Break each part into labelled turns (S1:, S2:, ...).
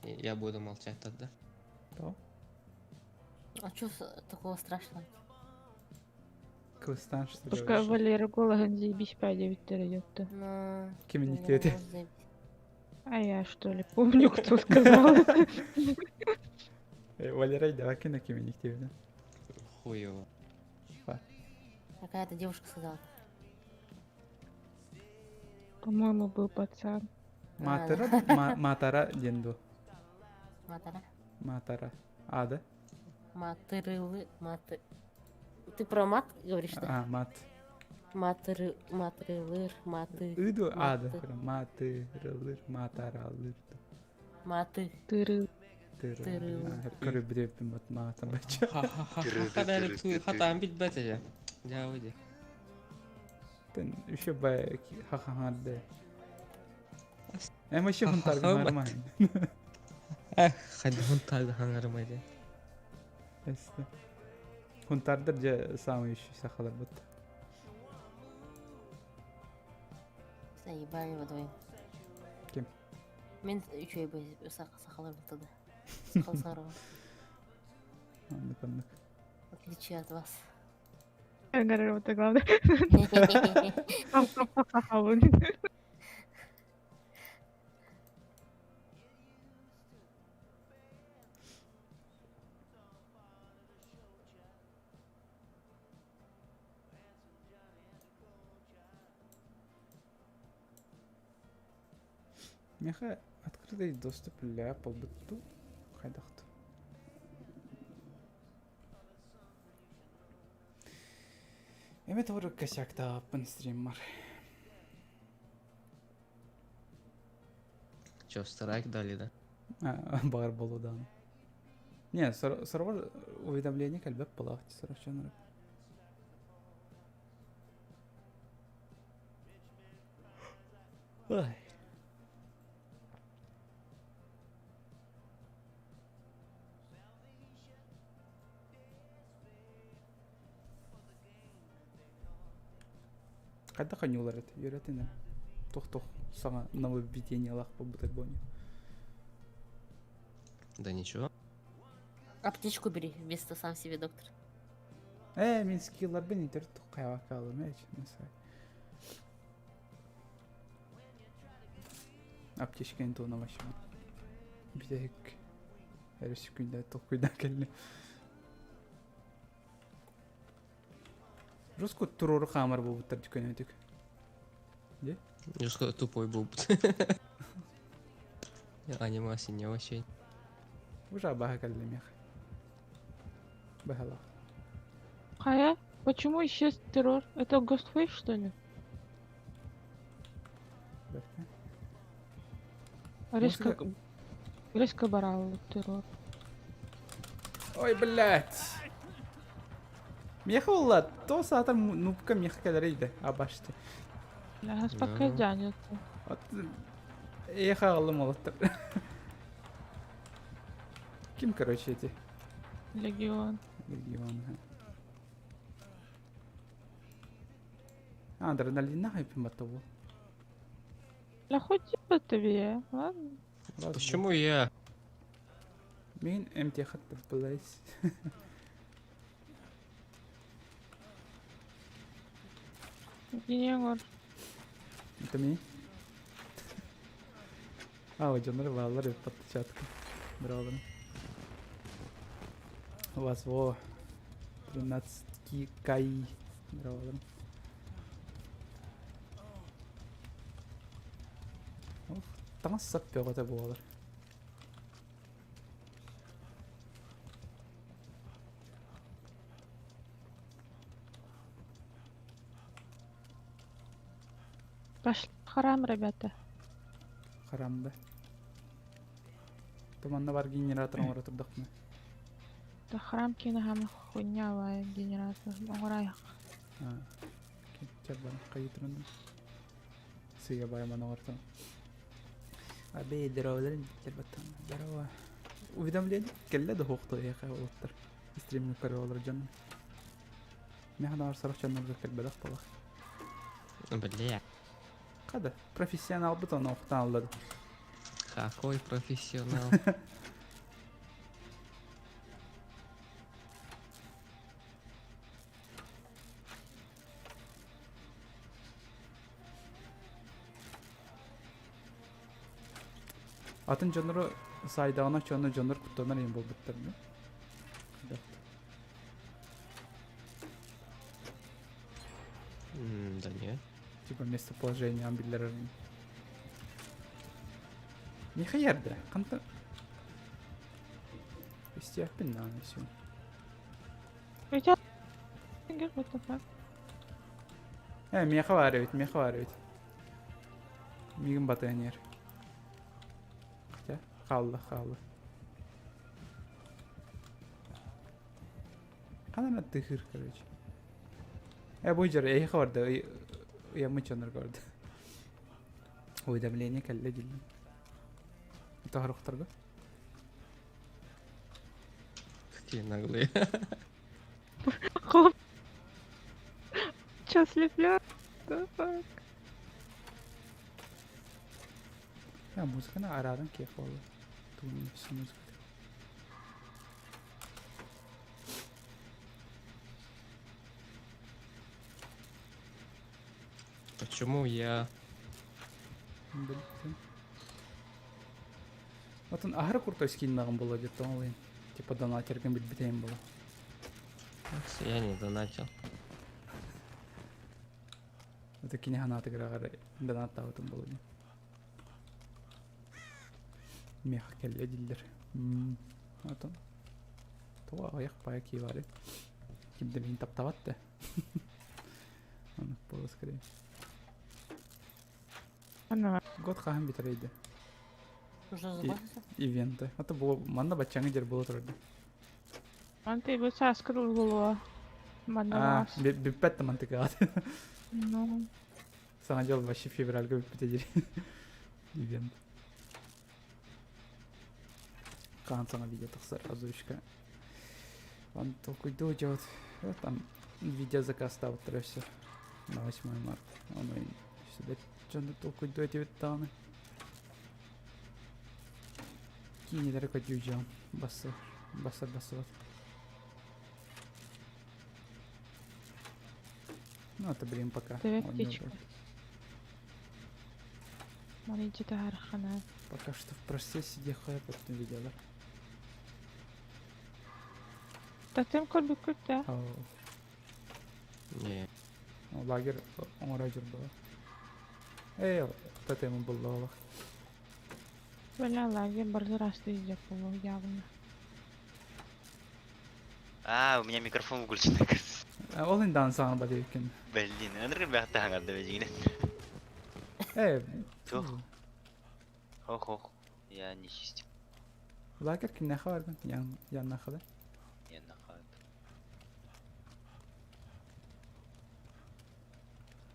S1: Я буду молчать тогда.
S2: То?
S3: А что такого страшного?
S2: Кылыстаан что
S4: Пока
S2: говоришь?
S4: Валера голоһын заебись пядевиттер идет-то.
S3: Ну,
S2: Кимин
S3: Валера
S2: иккиэти?
S3: голос заебись.
S4: А я что ли помню, кто сказал это?
S2: Валера давай кина кимин иккиэти.
S1: Хуево.
S3: Какая-то девушка сказала.
S4: По-моему, был пацан.
S2: Матара, матара диэн дуо?
S3: Матара.
S2: Матара. Ада?
S3: Матырылы, маты. Ты про мат говоришь, да?
S2: А, мат.
S3: Матыры, матырылыр, маты.
S2: Ыду ада.
S3: Маты.
S2: Матырылыр, матаралыр.
S3: Маты.
S4: Тыры.
S3: Тырыл.
S2: Көрүбүрүппүн бат маата бача.
S1: Хатаан билбэт этэ. Дьаабы дии.
S2: Тен еще бай ха-ха-ха Эм еще хунтарга хангармай.
S1: Эх, хадди хунтарга хангармай дии.
S2: Эсте. Хунтардар же самый еще сахалар бут.
S3: Заебали водой.
S2: Ким?
S3: Мен үчүгэй сахалар бутады. Сахал сарова.
S2: Аннык аннык.
S3: В отличие от вас.
S4: Говорю, вот главное.
S2: Меха открытый доступ ля полбытту хайдахту. Эме тоҕо косяктааппын стриммар.
S1: Че, страйк дали, да?
S2: Баар болудан. Не, сорвар уведомление кэлбэт буолаах сорочонор. Ой. Хайдах ханьуулар эт үөрэтинэ туох-туох саҥа нововведениелаах буолбутай буолуо
S1: Да ничего.
S3: Аптечку бери вместо сам себе доктор.
S2: Ээ, мин скилларбын интер хайвакаалым ээ, насай. Аптечканы туона машина. Бүтэһик өрөс күндэ толкуйдан кэлли. Руску туруору хаамар буолбуттар дьүкөнөтүк. Де?
S1: Жестко тупой был. Анимация не очень.
S2: Уже абаха кэллимиэх. Быһалаах.
S4: Хая? Почему исчез террор? Это Ghostface, что ли?
S2: Бэртэ.
S4: Резко,
S2: Музыка-
S4: резко барал террор.
S2: Ой, блядь! Меха улла, то саатар нубка меха кэлэрийдэ, абашты.
S4: Бля, пока
S1: Да.
S4: тянется.
S2: От Эха алым олоттар. Ким, короче, эти?
S4: Легион.
S2: Легион. А, адреналин хайпим батову.
S4: Бля, хоть типа тебе, ладно?
S1: Почему я?
S2: Мин МТ хатта блэс.
S4: Генегор.
S2: Это ми? А, дьоннор бааллар эбит подпечатка. Браво. У вас во 13 кай. Браво. Ох, таҥас сап бөҕөтө буолар.
S4: Пошли в храм, ребята.
S2: Харам да. Туманна бар генератор оҥоро турдахпына.
S4: Да храм кинахам хуйня вай генератор. Оҥорайах.
S2: А, чабан хайытырын. Сыya байман оҥортон. Абей, здороваларын баттан. Здорово. Уведомление кэллэ да хуохто эйэхэ уолаттар. Стримҥэ көрө олорор дьонум. Миэхэ сорох дьоннорго кэлбэтэх буолар.
S1: Бля.
S2: Хада, профессионалбыт ону охтон аллады.
S1: Какой профессионал.
S2: Атын дьоннору сайдаҕына чонно дьоннор куттанар иһин буолбуттар да.
S1: Да нет.
S2: Типа местоположение биллэрэр. Миэхэ ярда. Ханта Истиэхпин наада все.
S4: У тебя what the fuck?
S2: Э, миэхэ баар эбит, миэхэ баар эбит. Миигин батыһан иһэр. Хотя, хаалла, хаалла. Ханан аттыхыр, короче. Э, бу дьэр, эйиэхэ барда, ыйаммыт дьоннорго барда. Уведомление кэллэ диллин. Тоһорохторго.
S1: Какие наглые.
S4: Хлоп. Чё, слеплю? The fuck?
S2: Я музыканы арааран киэх буолла. Тугун музыка.
S1: Почему я...
S2: Билбитим. Отон аһара крутой скиннаҕым буолуо диэт ол типа донатергын билбитим буолуо.
S1: Я не донатил.
S2: Это кини ханаатыгар аҕар донаттаабытым буолуо дии. Миэхэ кэллэ дииллэр. Отон тоҕо аҕыйах паайа кии баарый? Ким да миигин таптаабат да. Оннук буолуо скорее.
S4: Ана.
S2: Год хаһан бүтэрэй да?
S3: Уже закончился?
S2: Ивенты. Это было манна баччаҥы дьэр буола турар да.
S4: Манты бу сааскы буолуо. Манна
S2: А, бүппэт да мантыкаат.
S4: Ну.
S2: Саҥа дьыл вообще февральга бүппүтэ диир. Ивент. Хаан саҥа видео тахсар озвучка. Он толкуйдуу дьот. Там видео заказтаабыттара все. На 8 марта. Он сюда дьону толкуйдуу этибит даҕаны. Киинэлэри көрдүү дьон. Бассар. Бассар бассыбат. Ну, это, блин, пока.
S4: Привет, птичка. Маленький тархана.
S2: Пока что в процессе дехая потом видела.
S4: Татым көрбүккүт да?
S1: Не.
S2: Лагерь оҥоро дьурбала. Эй, тотемы булла
S4: Бля, лагерь барзы расты издеп было явно.
S5: А, у меня микрофон выключен, оказывается.
S2: Ол индан саҥа бадыйкин.
S5: Блин, ынырык бяхта хаҥарда бэдьигинэн.
S2: Э,
S5: Тух. Ох-ох, я не чистил.
S2: Лагерь кимнэхэ баргын? Ян яннахада.
S5: Я нахад.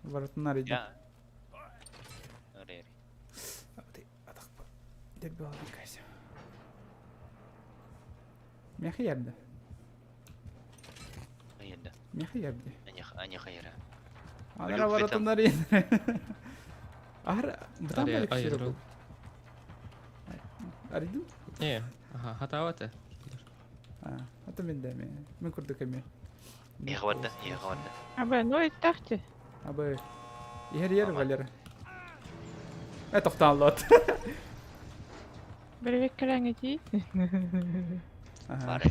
S2: Барытын арыйда.
S5: Я. Арый, арый.
S2: Атахпа. Дерби алын кайся. Миэхэ ярда.
S5: Айда.
S2: Миэхэ ярда.
S5: Они хайра.
S2: Анара барытын арыйда. Ар, бутан
S1: Арый,
S2: барык
S1: ай,
S2: сире Арыйдым?
S1: Не, ага, хатаабата.
S2: А, это мен да мен. Мен курдук эми.
S5: Иэхэ барда, иэхэ барда.
S4: Абы, ну и тахти.
S2: Абы. Иһэр иһэр Валера. Э, тохтаан лот.
S4: Привет, кэлэҥэтии.
S2: Ага.
S5: Бар.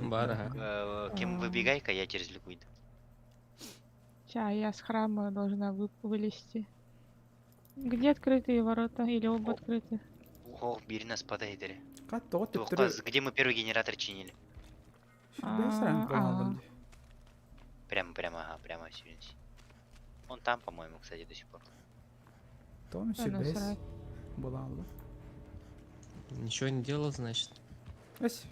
S1: Бар, ага.
S5: Кем выбегай-ка, я через люк выйду.
S4: Ща, я с храма должна вылезти. Где открытые ворота? Или оба открыты?
S5: Ох, бери нас падает.
S2: Кат тоҕо төптөрү
S5: Где мы первый генератор чинили?
S4: А.
S5: Прямо, прямо, ага, прямо сюда. Он там, по-моему, кстати, до сих пор.
S2: Том
S4: Да,
S2: сүбэс
S4: насрать.
S2: буолаалла.
S1: Ничего не делал, значит.
S2: Эс.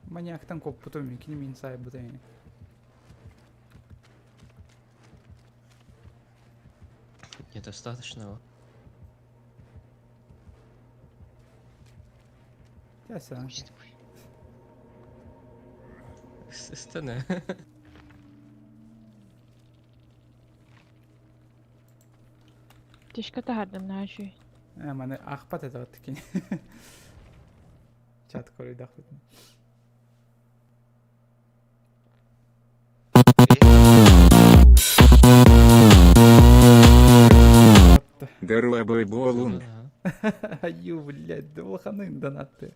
S2: Маньяктан коппутум кини мин сайбыта.
S1: Недостаточного.
S2: Тяса.
S5: Пусть будет.
S1: Стене.
S4: Аптечка таһардым наһаа үчүгэй.
S2: Э, маны аахпат этэ кини. Чат көрүйдахпытын.
S6: Дырылабый буолун.
S2: Аю, блядь, да улаханын донаты.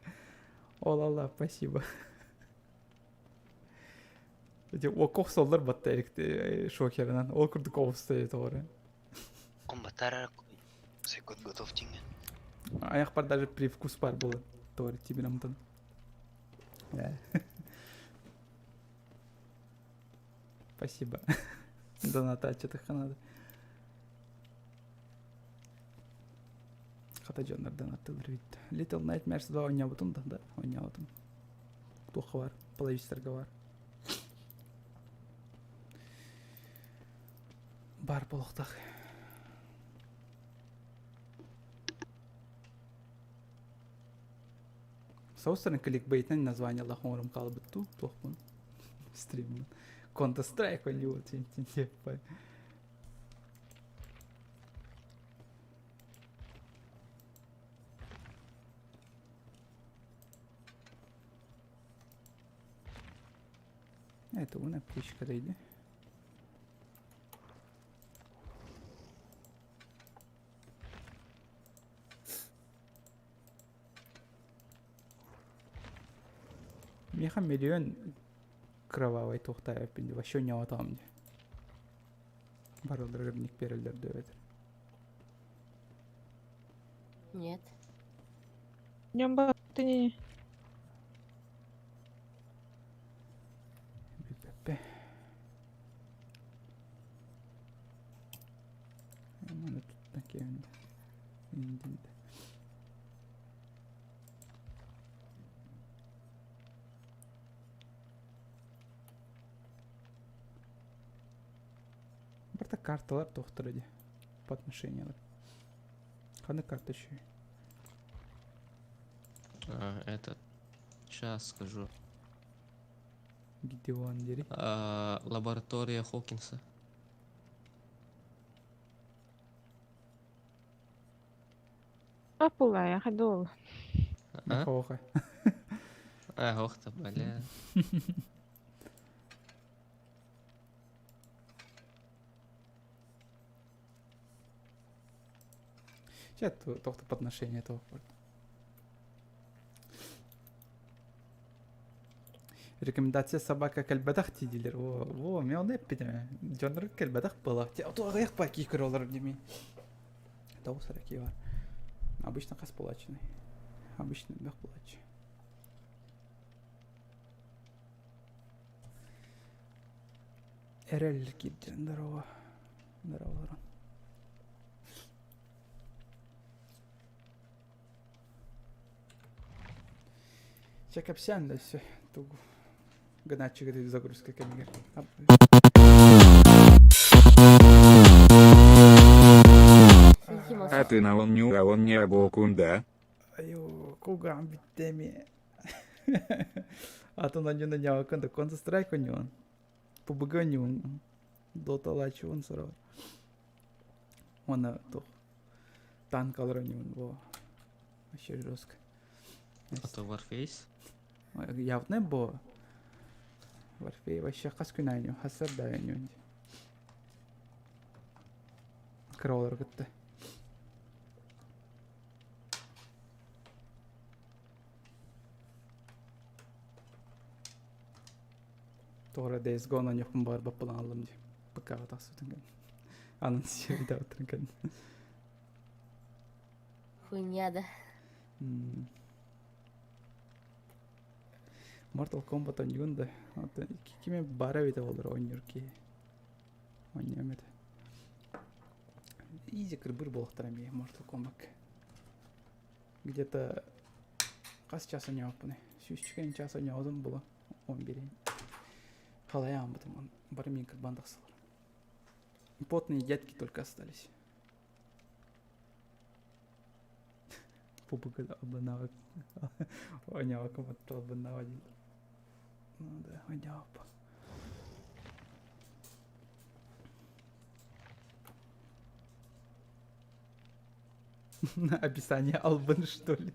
S2: Ол-алла, спасибо. Эти окох соллар батта эрикти шокерынан. Ол курдук обустай тоҕоры.
S5: Комбатара секунд готов тиҥҥин.
S2: Аяқпар даже привкус бар было. Тоҕоры тибин амтан. Спасибо. Доната надо. Хата дьоннор донаттылар бит. Little Nightmares 2 ойнабытым да, да, ойнабытым. Туохха бар, плейлистерге бар. Бар болохтах. Соустарын кликбейтнен название лахоҥорум хаалбыт дуу, туохпун стриммин. Counter Strike ойнуу тиэппай. Это уна птичка дойди. Миэхэ миллион кровавай туохтаайаппын дии вообще ньоотоом дии. Барыларыгар ник биэрэллэр дуо эбэтэр.
S3: Нет.
S4: Днем ты
S2: Бүппэппэ. Маны тутта киэбин индинде. Барта карталар туохтара дии по отношениялар. Ханнык карта үчүгэй?
S1: А, этот. Сейчас скажу.
S2: Гидеон дири.
S1: А, лаборатория Хокинса.
S4: Апулая, ходул.
S1: А?
S2: Хоха.
S1: А, ох ты, бля.
S2: Сейчас тохто по отношению этого. Рекомендация собака кэлбэтэх диилэр. Во, во, мен оны эппитим. Дьоннор кэлбэтэх была. Аҕыйах баки көрөлөр дими. Тоҕус эрэ бар. Обычно хас буолааччыный? Обычно элбэх буолааччы. Эрэл киирдин здорово. Здорово. Чэ кэпсээн да өссө тугу гынааччыга загрузка кэмигэр.
S6: А ты на он не а он не абокун да?
S2: Айо, кугаан бүттэ эмиэ. Атын онньуна ньаакын да Counter Strike онньуон. PUBG онньуон. Dota лааччыбын сороҕор. Уонна туох танкалар онньуон во. Вообще жестко.
S1: А то Warface.
S2: Явно бо. Warface вообще хас күн аайы хасар да оонньуон. Кыра кытта. Тоҕо Days Gone оонньуохпун баҕарбаппын аҕаллым дии. ПК-ҕа тахсыбытын кэннэ. Анонсируйдаабыттарын кэннэ.
S3: Хуйня, да.
S2: Mortal Kombat оонньугун да. Кими баара эбитэ буоллар оонньуур киһи. Оонньуом этэ. Изи кырбыр буолуохтара эмиэ Mortal Kombat. Где-то хас час оонньообуппунуй? Сүүсчүкэн час оонньообутум буолуо. Он биэрин. Халайаан бутум бары мин кырбаан тахсалар. Потные дядьки только остались. Пубыгы албыннаабыт. Оонньообокко албыннаабат дии. Ну да, оонньообоппун. Описание албын, что ли?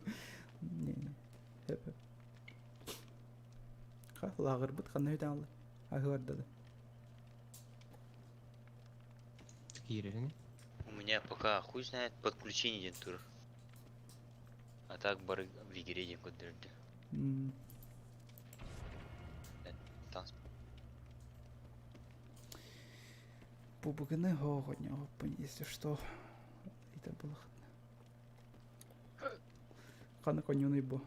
S2: Не-не. Хөп-хөп. Ха, лааҕырбыт ханна үтэн алла? Аһы барда да.
S1: Киирэрин.
S5: У меня пока хуй знает подключение диэн турар. А так бары в игре диэн көрдөрдө.
S2: М,
S5: Там
S2: Бубуганы оҕонньоҕоппун, если что. Это было Хана коньюный бу.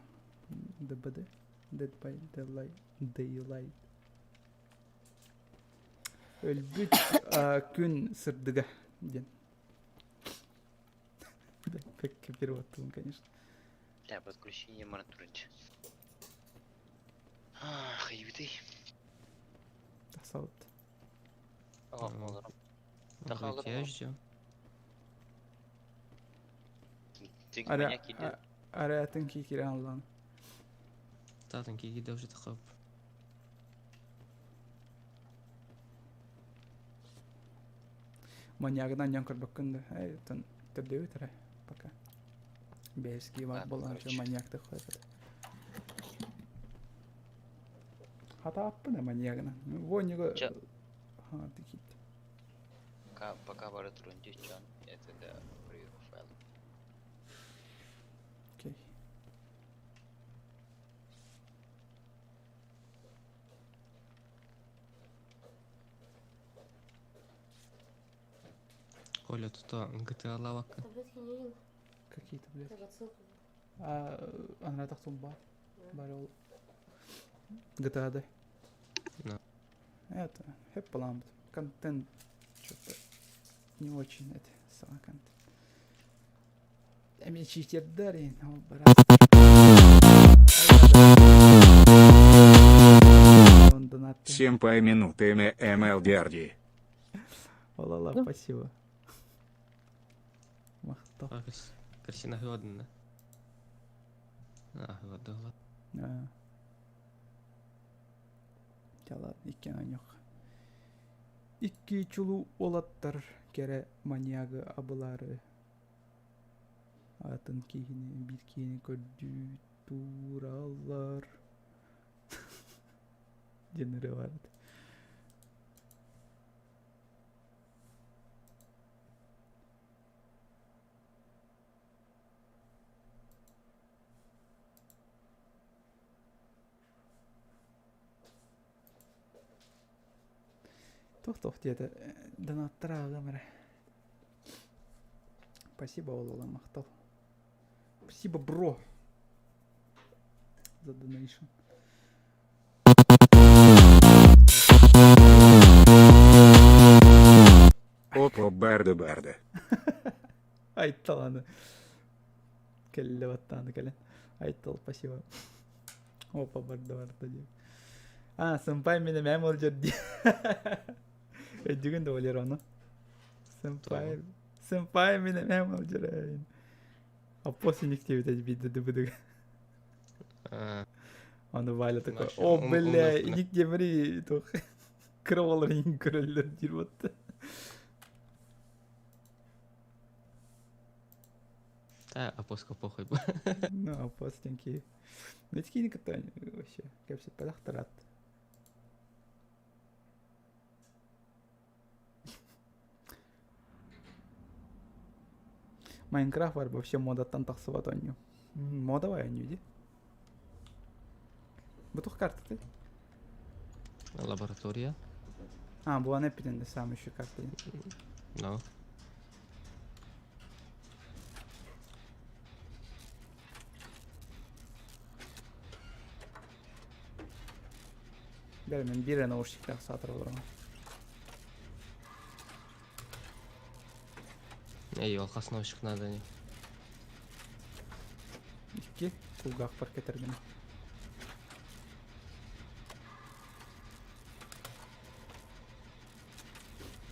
S2: ДБД. Dead by Daylight. Daylight. Өлбүт а, күн сырдыга диэн. Бэккэ переводтуун, конечно.
S5: Бля, подключение мораторий. Ах, ебитый.
S2: Тахсабыт.
S5: Ага,
S1: Я ждем.
S5: Ты
S2: Ара,
S5: маньяк или?
S2: ара атын киирэн аллан.
S1: Татын киги уже тахап.
S2: Маньягынан ян көрбөккүн да. Эй, тон төрдөбүт эрэ пока. Бэйэски бар
S5: Ладно,
S2: буолан
S5: короче.
S2: маньяк хойбут. Хатааппын маньягынан. Воньего...
S5: Ча.
S2: Ха, ты кит.
S5: Пока, пока бары турунди, чон, это да, проверку файл.
S2: Окей.
S1: Коля, тут GTA лавака.
S3: Таблетки не видел?
S2: Какие таблетки?
S3: Так, отсылку.
S2: А, она так бар. Бар ол. GTA да.
S1: Да.
S2: Это, хэп Контент что-то не очень это, сама контент. Эми читердер, но брат. Он донат.
S6: Семпай минуты МЛДРД.
S2: Олала,
S4: Ну.
S2: спасибо. Махто.
S1: Красина годна. А, годла.
S2: А. Дьэ икки аньох. Икки чулуу уолаттар кэрэ маньягы абылаары атын киһини биир киһини көрдүү тураллар диэн ырыа баар этэ. Туох-туох диэтэ донаттар ааҕыам эрэ. Спасибо, Олола, махтал. Спасибо, бро, за донейшн.
S6: Опа барды барды.
S2: Айтал аны. Кэллэ баттааны кэлэн. Айтал, спасибо. Опа, барды барды диэн. А, сэмпай мин эмээм олдьор дии. Өйдүгүн да Валера ону. Сэмпай, сэмпай мин эмээм олдьор Аппос иниктиэбит биирдэ дыбыдыга.
S1: А,
S2: Аны Валя такой,
S1: Наша
S2: о, бля,
S1: умная.
S2: иник диэмэри туох кыра буолар иҥ көрөллөр диир буолта.
S1: Да, апоска похуй.
S2: Ну, аппос тенки. Ну, итикини кытта вообще кэпсэппэтэх Майнкрафт бар вообще модаттан тахсыбат оонньуу. Мода оонньуу дии. Бу туох картатай?
S1: Лаборатория.
S2: А, бу аны эппитин да сам еще карта дии.
S1: Ну.
S2: Бэл мин биир эрэ наушниктаах саатар олороммун.
S1: Эй, алхас наушник надо не.
S2: Икки кулгаахпар кэтэргин.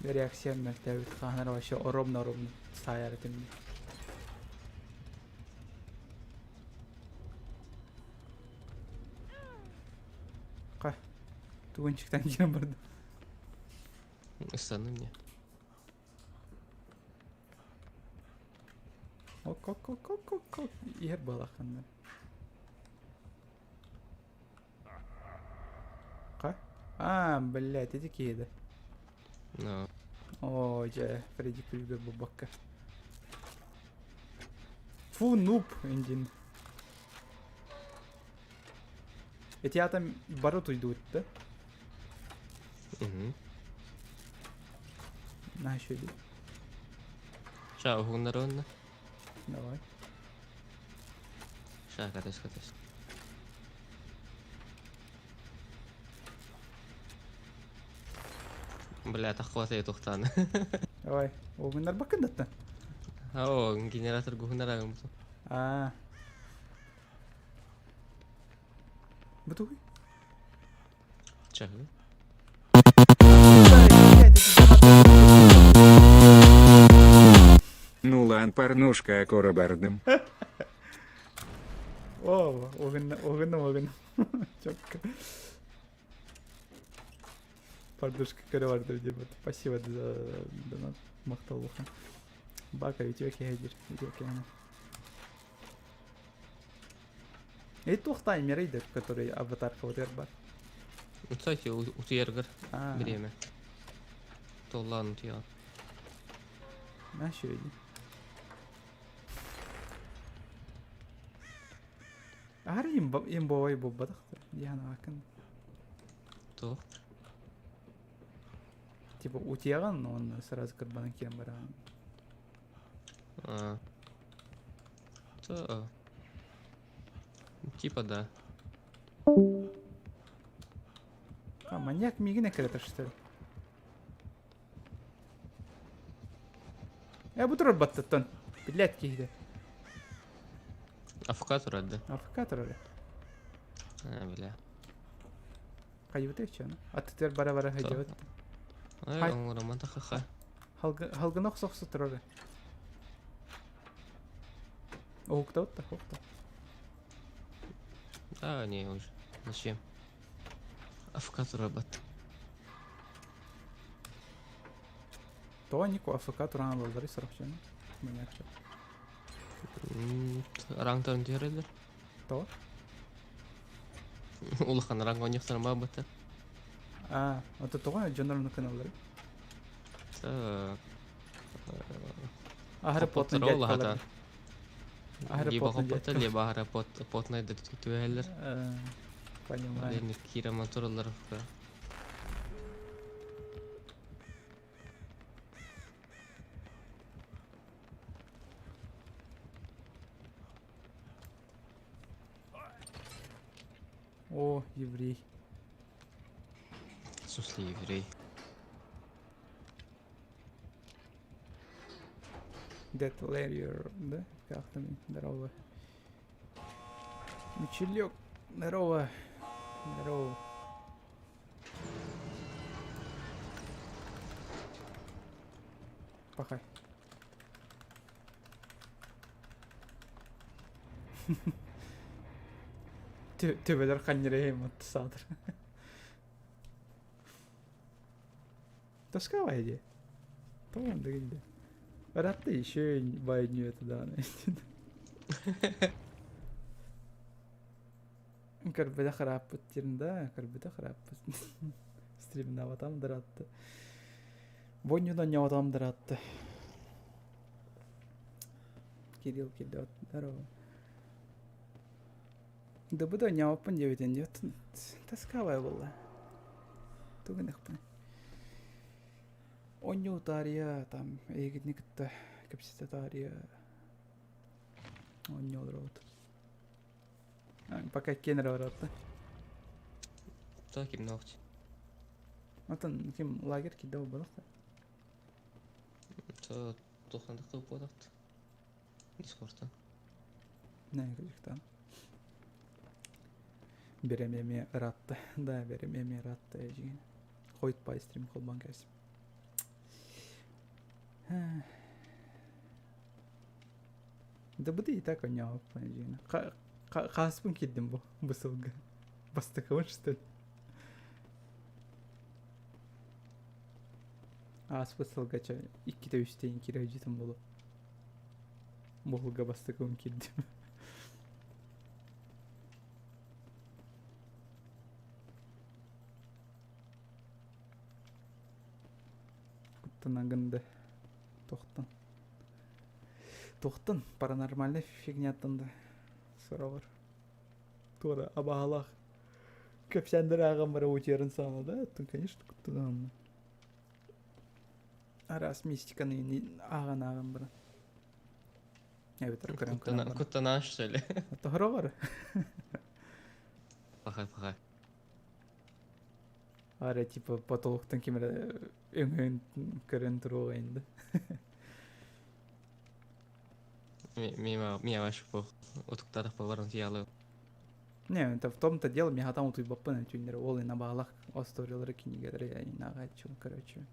S2: Реакция мөлтөөбүт хаһан эрэ вообще оромно-оромно саайар этим дии. Ха, тугунчиктан киирэн барда.
S1: Стану мне.
S2: Ок-ок-ок-ок-ок иһэр буолаххынна. Ха? А, блядь, ити киһи да.
S1: Ну.
S2: Оо, дьэ, Фредди Крюгер буолбакка. Фу, нуб, индин. Эти атом бары утуйдубут да?
S1: Угу.
S2: На еще иди.
S1: Ща, уһугуннарыанна.
S2: Давай.
S1: Ща, катась, катась. Бля, тахвата тухтан.
S2: Давай. Уһугуннарбаккын даттан.
S1: О, генератор гуһуннарагым.
S2: Аа. Бу тугуй?
S1: Чаһы.
S6: Ну лан порнушка акора бардым.
S2: О, угынна, угынным, угынным. Четко. Порнушка көрө бардым диэбит. Спасибо за донат. Махтал улахан. Бака үтүө киһи диир. Үтүө киһи. И туох таймерый который аватаркабытыгар бар.
S1: Кстати, утуйаргар бириэмэ. Толлаан утуйаҕын.
S2: Наша үһү. Аһары имбовай буолбатах дии санаабаккын.
S1: Туох?
S2: Типа утуйаҕын уонна сразу кырбанан киирэн бараҕын.
S1: А. То. Типа да.
S2: А, маньяк миигин эккирэтэр что ли? Э, бу турар баттаттан. Блядь, киһитэ.
S1: АФК турар да?
S2: АФК турар.
S1: А, бля.
S2: Хайыбыта чаны. Аттытыгар бара-бара сылдьабыт.
S1: Ай, оҥороммон тахаха.
S2: Халгына охсо-охсо турар. Уһуктабыт да, уһукта.
S1: Да, не уже. Зачем? АФК турарбат.
S2: Тоҕо Нико АФК туран ылалларый сорох дьону? Маньякча.
S1: Рангтарын түһэрэллэр.
S2: Тоҕо?
S1: Улахан ранг оонньуохтарын баҕарбаттар.
S2: Аа, ото тоҕо дьоннор оннук гыналларый? Аһары плотно дядькалар. Аһары
S1: Либо
S2: плотно
S1: хоппоттор,
S2: дядькалар.
S1: либо аһара потнай да түһэллэр.
S2: Понимаю.
S1: Лени киирэ тураллар.
S2: О, еврей.
S1: В смысле еврей?
S2: Dead Warrior, да? Как там? Здорово. Мичелек. Здорово. Здорово. Пахай. Төбөлөр ханньырэйим саатар. Тоскавай дии. Тоҕо дэгинде. Ыраатта еще баайынньу это даҕаны. Көрбөтө харааппыт диэн да, көрбөтө харааппыт. Стримнаабатам дыраатты. Бонньудан ньоҕотом дыраатты. Кирилл кирдэ здорово. Дыбыда ньоҕоппун диэбитин диэт таскаабай буолла. Тугунахпын. Оонньуу таарыйа там эйигини кытта кэпсэтэ таарыйа оонньуу олоробут. Пока киэн эрэ бараатта.
S1: Та кимнээхч.
S2: Отон ким лагерь киирдэ буолбатах да?
S1: То туохтан тахсыбыт буолбатахт. Дискордтан.
S2: Не, кырдьыктаан. Берем эмиэ ыраатта. Да, берем эмиэ ыраатта эдьиийин. Хойут баай стрим холбоон кээстим. Да буду и так оонньообуппун эдьиийин. Хааспын киирдим бу бу сылга. Бастакыбын что ли? Ааспыт сылга чэ иккитэ үстэ киирэ сылдьытым буолуо. Муһулга бастакыбын киирдим. Куттанагын да тохтон. Тохтон паранормальный фигняттан да сороҕор. Туора абаһалаах кэпсээннэр ааҕан бара утуйарын саҕана да, оттон, конечно, куттанан. Араас мистиканы ааҕан ааҕан баран. Эбэтэр көрөн көрөн баран.
S1: Куттанан что ли?
S2: Тоһороҕор.
S1: Пахай пахай.
S2: Ара типа потолоктан ким эрэ өҥөйөн көрөн туруоҕа инде.
S1: Мимо мия ваш по утуктатах боларын тиялы.
S2: Не, это в том-то дело, мен хатан утуйбаппын түүннэр ол ина баалах историялары кинигэлэри инааҕааччым короче.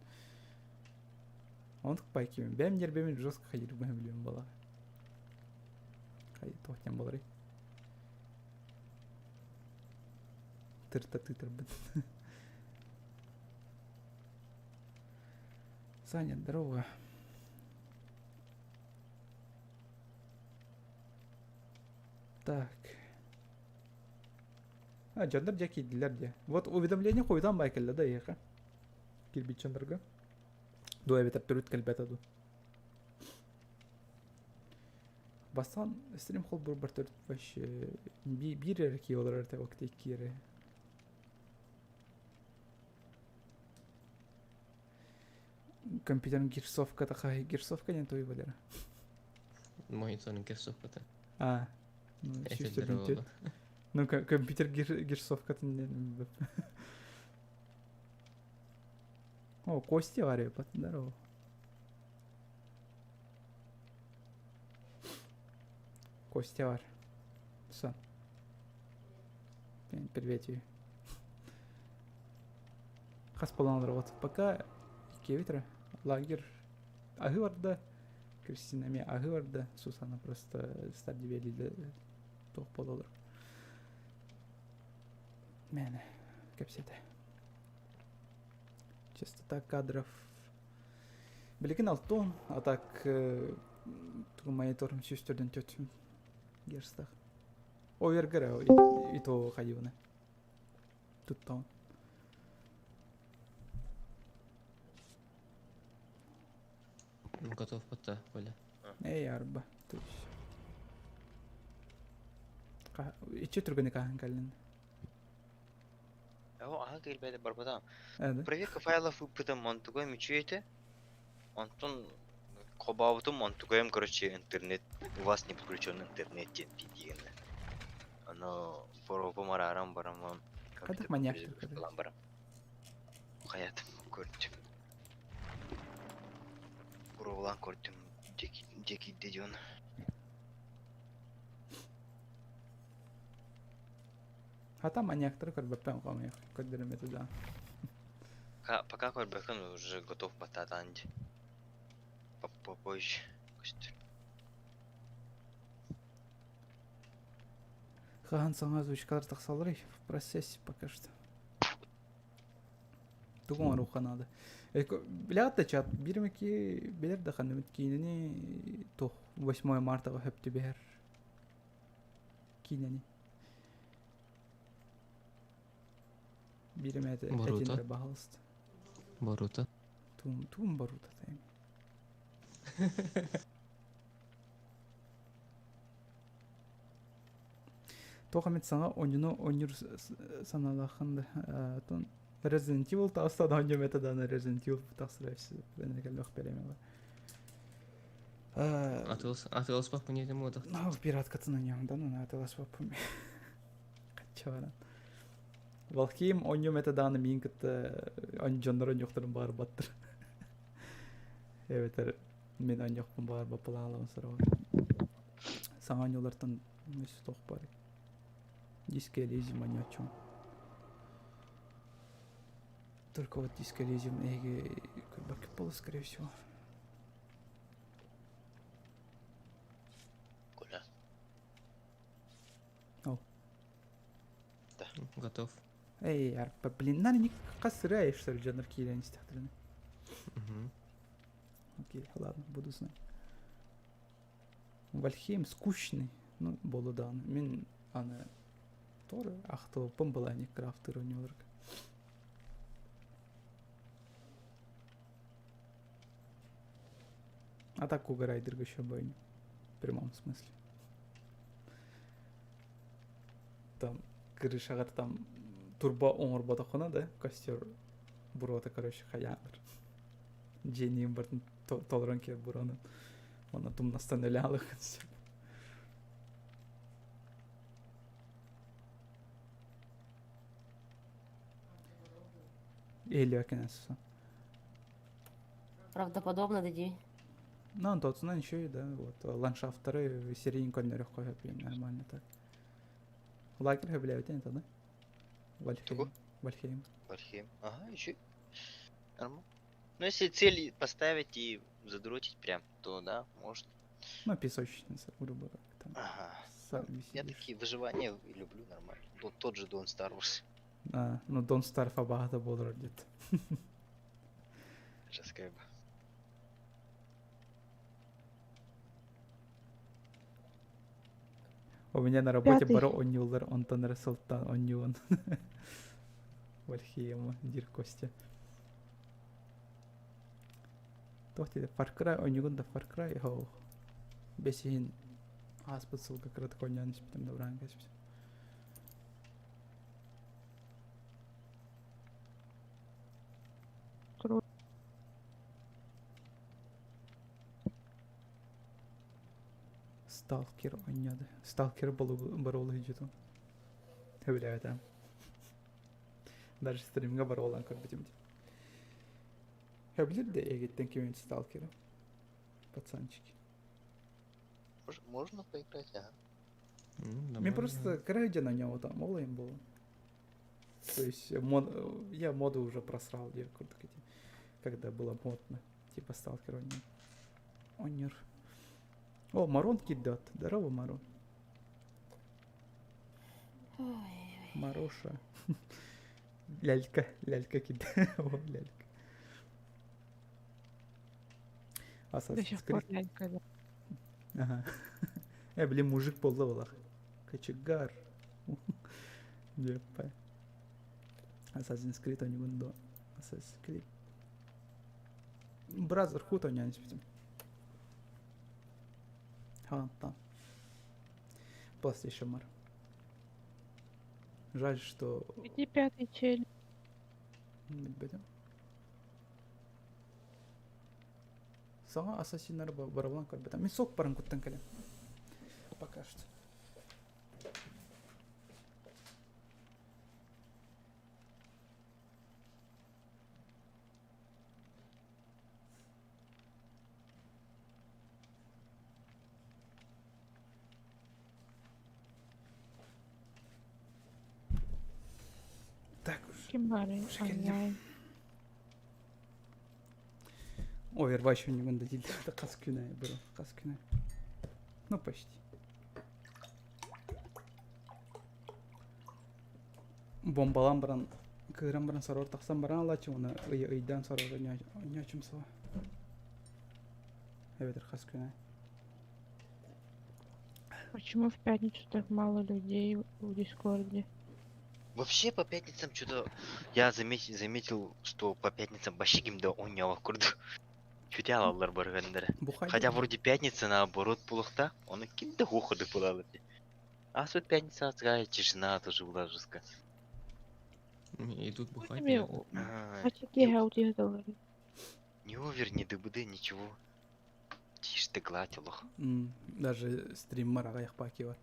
S2: Он пайким. Бэм нербемин жестко ходить билем была. Хай тохтем болары. Тырта тытырбыт. Саня, здорово. Так. А, дьоннор дьэ киирдилэр дьэ. Вот уведомление хуйтан бай кэллэ да эйиэхэ. Киирбит дьоннорго. Дуо эбэтэр төрүт кэлбэтэ дуу. Бастаан стрим холбур төрүт вообще биир эрэ кии олорор этэ вакты икки эрэ. Компьютерын гирсовката хаһый гирсовка диэн туй болера.
S1: Мониторын гирсовката.
S2: А, ну, сүүс Ну, компьютер гирсовкатын диэн О, Костя варю, здорово. Костя var. Все. Привет ей. Хас полан вот. Пока икки лагерь аһы барда. Кристина эмиэ аһы барда. Сусана просто стардивелиде туох буолалар. Мэне кэпсэтэ. Частота кадров Билигин алтон, а так мониторум сүүстөрдөн төтүм герстах. Овергара и то хайыбына. Туттаун.
S1: Готов пота, Коля.
S2: Эй, арба. То есть. Ичи түргөне кахан каллин.
S5: О, аха кэлбэдэ барбатам. Проверка файлов ыппытым онтугайым үчүгэй этэ. Онтон хобаабытым онтугайым короче интернет у вас не подключен интернет диэн диигэннэ. Ону боруобум арааран бараммын
S2: Хайдах маньяктар
S5: ылан барам. Хайатым көрдүм. Боруобалаан көрдүм дьэкиирдэ дьон.
S2: Хата маньяктары көрбөппүн хомуйах көрдөрүм этэ да.
S5: Пока көрбөккүн уже готов баттаатаан дии. Попозже көстөр.
S2: Хаһан саҥа озвучкалар тахсалларый в процессе пока что. Тугу оҥоруохха наада. Билэҕит да чат биир эмэки билэр да ханныбыт киинэни туох 8 мартаҕа хөп түбэһэр киинэни. Биир эмэ
S1: Боруто.
S2: этинэрэ баһалыст.
S1: Боруто.
S2: Туум туум Боруто тайм. Туох эмит саҥа оонньууну оонньуур санаалааххын да оттон Resident Evil таҕыста да оонньуом этэ даҕаны Resident Evil тахсара кэллэх биэриэм бар.
S1: Атыыласпаппын диэтим буолбатах.
S2: Ну, пираткатын оонньуом да, ну атыыласпаппын. Хачча баран. Валхим оонньуом этэ даҕаны миин кытта дьоннор оонньуохтарын баҕарбаттар. Эбэтэр мин оонньуохпун баҕарбаппалаалабын сороҕор. Саҥа оонньуулартан туох баар Диско Элизиум ни о чем. Только вот Диско Элизиум эһиги көрбөккө буолуо, скорее всего.
S5: Коля.
S2: О.
S5: Да.
S1: Готов.
S2: Эй, арпа, блин, надо не косыряешь, что ли, дьоннор киирэн истэхтэринэ.
S1: Угу.
S2: Окей, ладно, буду знать. Вальхейм скучный, ну, буолу даҕаны. Мин аны Торы ахтыбыппын былаанньык крафтыыр оонньууларга. А так угорайдырга еще бойню. В прямом смысле. Там крышаҕар там турба оҥорботоххуна да костер буруота короче хайааныр. Дьиэниин бартын толорон киэр буруонун. Уонна тумнастан өлө алыхын сөп. Или
S3: Правдоподобно дии.
S2: Ну, тотсунан еще и, да, вот, ландшафтары серийин көннөрөх көһөпүйэн нормально так. Лагерь хөбүлээбитин это, да? Вальхейм. Вальхейм.
S5: Вальхейм. Ага, еще. Нормально. Ну, если цель поставить и задротить прям, то да, может.
S2: Ну, песочница, грубо говоря. Там
S5: Ага.
S2: сам
S5: Я
S2: сидишь.
S5: такие выживания люблю нормально. Тот же Don't Starve.
S2: А, ну, Don't Starve абаҕата буолар дит.
S5: Сейчас как бы.
S2: У меня на работе
S4: Пятый.
S2: бары оонньууллар, онтон эрэ сылтаан оонньуубун. Вальхейма, диир Костя. Туох диэтэ, Far Cry оонньуугун да Far Cry оһох. Бэс иһин ааспыт сылга кыратык оонньоон испитим да быраан кэспитим.
S4: Круто.
S2: Сталкер оонньоото. Сталкер боруолуһуйдьутун. Сөбүлээбэтэ. Даже стримҥа боруолаан көрбүтүм дии. Сөбүлүүр да эйигиттэн кимин Сталкеры? Пацанчики.
S5: Можно поиграть, ага.
S2: Мне
S1: Нормально.
S2: просто кыра на него там, ол им было. То есть мод, я моду уже просрал, я курдук эти, когда было модно. Типа Сталкер он Онер. О, Марон кидет. Здорово, Марон.
S3: Ой,
S2: Мароша. Лялька, лялька кидает. О, лялька.
S4: До
S2: Assassin's
S4: сих пор
S2: Creed.
S4: лялька, да.
S2: Ага. Э, блин, мужик буолла буолах. Кочегар. Деппа. Assassin's Creed оонньуугун дуо. Assassin's Creed. Brotherhood оонньоон испитим. Хаантан. PlayStation бар. Жаль, что
S4: Иди пятый чель.
S2: билбэтим. Саҥа ассасиннары барабылан көрбөтөм. Мин сок барын куттан кэлэн. Пока что. Так уж.
S4: Ким баарый
S2: Шекеллим.
S4: онлайн.
S2: Overwatch оонньуугун да дииллэр хас күн аайы бро, хас күн аайы. Ну, почти. Бомбалаан баран, кыыран баран сорор тахсан баран алааччы уонна ый ыйдаан сорор оонньоочум суоҕа. Эбэтэр хас күн аайы.
S4: Почему в пятницу так мало людей в Дискорде?
S5: Вообще по пятницам что-то я заметил, что по пятницам вообще ким да оонньообот курдук. Чуть алаллар барганнара.
S2: Бухай
S5: Хотя вроде пятница наоборот буолуохтаах, ону ким да уходы была. А тут пятница такая тишина тоже была жесткая.
S1: Идут бухать,
S4: Тебе
S1: наверное.
S5: А,
S4: Очки аутизм.
S5: Ни овер, ни ДБД, ничего. Тише ты гладь, лох.
S2: Даже стриммар аҕыйах паки бар.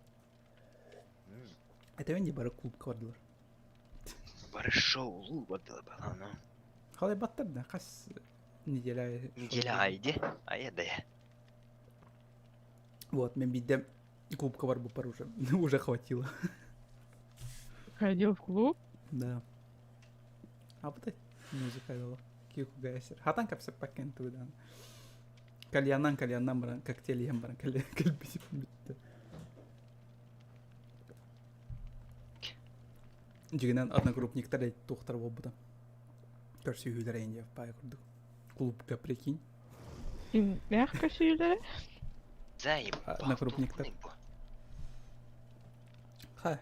S2: Это не бары клубка бардылар.
S5: Бары шоу, лу, бардылар баланы.
S2: Халай баттар да, хас неделя аайы
S5: Неделя айди, а я да я.
S2: Вот, мен биирдэ клубка барбыппар уже, уже хватило.
S4: Ходил в клуб?
S2: Да. А вот музыка дала. Кику гайсер. Хатан капсаппаккен тугудан. Кальяннан кальяннан баран, коктейль иһэн баран кэлбитим бүттэ. Дьиҥинэн одногруппниктар туохтар буолбута. Көрсүһүүлэр эйин паай курдук. Клубка прикинь.
S4: Мягко сүйүлэрэ?
S5: Заебал,
S2: Накрупниктар.
S5: тупой бу.
S2: Ха.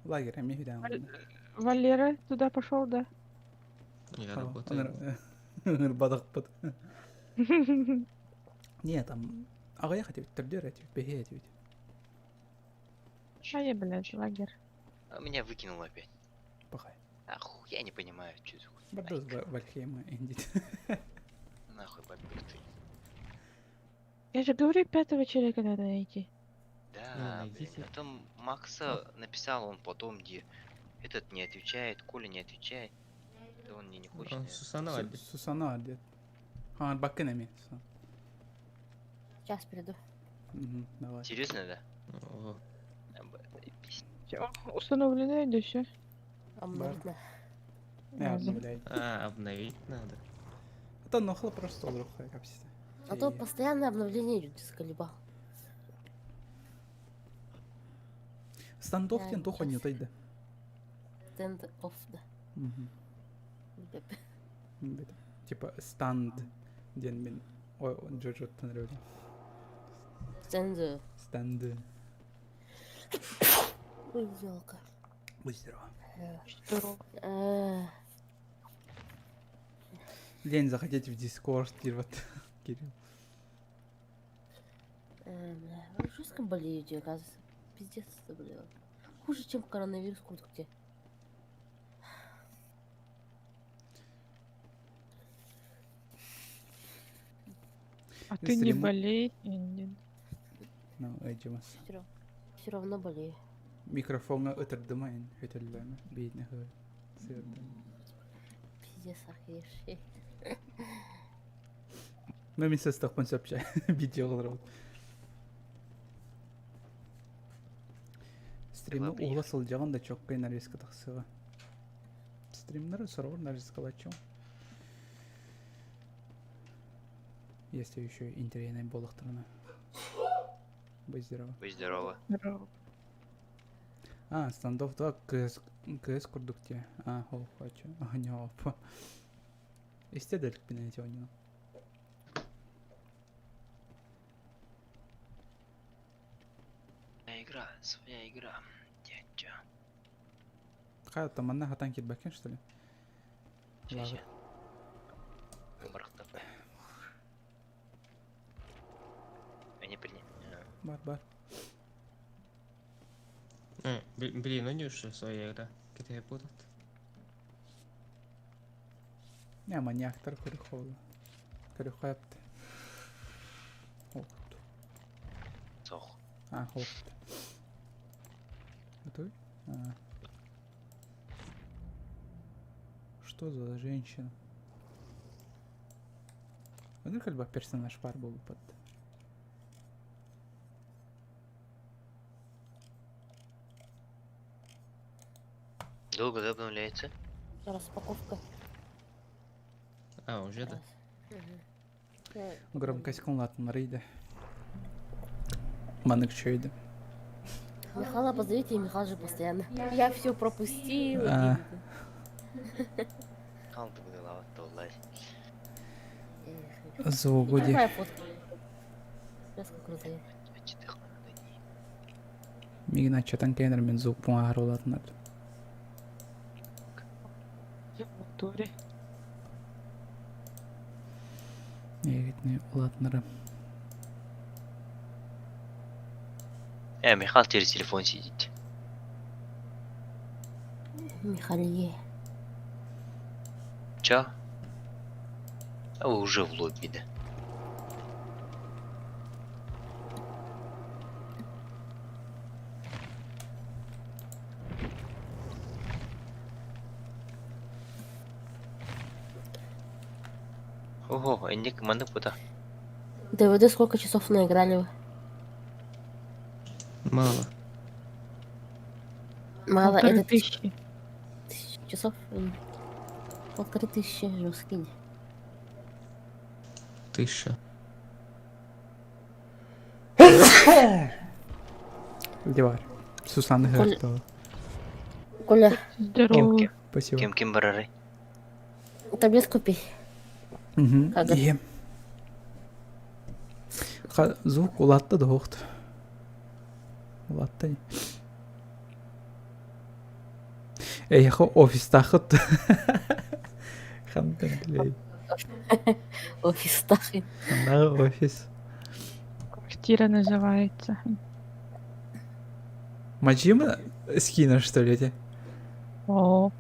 S2: Лагерь, эмиэ үһү
S4: Вал- Валера туда пошел, да?
S1: Я работаю.
S2: Ынырбатахпыт. Не, там аҕыйах этибит, төрдүөр этибит, бэһиэ этибит.
S4: А я, блядь, лагерь.
S5: А меня выкинуло опять.
S2: Пахай.
S5: Ах, я не понимаю, что за хуй.
S2: Бардос Вальхейма индит.
S5: Нахуй бабер ты.
S4: Я же говорю, пятого человека надо найти.
S5: Да,
S1: Ну,
S5: блин,
S1: найдите.
S5: а там Макса написал он потом, где этот не отвечает, Коля не отвечает. Да он мне не хочет.
S1: А,
S5: наверное.
S1: Сусана Альби.
S2: Сусана Альби. А, баккын эмиэ. Сусан.
S3: Сейчас приду.
S2: Мгм, Давай.
S5: Серьезно, да?
S1: О,
S5: А, б- заебись.
S4: Всё, Установлено, да все.
S3: Обновить надо.
S2: Не, обновляй.
S1: А, обновить надо.
S2: Это нохла просто олороххой капсита.
S3: А то постоянное обновление идет, заколебал.
S2: Стандоф диэн туох
S3: Сейчас.
S2: онньутай да.
S3: Стенд оф, да.
S2: Мгм.
S3: Бэп.
S2: Бит. Типа станд диэн мин ой Джоджоттан эрэ
S3: Стенд.
S2: Станд.
S3: Ой, елка.
S2: Будь здорова.
S4: Здорово.
S2: Лень заходить в Дискорд, вот Кирилл.
S3: Бля, жестко болею, оказывается. Пиздец заболела. Хуже, чем коронавирус, куда где.
S4: А ты не
S2: Стрим.
S4: болей, Индин.
S2: Ну, эдимас.
S3: Все равно болею.
S2: Микрофонга ытырдымайын, хөтөллөмө, бейне хы. Сырдым.
S3: Пиздец, охуевший.
S2: Ну, мин сыстахпын сөпче видео олорабыт. Стримы
S5: Давай,
S2: ула сылдьаҕын да чоккай нарезка тахсыга. Стримнары сороҕор нарезкалаччым. Если еще интересный буоллахтарына. Будь здорова.
S5: Будь здорова.
S4: Здорово.
S2: А, стандоф 2 КС, КС курдук дии. А, ол хочу. А, не опа. Истэ да иликпин эти оонньууну.
S5: Своя игра, своя игра. Дядя.
S2: Хайа, там манна хатан киирбэккин, что ли?
S5: Сейчас.
S2: Ладно.
S5: Барахтап. Они приняли.
S2: Бар, бар.
S1: Э, блин, ну не уж своя игра. Где будут?
S2: Не, маньяктар көрүөх Көрүөх Ох,
S5: Сох.
S2: А, ох. Готовы? А. Что за женщина? Оннук элбэх персонаж баар буолбут.
S5: Долго да обновляется?
S3: Распаковка.
S1: А, уже да?
S3: Раз. Мгм. Э,
S2: Громкость улаатыннарыйда. Маннык үчүгэй
S3: Михала позовите, Михал же постоянно. Я все пропустила.
S2: А.
S5: Қалды бұдылауат доллар.
S3: Эх,
S2: Звугу дии.
S3: Какая фотка? Раска крутая.
S2: Миигин аччатан кээнэр мин звукпун аһары улаатыннар.
S4: В натуре.
S2: Ээгитини улаатыннара.
S5: Э, Михаил через телефон сидит.
S3: Михалие.
S5: Чё? А вы уже в лобби, да? Ого, инник маннык бута.
S3: ДВД сколько часов наиграли вы?
S1: Мало.
S3: Мало,
S4: Полторы
S3: это
S4: тысячи.
S3: тысяч часов. М. 1500 жесткий.
S1: Тысяча.
S2: Дивар. Сусанна
S3: Коля-
S2: Хертова.
S3: Коля,
S4: Здорово.
S5: Кем,
S2: Спасибо.
S5: кем, кем барары?
S3: таблетку пей.
S2: Мгм.
S3: Ага.
S2: Ийэм. Звук улаатта да суохту. Улаатта ини. Эйиэхэ офистааххыт Хантан билэйин?
S3: Офистаах.
S2: Ханнааҕы офис?
S4: Квартира называется.
S2: Мадьима скина, что ли, эти?
S4: О,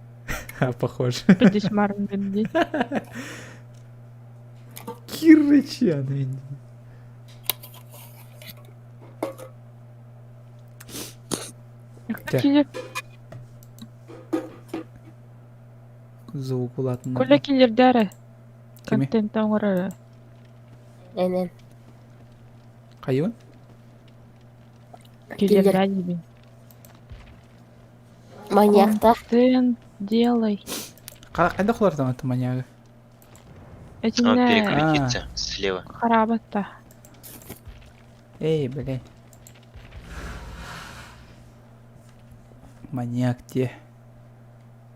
S2: А, похоже.
S4: Пидисмарн
S2: Кирычан.
S4: Килер.
S2: Звук улаатыннар.
S4: Коля киллэрдэ
S2: Кими?
S4: Контент оҥорор.
S3: Эн-эн.
S2: Хайыбын?
S4: Киллэрдэ диибин.
S3: Маньяктаах.
S4: Контент делай.
S2: Хайдах уларытан маньягы?
S5: Он
S4: Этиннэ
S5: переключится слева.
S4: харабатта.
S2: Эй, блядь. Маньяк те.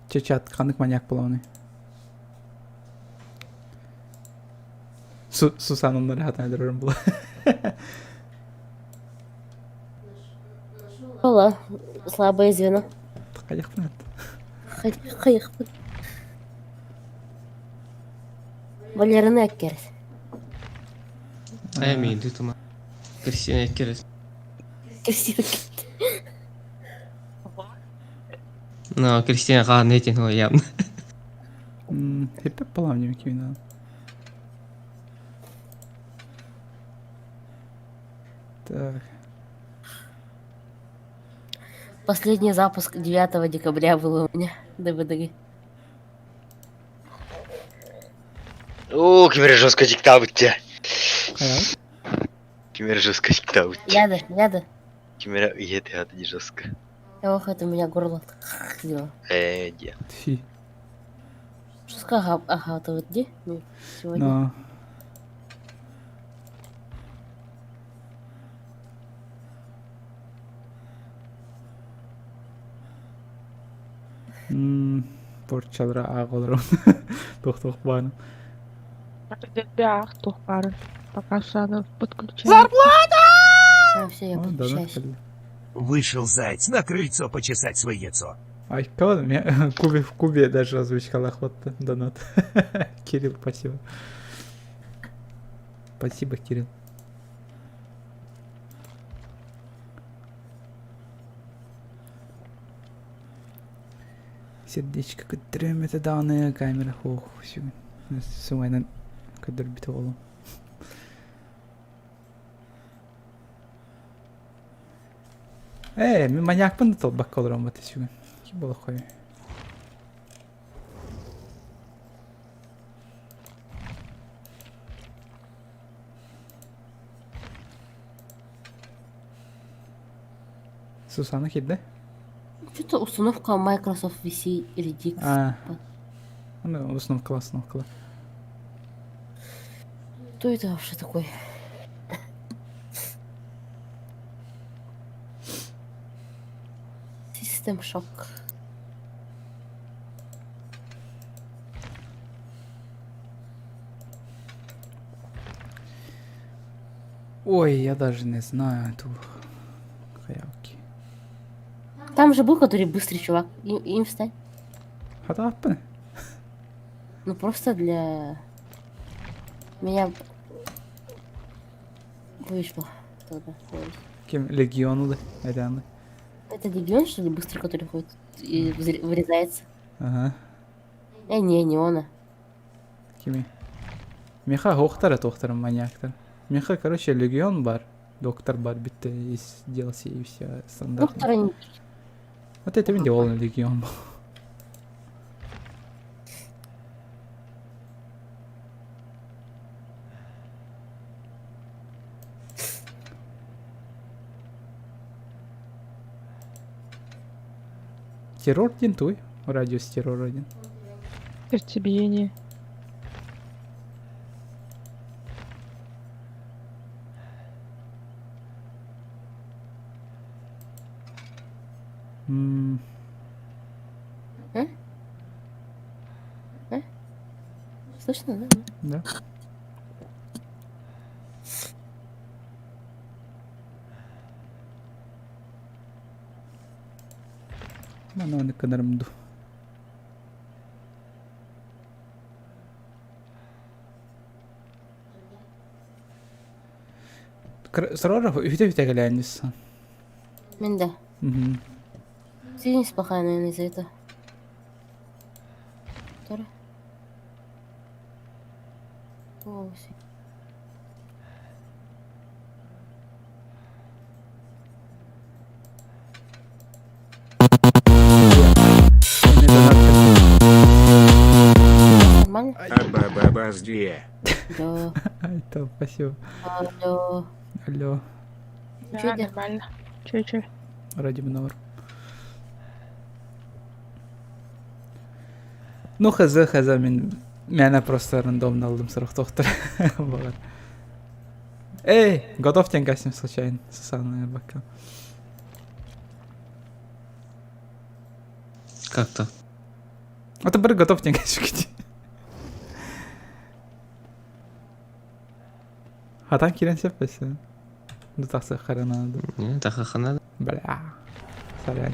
S2: Чечат, ханнык маньяк буолабыный? Сусаннары хатан өлөрөрүм була.
S3: Ола. Слабое звено.
S2: Хайахпын
S3: Хайахпын. Валераны әккерес.
S1: Айа миин тутума. Кристина эккерес.
S3: Кристина
S1: Но Кристина хаан этин хо явно.
S2: Хеппеп балам диэм кимин Так.
S3: Последний запуск 9 декабря был у меня. ДВД.
S5: О, ким эрэ жестко диктабыт дии.
S2: Хайа?
S5: Ким эрэ жестко диктабыт.
S3: Яда, яда.
S5: Ким эрэ ийэтэ аты жестко.
S3: Ох, это у меня горло сделало.
S5: Ээ, дии.
S2: Фи.
S3: Что сказал? Ага, это вот где? Ну, сегодня.
S2: Но. Порчалра ааҕолорон туох-туох баарын.
S4: Ах, туох баарын. Пока что оно подключается.
S3: А, все, я
S2: О, донат
S3: подключаюсь.
S2: кэллэ.
S7: Вышел заяц на крыльцо почесать свое яйцо.
S2: Ай, кого там? Кубе в Кубе даже озвучкала охота донат. Кирилл, спасибо. Спасибо, Кирилл. Сердечко көттерем это дааны камера хуох сумайнан көдөрбүт оҕолум. Ээ, мин маньякпын да толбакка олорон бата сүгүн. Ки болохой. Сусана кирдэ?
S3: Что-то установка Microsoft VC Redux.
S2: А. Ну, установкала, установкала.
S3: Кто это вообще такой? System Shock.
S2: Ой, я даже не знаю, тух. Хаявки.
S3: Там же был, который быстрый чувак. Им встань.
S2: Хатааппын.
S3: Ну просто для меня вышло тогда. Ой.
S2: Ким легиону да?
S3: Это легион, что ли, быстрый, который ходит и врезается?
S2: Ага.
S3: Не, не он.
S2: Кими? Меха хохтара тохтара маньяктар. Меха, короче, легион бар. Доктор бар битте из DLC и все стандартно.
S3: Доктора не...
S2: Вот это мен ол легион был. Террор один туй. Радиус террор один.
S4: Сердцебиение.
S3: Слышно, да?
S2: Да. Маны гынарым дуу. Сорох үһүтэ-үһүтэ кэлээннис.
S3: Мин да. Синис плохая, наверное, из-за этого. Тора. О, Нормально?
S6: Абабабаздие.
S3: Да.
S2: Ай, то, спасибо.
S3: Алло.
S2: Алло.
S4: Да, нормально. Че, че?
S2: Ради норм. Ну, хз, хз, мин мээнэ просто рандомно ыллым сорох тохтор буолар. Эй, готов тен кастим случайно, Сусанна пока.
S1: Как-то.
S2: А ты бары готов тен кастим. Хатан кирен сеппесе. Ну тахса харана.
S1: Не, тахахана.
S2: Бля. Сорян.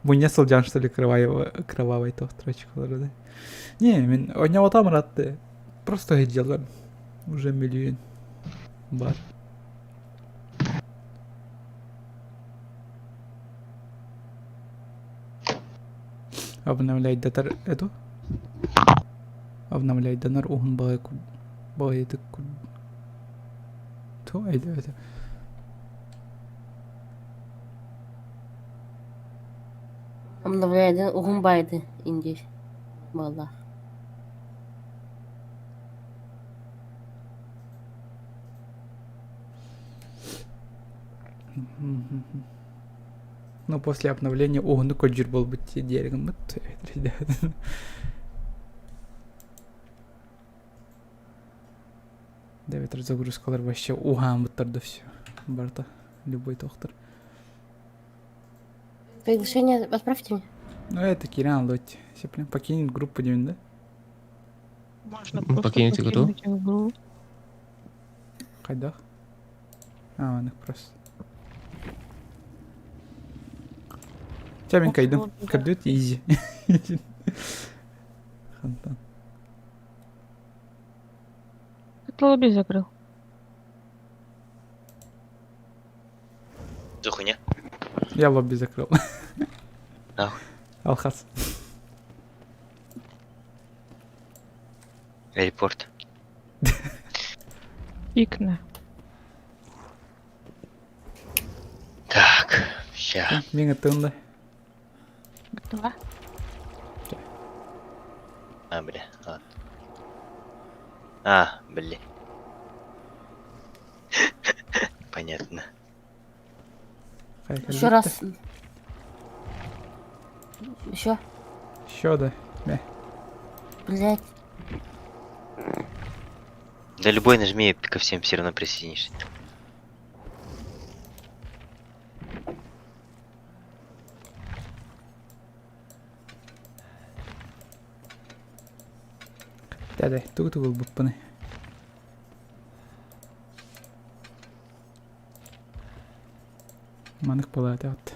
S2: Мунньа сылдьан что ли кровавый, кровавый тохторочкалары да. Не, мин оонньоотом ыраатты. Просто дьыалам. Уже миллион бар. Обновлять датар эту? Обновлять донор уһун баҕайы баҕайытык Ту өйдөөтө.
S3: Обновляйды уһун байды индир буоллаах.
S2: Ну, после обновления уһуннук көрдүүр буолбут диэри гыммыт. Дэбэтэр загрузкалар вообще уһааммыттар да все. Барыта любой доктор.
S3: Приглашение отправьте мне.
S2: Ну это Киран Лотти. Сеплин покинет группу деймин да?
S4: Можно
S1: Ну,
S4: просто
S1: покинуть игру.
S4: покинуть игру.
S2: Хайдах? А, он их просто. Чэ, мин кайдым. Кырдьыт изи. Хантан.
S4: Ты лобби закрыл.
S5: За хуйня?
S2: Я лобби закрыл.
S5: Нахуй.
S2: Алхас.
S5: Репорт.
S4: Икна.
S5: Так, ща.
S2: Мин ыттыгын да.
S4: Готова?
S5: А, бля, ладно. А, бля. Понятно.
S3: Еще раз. Еще.
S2: Еще да. Мэ.
S3: Блять.
S5: Да любой нажми, ко всем все равно присоединишься.
S2: Дядя, тугу тугу ылбыппыный. Манык буолаата от.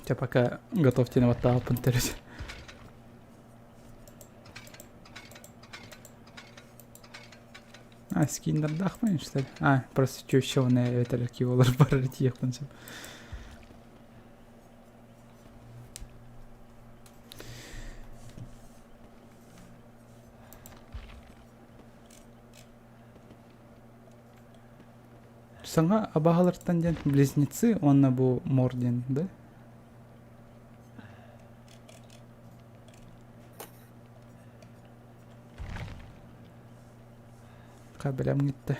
S2: Чэ пока готовьте на ваттааппын төрүт. А, скиннердаахпын что ли? А, просто чүөччэ эбэтэр киолар барар тиийиэхпин сөп. Саҥа абаһалартан диэн близнецы уонна бу мор диэн да? Кабелям gitti.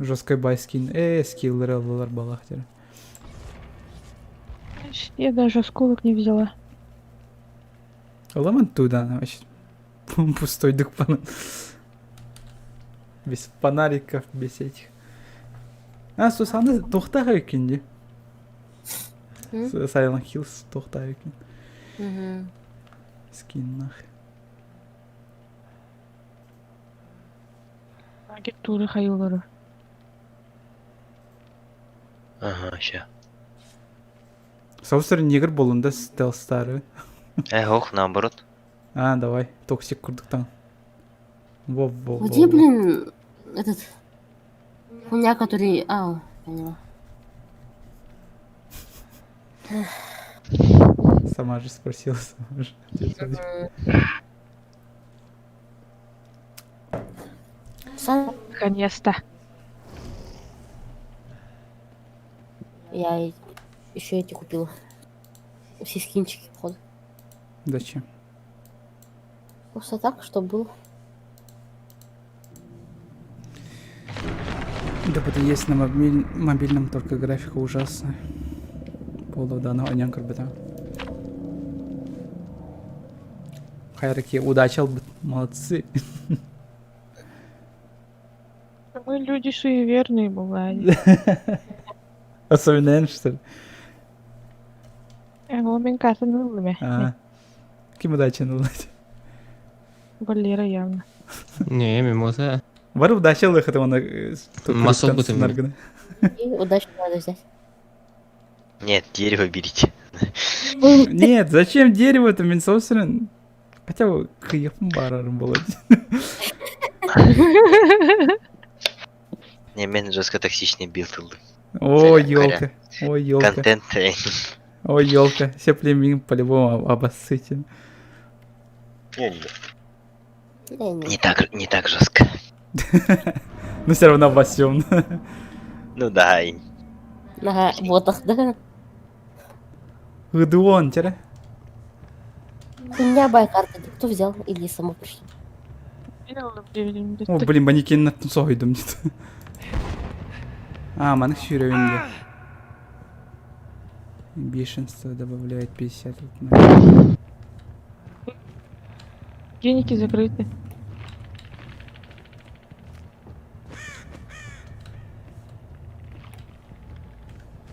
S2: Жесткой бай скин. Скиллеры ыллылар балах диэн.
S4: Я даже осколок не взяла.
S2: Ыламан туда, вообще пустой дукпанан. Без фонариков, без этих. А, Сусана туохтаах эбиккин дии. Silent Hills туохтаах эбиккин. Скиннах.
S4: Агентуры хайылары.
S5: Ага, ща.
S2: Соусер негр болунда стелстары.
S5: Э, ох, наоборот.
S2: А, давай, токсик курдуктан. Во, во, во.
S3: Где, блин, этот хуйня, который... А, поняла.
S2: Сама же спросила, сама же.
S3: Сам...
S4: Наконец-то.
S3: Я еще эти купила. Все скинчики, походу.
S2: Зачем?
S3: Просто так, чтобы было.
S2: Да буду есть на мобильном, только графика ужасная. Полуданного анян көрбөтө. Хайраки удача молодцы.
S4: Мы люди суеверные бывают.
S2: Особенно эн, что ли?
S4: Мин картаны ыллым
S2: А. Ким удачаны ыллать?
S4: Валера явно.
S1: Не, мимоза.
S2: Бар удача ылыхыт оны
S1: Масол бутым.
S3: И удачу надо взять.
S5: Нет, дерево берите.
S2: Нет, зачем дерево это мин собственно Хотя бы кыйыппын барарым болады.
S5: Не, мен жестко токсичный билд ылдым.
S2: Ой, елка. Ой, елка.
S5: Контент.
S2: Ой, елка. Все племень по-любому обоссыте.
S5: Не так, не так жестко.
S2: Но все равно обоссем.
S5: Ну да.
S3: Ага, вот так, да.
S2: Гдуон, тире.
S3: Хуйня бай карта, кто взял или само пришло?
S2: О, блин, манекен соһуйдум дит. А, маннык сүүрөбүн дии. Бешенство добавляет 50.
S4: Геники закрыты.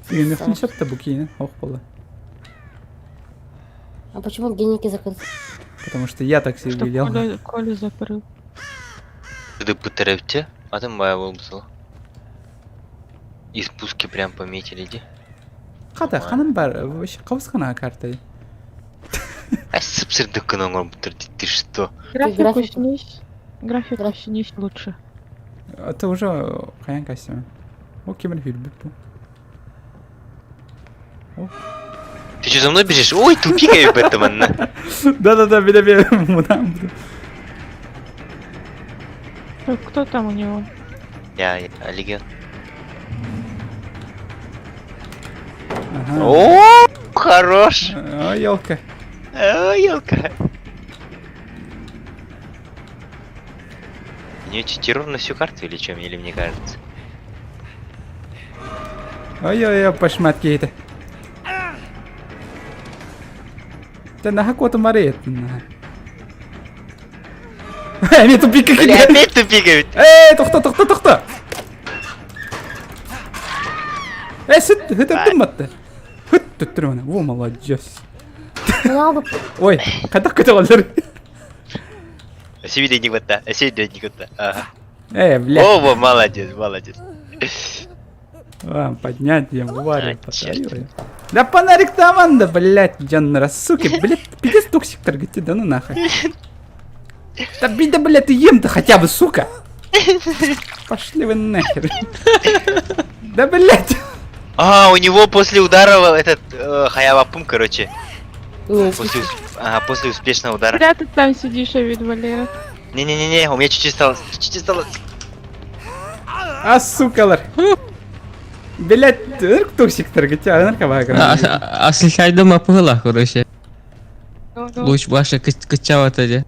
S2: Үйөнөхпүн сөп да бу киинэ ох буолла.
S3: А почему геники закрыты?
S2: Потому что я так себе
S4: Что
S2: велел.
S4: Коля, Коля закрыл.
S5: Ты А там моя был. И спуски прям пометили, иди.
S2: Хата, ханан бар, вообще хабыс-хаҥас карта.
S5: А сып-сырдык ты что?
S4: Графику
S3: графику.
S4: снизь. Графику
S3: Граф-
S4: снизь лучше.
S2: Это уже хайаан костюм. О, ким эрэ сүүрбүт бу.
S5: Ты что, за мной бежишь? Ой, тупик Бэтмен.
S2: Да-да-да, билэ мунаан.
S4: Так, кто там у него?
S5: Я, я, Легион.
S2: Ага.
S5: О, хорош!
S2: О, елка.
S5: О, елка. У нее террор на всю карту или чем, или мне кажется?
S2: Ой-ой-ой, пошмат киһитэ. Тэ наһаа куотумары Эмиэ тупикка
S5: Бля,
S2: киирдэ.
S5: опять тупик ведь!
S2: Эй, тохтоо, тохтоо, тохтоо! Э, сүт, хөтөрдүм батты. Хөт, төттөрү Во, молодец. Ой, хайдах көтөҕөллөр?
S5: Себе не готта, себе не готта. Ага.
S2: Э, бля.
S5: О, во, молодец, молодец.
S2: А, поднять я варю,
S5: А, черт.
S2: Да фонарик там, да, блядь, Джан, суки, блядь, пиздец токсик торгайте, да ну нахуй. Да, да, блядь, ты ем-то хотя бы, сука. Пошли вы нахер. Да, блядь.
S5: А, у него после удара этот э, Хаявапум, короче.
S3: Не,
S5: После, ага, после успешного удара.
S4: Зря ты там сидишь, а вид Валера.
S5: Не-не-не-не, у меня чуть-чуть стало. Чуть-чуть стало.
S2: А, сукалар. Блядь, токсик торгайте, а наркоман.
S1: А случайно мапыла, короче.
S4: Ну, ну,
S1: Луч ваша кыччава де.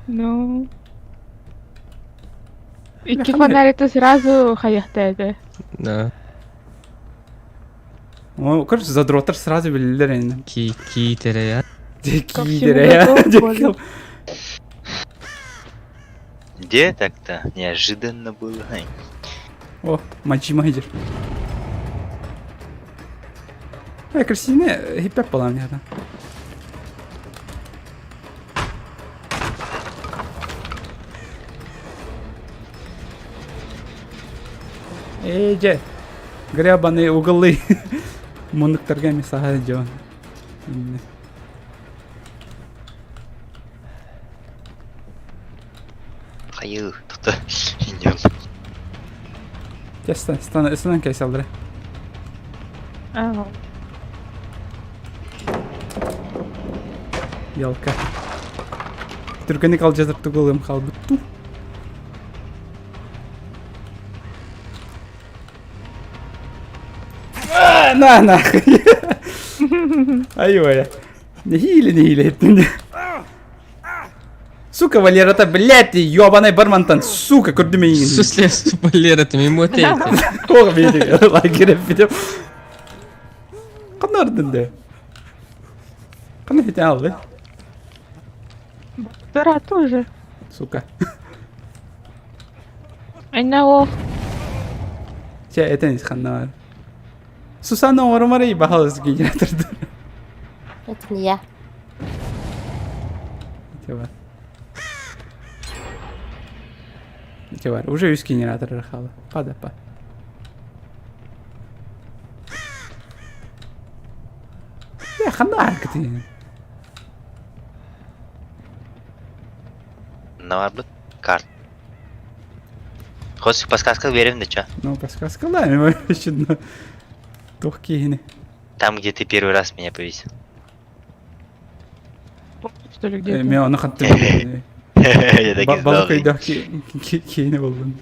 S4: ну. Икки фонарь сразу хаяхта это.
S1: Да.
S2: О, короче, задроттар сразу билэллэр ини.
S1: Ки киитере я.
S2: Дьэ
S4: Ко всему
S2: киидэрэ
S4: готов, Коля.
S5: Где так-то? Неожиданно было.
S2: О, мачима идер. Э, Кристина хиппеп балам яда. Эй, же. Гребаные углы. Муннуктарга мисаха дьон.
S5: Хайыы, тута инньэм.
S2: Чэ, стан, станан кэсэллэрэ.
S4: Ага.
S2: Елка. Түргэнник алдьатар тугулым хаалбыт туу. На нахуй. Айой. Нэһиилэ нэһиилэ иһиттим. Сука, Валера-то, блядь, ты ёбаный бармантан, сука, көрдүм эйигин.
S1: Сусле, Валера, ты мимо тейте.
S2: Туох биир лагерь эппитим. Ханна ардын да? Ханна хитэн алды?
S4: Дыра тоже.
S2: Сука.
S4: Айна ол.
S2: Чэ, этэн ис ханна бар. Сусанна оҥорумар баһалыс генераторды.
S3: Это не я.
S2: Ити бар. Ити бар. Уже үс генератор хаала. Пада па. Я ханна аркытын.
S5: Наварбыт карт. Хос подсказка берем да чё?
S2: Ну, подсказка да, мен вообще Туох киһини.
S5: Там, где ты первый раз меня повесил.
S4: Что ли, где
S2: Мен ону хаттым.
S5: Я так и знал.
S2: Балык өйдөөх киһини буллун.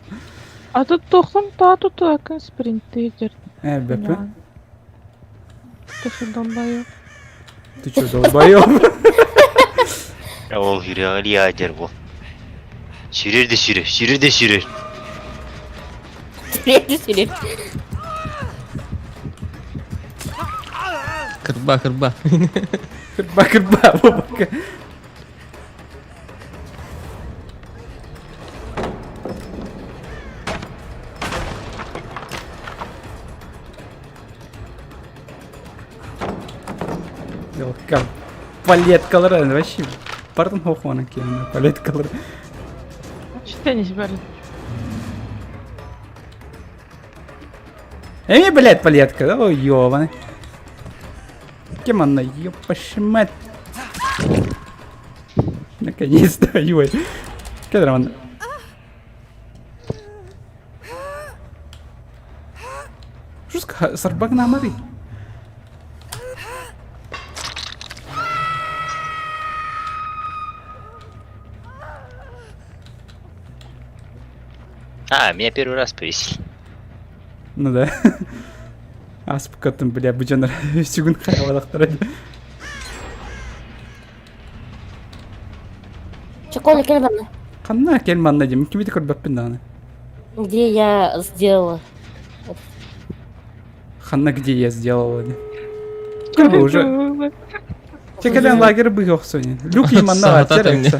S4: А тут тохтон та тут акын спринтер.
S2: Э, бэппэ.
S4: Ты что, долбоёб?
S2: Ты чё, долбоёб?
S5: Ол ядер был. Сүүрэр да сүүрэр, сүүрэр да сүүрэр.
S3: Сүүрэр сүүрэр.
S1: Кырба, кырба.
S2: Кырба, кырба, бабака. Елка. Палеткалар вообще. Пардон, хохуана киэнэ палеткалар.
S4: Что не сберет?
S2: Эми, блядь, палетка, ой, ёбаный. Кем она, ёпашмать. Наконец-то, ой. Кедр Жестко, сарбак на Мари.
S5: А, меня первый раз повесили.
S2: Ну да. Аспыкатын, бля, бу дьоннор сүгүн хайалахтара.
S3: Чоколя, кэл манна.
S2: Ханна кэл манна дим, кими да көрбөппүн даҕаны.
S3: Где я сделала?
S2: Ханна где я сделала? Көрбө уже. Чэ кэлэн лагерь быһа охсуни. Люк и манна
S1: Саатата мне.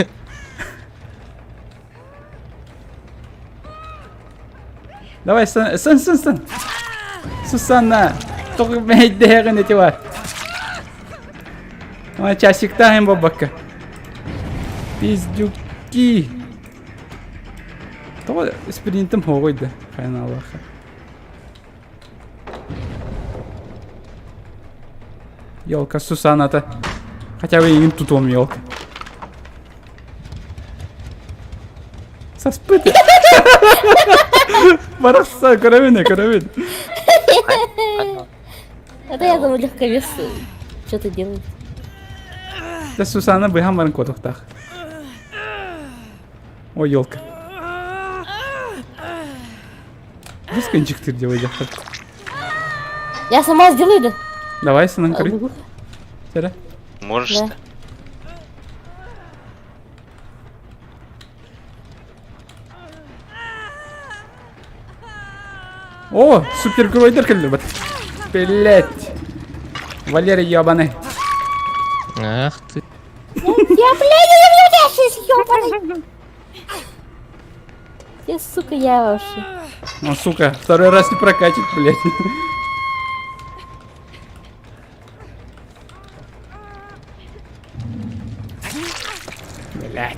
S2: Давай, сан, сан, сан, сан. Сусанна, тоҕо мэйдээҕин ити бар. Ой, часиктаһын бобакка. Пиздюки. Тоҕо спринтым хоҕуйда, хайан Аллаха. Елка Сусаната. Хотя бы им тутуом елка. Саспыт. Барахса, көрөбүн, көрөбүн.
S3: Это я думаю, легковес что-то делает.
S2: Да Сусана быһан баран куотуохтаах. Ой, елка. Бусканчик делай дьахтар.
S3: Я сама сделаю, да?
S2: Давай, сынан көрүй. Сэрэ.
S5: Можешь
S3: Да.
S5: да?
S2: О, супергеройдар кэллибит. Блять. Валера ебаный.
S1: Ах ты.
S3: Я, блядь, я, блядь, я сейчас ёбаный. Где, сука, я вообще?
S2: Ну, сука, второй раз не прокатит, блядь. Блядь.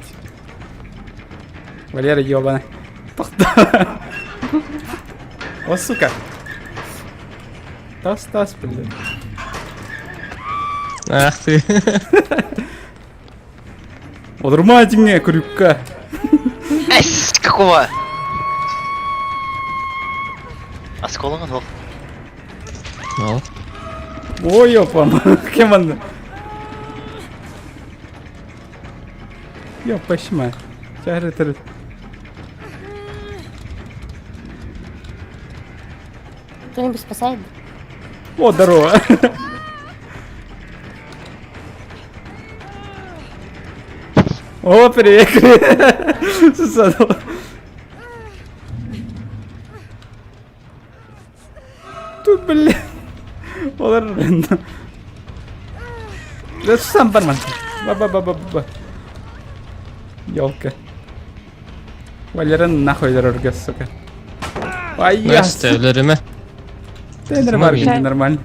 S2: Валера, ебаный. О, сука. Тас, тас, блядь.
S1: Ах ты.
S2: Олорма дьиҥэ крюкка.
S5: Эс, какого? Осколок ол.
S1: Ал.
S2: Ой, опа, кем он? Ёпашма. Чары тыр.
S3: Кто-нибудь спасает?
S2: О, здорово. О, привет. Сусанова. Тут, блин. Олар Да сам барман. Ба-ба-ба-ба-ба. Ёлка. Валера нахуй дорога, сука. Ай, я.
S1: Настя, өлөрүмэ.
S2: Да нормально, нормально.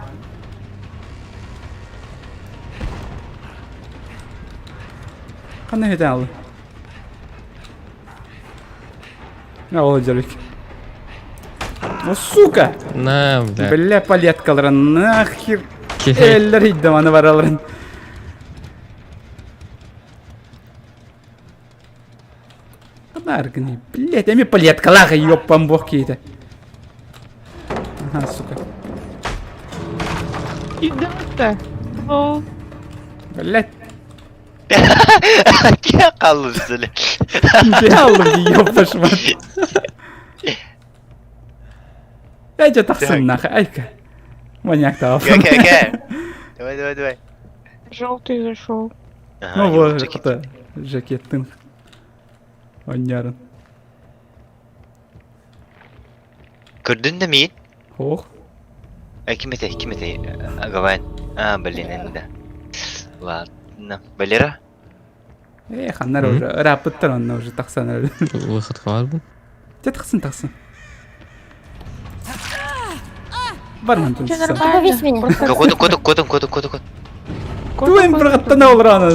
S2: Ханна хэтэн алды. А, ол дьэрик. Ну, сука!
S1: На, бля.
S2: Бля, палеткалара нахер.
S1: Киһи.
S2: Эллер иддем аны бараларын. Наргни, блядь, эми палеткалаха, ёппам бог кейті. Ага, сука.
S4: Идёт-то. О,
S2: Блядь,
S5: Киһи хааллын
S2: Делал, ёпташ мать. Эйдэ тахсын нахуй, айка. Маньяк тав.
S5: Кэ, кэ, кэ. Давай, давай, давай.
S4: Желтый зашел.
S5: Ага,
S2: Ну вот,
S5: жакет.
S2: это жакеттын. Оннярын.
S5: Көрдүн да миин?
S2: Ох.
S5: Э, ким этэй, ким этэй? Гавайн. А, блин, инде. Ладно. Валера?
S2: Э, ханнар уже рапыттар онна уже тахсан.
S1: Выход бар
S2: Те тахсын тахсын. Бар мантын
S4: Че,
S2: ссан.
S4: нормально?
S3: Повесь меня.
S4: Просто
S5: Коду, коду, коду, коду, коду, коду.
S4: кот
S2: Туин
S4: такой,
S2: быргаттан олрана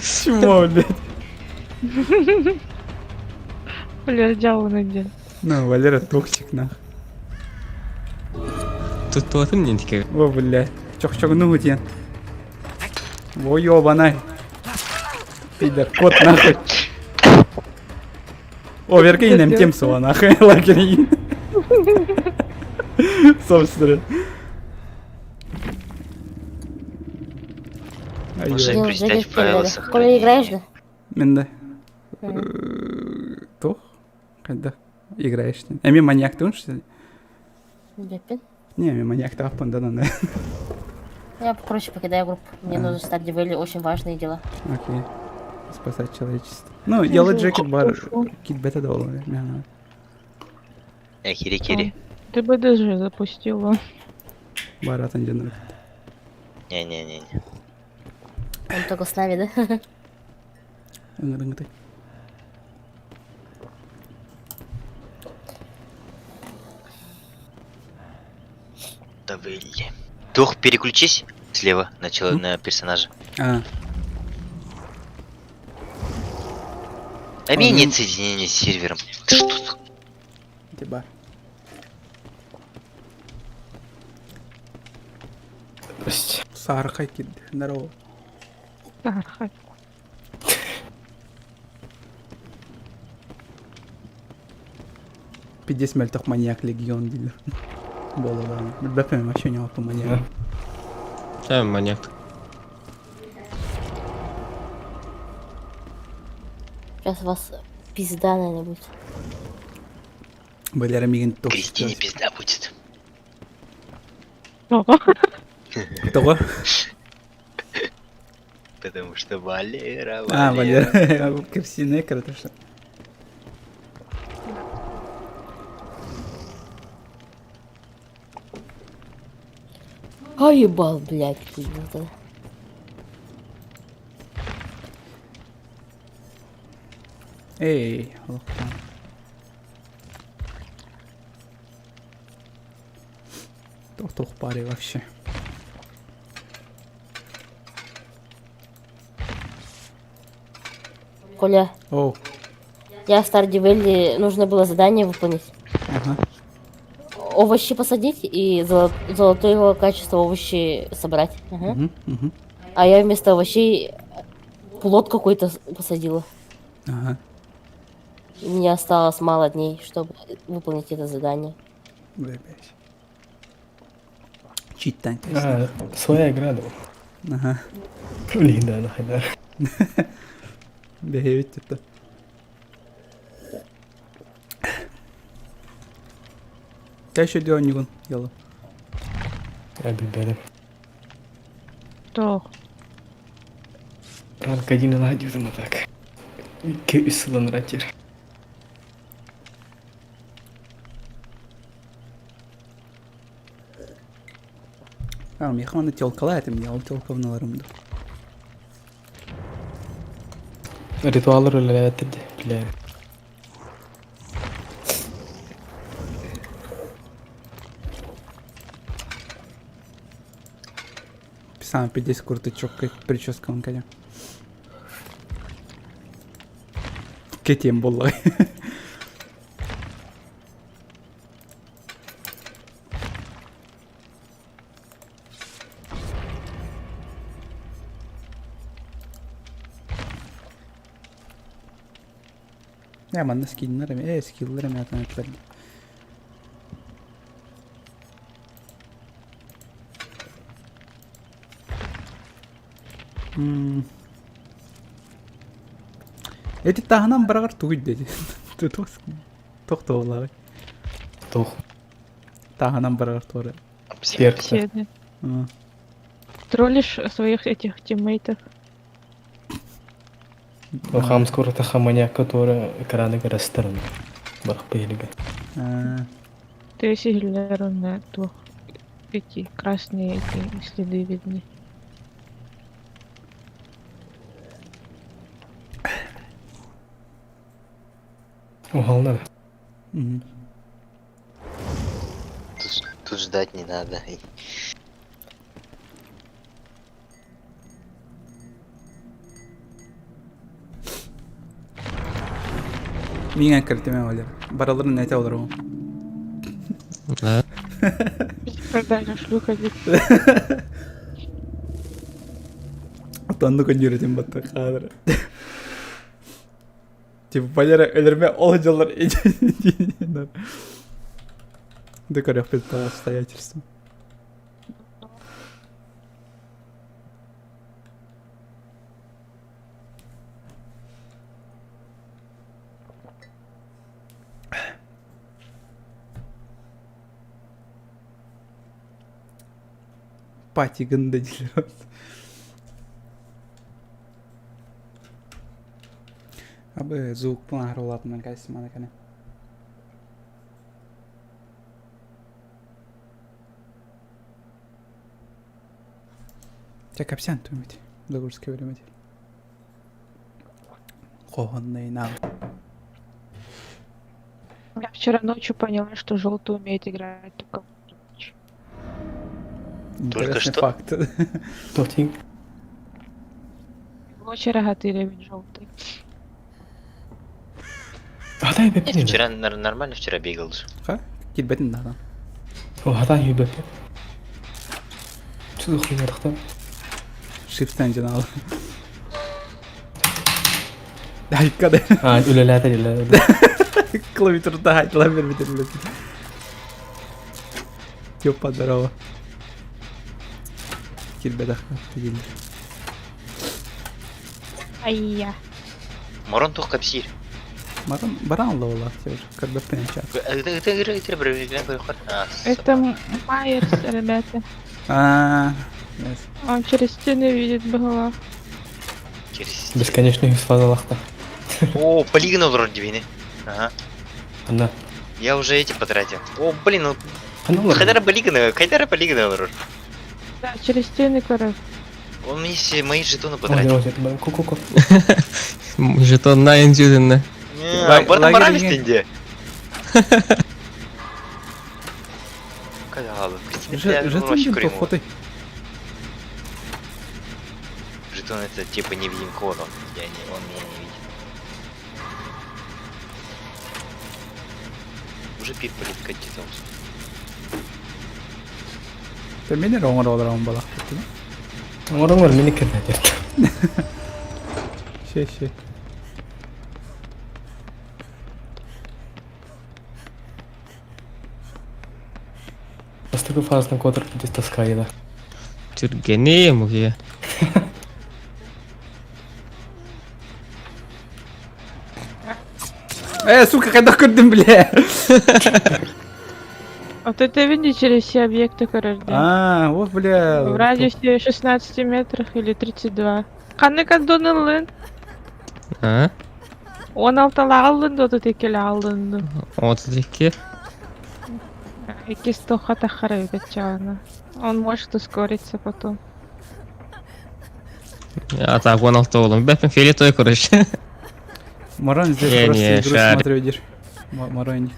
S2: Чмо, блядь.
S4: Валера дьявол надел.
S2: Ну, Валера токсик, нах.
S1: Тут туатын нентике.
S2: О, блядь. Чох-чох ну ден. О, ёбаный. Пидор, кот нахуй. О, верки нам тем сула нахуй. Лагерь. Собственно. Ай,
S5: Может,
S2: ой.
S5: Представь,
S3: Джекет
S5: файлы
S3: Коля,
S5: сохранения.
S3: играешь, да?
S2: Менде. Тох? Когда играешь? Эми маньяк ты что ли?
S3: Беппин.
S2: Не, эми маньяк ты аппан да да.
S3: Я, короче, покидаю группу. Мне
S2: А.
S3: нужно стать Вэлли, очень важные дела.
S2: Окей. Спасать человечество. Ну, Yellow Jacket бар.
S4: Ушел.
S2: Кит бета да ол.
S5: Э, кири, кири.
S4: Ты БДЖ запустила.
S2: Бар атын жанр.
S5: Не-не-не.
S3: Он только с нами, да?
S2: Ыңыр-ыңыр.
S5: Давай. Тух, переключись слева на, чело-
S2: М?
S5: на персонажа.
S2: А,
S5: А меня
S2: ну.
S5: нет соединения с сервером. Ты что за-
S2: где бар?
S8: Здрасте.
S2: Сархай кит. Здорово.
S4: Тархать.
S2: Пиздец мөлтөх маньяк легион дилер. Боло да. Бэпэм вообще не опа маньяк.
S1: Сам маньяк.
S3: Сейчас вас пизда, наверное, будет.
S2: Валера мигин токсик.
S5: Кристине пизда будет.
S4: Ого.
S2: Того?
S5: Потому что Валера,
S2: А,
S5: Валера.
S2: Валера. Крысиная икра, то что.
S3: А ебал, блядь, пиздец. да.
S2: Эй, олохтон. Туох баарый вообще?
S3: Коля,
S2: О,
S3: я в Stardew Valley нужно было задание выполнить.
S2: ага.
S3: Овощи посадить и золотого качества овощи собрать. Ага.
S2: Мгм, мгм.
S3: А я вместо овощей плод какой-то посадила.
S2: Ага.
S3: И мне осталось мало дней, чтобы выполнить это задание.
S2: Бля, блядь. Читтан кэс.
S8: А, своя игра, да.
S2: Ага.
S8: Блин, да, нахайдар.
S2: Бэйэбит это. Тэ еще оонньуугун, ялы.
S8: Я билбэтим.
S4: Туох.
S8: Ранг один ладьюзом а так. Икки үс сылын ратир.
S2: А, миэхэ манна телкалаа этим, я ол телкабыналарым да.
S8: Ритуаллар үлэлээттэр дии, бля.
S2: Сам пиздец куртычок прическа он коня. Кетем буолла. Я манна скиннер эми, э, скиллер эми атын этилер. Эти таһынан бараҕар тугуй диэти. Туох туоллаҕый?
S8: Туох.
S2: Таһынан бараҕар туора.
S8: Перк.
S4: Все, да. Троллишь своих этих тиммейтов.
S8: Хамскор это хаманяк, который экраны көрөстөрүн. Барах бэйилигэ.
S4: Ты сигиллер туох эти красные эти следы видны.
S8: Уһална.
S5: Тут, тут ждать не надо.
S2: Миңа киртиме олер. Бараларын нете олар ол.
S1: Да.
S4: Продажа шлюха здесь.
S2: Отанны көннөрүтүн батта кадр. Типа Валера өлөрмө ол дьоллор Да көрөхпүт по обстоятельствам. Пати гында дииллэр. Абы звук план улаатынан кайсымана кene. Чэ кэпсээн түммүт. Догурскай беремет. Хоһоннайнаах.
S4: Я вчера ночью поняла, что желтый умеет играть только в ночь.
S5: Только
S2: Интересный
S5: что?
S2: факт.
S8: Тохтин.
S4: Вчера рогатыря желтый.
S8: Хатай
S5: Нет,
S8: бэппин.
S5: вчера нормально вчера бегал же.
S2: Ха? Килбэтин даҕаны.
S8: О, хатай бэппин. Что за хуйня тахта?
S2: Shift жинал. Айка да.
S8: А, үлэлээтэ үлэлээтэ.
S2: Клавиатурда айтыла бербит Тёпа, здорово. Килбэтэх дииллэр.
S4: Ай-я.
S5: Морон тух капсир.
S2: Баран баран ловла уже көрбөппүн чат.
S4: Это Майерс, ребята.
S2: А, yes.
S4: Он через стены видит было.
S5: Через
S8: Бесконечный фазалахта.
S5: О, полигон вроде вины. Ага.
S8: Она.
S5: Я уже эти потратил. О, блин, ну
S8: Она
S5: Хайдара полигоны, Хайдара полигоны вроде.
S4: Да, через стены, короче.
S5: Он мне все мои жетоны потратил.
S8: Ку-ку-ку.
S1: Жетон на интюдинна.
S5: Барда баран де.
S2: Жетон тоқоты.
S5: Жетон это типа невидимка, он, я не, он меня не видит. Уже пип политка титомс.
S2: Мен эрэ оҥоро олоробун балахпытын.
S8: Оҥороҥор мини кэллэ
S2: Щэ щэ.
S8: Бастакы фазаны куотар киһи таскайда.
S1: Түргэни мугия.
S2: Э, сука, хайдах көрдүм, бля.
S4: Вот это видишь через все объекты көрөрдө.
S2: А, вот, бля.
S4: В радиусе 16 метров или 32. Ханнык аддон ыллын?
S1: А?
S4: 16 аллын да 32 аллын.
S1: 32.
S4: Иккис тоха тахара эбит Он может ускориться потом.
S1: А так, 16 оҕолом. Бэппин фиолетовый, короче.
S2: Марон здесь
S1: Не,
S2: просто
S1: не,
S2: игру
S1: шарик.
S2: смотрю, видишь. Марон не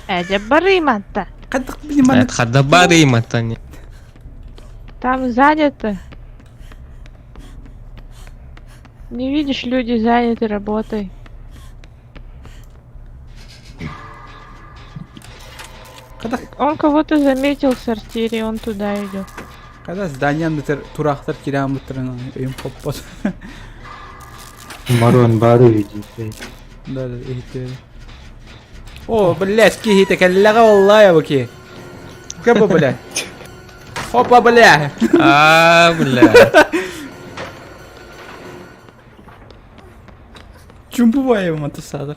S4: Эдя барыматта.
S2: Хайдах понимаю.
S1: Хадабары матани.
S4: Там занято. Не видишь, люди заняты работой.
S2: Когда,
S4: Он кого-то заметил в сортире, он туда идет.
S2: когда здание тураахтар кирээн быттарына өйүм хоппот.
S9: Марон бары видит.
S2: Да, да, иһиттэ. О, блядь, киһитэ кэллэҕэ оллая бу ки. Кэбэ, бля. Опа, бля.
S1: А, бля.
S2: Чумпубаева матусадыр.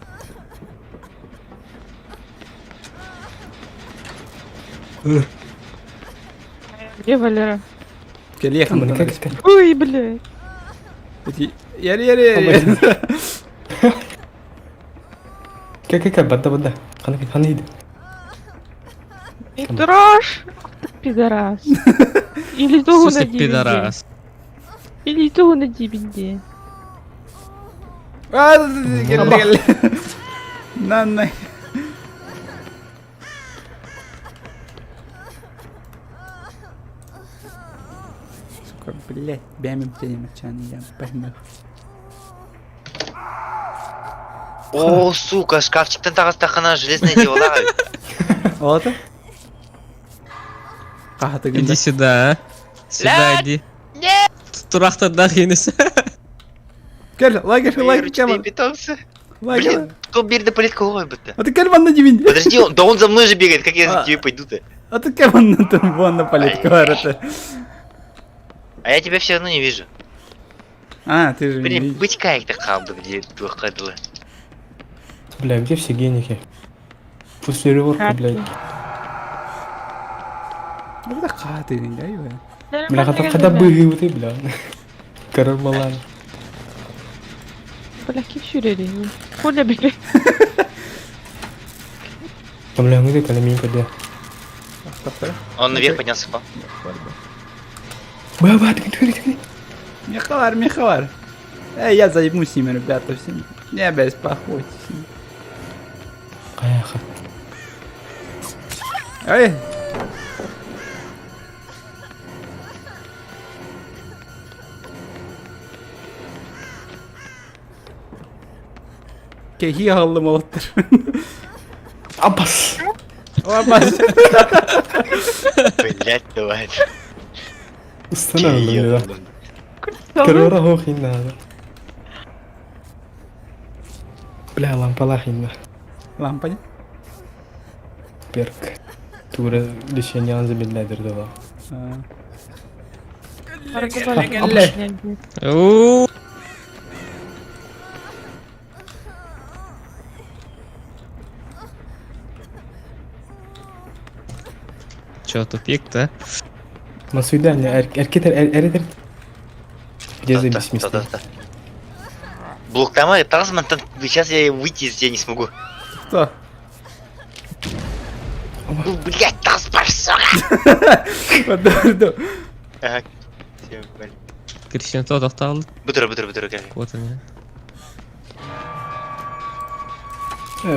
S4: Где Валера?
S2: Кэлиэх
S8: Как
S4: Ой, блядь.
S2: Яри, яри.
S8: Как как бадда бадда. Хана хана иди.
S4: Не трожь! Ах ты пидорас. Или тугу на
S1: Суси
S4: дибинде.
S1: пидорас.
S4: Или тугу на дибинде.
S2: А, кэллэ, кэллэ. На, на. Сука, блядь, бэмим тенем я пойму.
S5: О, сука, шкафчиктан таҕыстаххына железное дело.
S2: Вот. Кахаты
S1: Иди сюда, а. Сюда иди. Нет! Тураахтардаах енес.
S2: Кел, лагерь, лагерь,
S5: Ручные
S2: кем?
S5: питомцы.
S2: Лагерь.
S5: Блин, кто берет политку ловит-то?
S2: А ты кел ванна дивин.
S5: Подожди, он, да он за мной же бегает, как я
S2: А.
S5: за тебе пойду-то?
S2: А ты кем ванна там вон на политку это.
S5: А я тебя все равно не вижу.
S2: А, ты же не
S5: Блин,
S2: видишь.
S5: быть как-то хаб, где двухходила.
S8: Бля, где все геники? После реворка, блядь.
S2: Ну это хаты, да, его.
S8: Бля, когда когда быгы ты, бля. Карамалан.
S4: Бля, кипшүрери. Коля, бля.
S8: Там бля, мы когда меня когда.
S5: Он наверх поднялся, по.
S8: Бля, бля, ты, ты, ты.
S2: Мехавар, мехавар. Эй, я заебнусь с ними, ребята, всеми. Не беспокойтесь.
S8: Эх.
S2: Эй! Кеһи аллым олоттор.
S8: Абас.
S2: Абас.
S5: Блять, давай.
S8: Устанавливаю, да. Корора хохина. Бля, лампа лахина.
S2: Лампа не?
S8: Перк. Тура лечение замедляет дала.
S1: Уу. Чё, тупик-то?
S8: На свидание, эркетер, эркетер. Где запись места?
S5: Блок там, Тазман, там, сейчас я выйти из тебя не смогу.
S2: Кто?
S5: Ну, блять, Тазман, сука!
S2: Подожди.
S5: Ага. Все, бали.
S1: Кристина тохтоол.
S5: Бытыр, бытыр, бытыр, кэл.
S1: Вот они.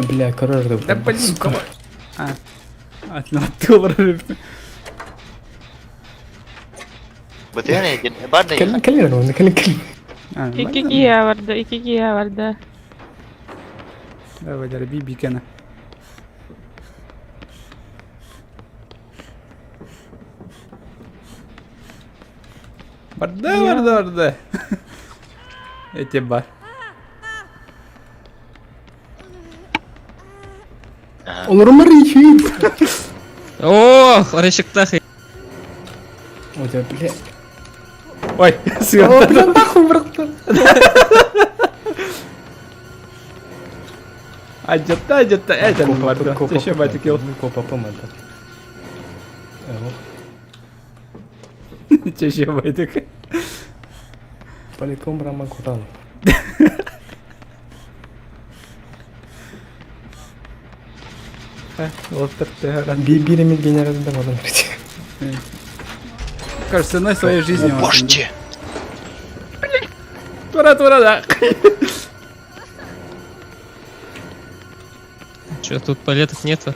S8: Бля, король
S2: Да блин, кого? А. Аттылар.
S5: Бытыр, бар да.
S8: Кэлин кэлин оны кэлин кэлин.
S4: Икки киһи барда, икки киһи барда.
S2: Давай, би бикена. Барда, барда, барда. Эти бар.
S8: Олорумар ичит.
S1: Ох, орешектах.
S8: Ой, бля.
S2: Ой,
S8: О, бля, нахуй бырахтым.
S2: Адьятта, адьятта, этен барда. Чеше батик ел.
S8: Копа помада.
S2: Чеше батик.
S8: Поликом рама кутан. Бири генералда можно прийти.
S2: Кажется, ценой своей жизни.
S5: О, боже!
S2: Тура, тура, да.
S1: Че, тут палетов нету?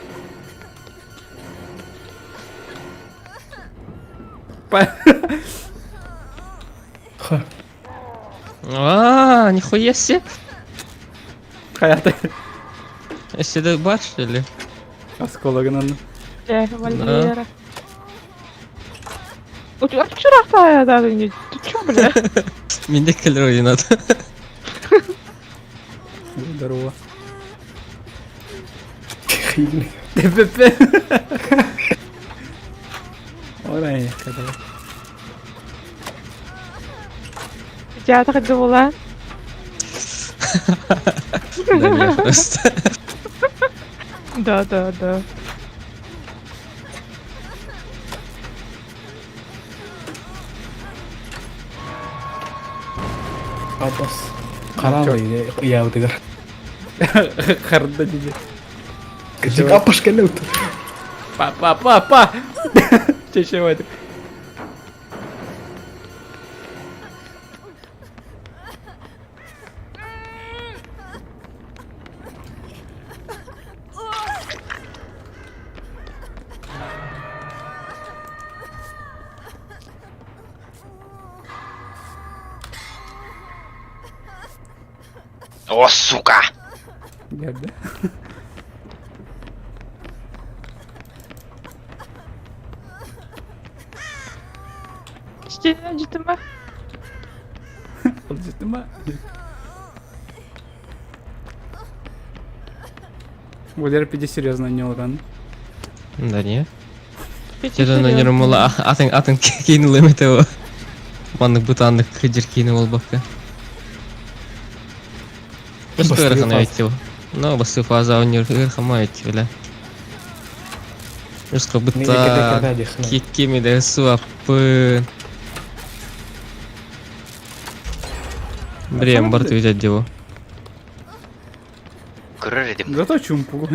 S8: Ха.
S1: А, нихуя себе.
S2: Хаята.
S1: Если бар, что ли?
S2: Оскологынан.
S4: Бля, Валера. У тебя вчера да, ты чё, бля?
S1: Мне калорий надо.
S2: Здорово.
S8: Хиль.
S2: ТПП. Ора, когда.
S4: Театр была.
S1: Да не, просто.
S4: Да, да, да.
S8: Абас. Карал я вот игра.
S2: Харда диди.
S8: Апаш кэлэ
S2: Па, па, па, па. Чеше батик.
S5: О, сука!
S2: Герда.
S4: Житима.
S2: Житима. Валера, пиди серьезно не уран.
S1: Да не. Серьезно не румула, атын атын кейин лимит его. Маннык бутаннык хыдер кейин ол бакка. Просто ырхан айтил. Но басы фаза у них ырхама айтил. Просто быта кикими да суапы. Брем, барты видят дело.
S2: Зато чумпу.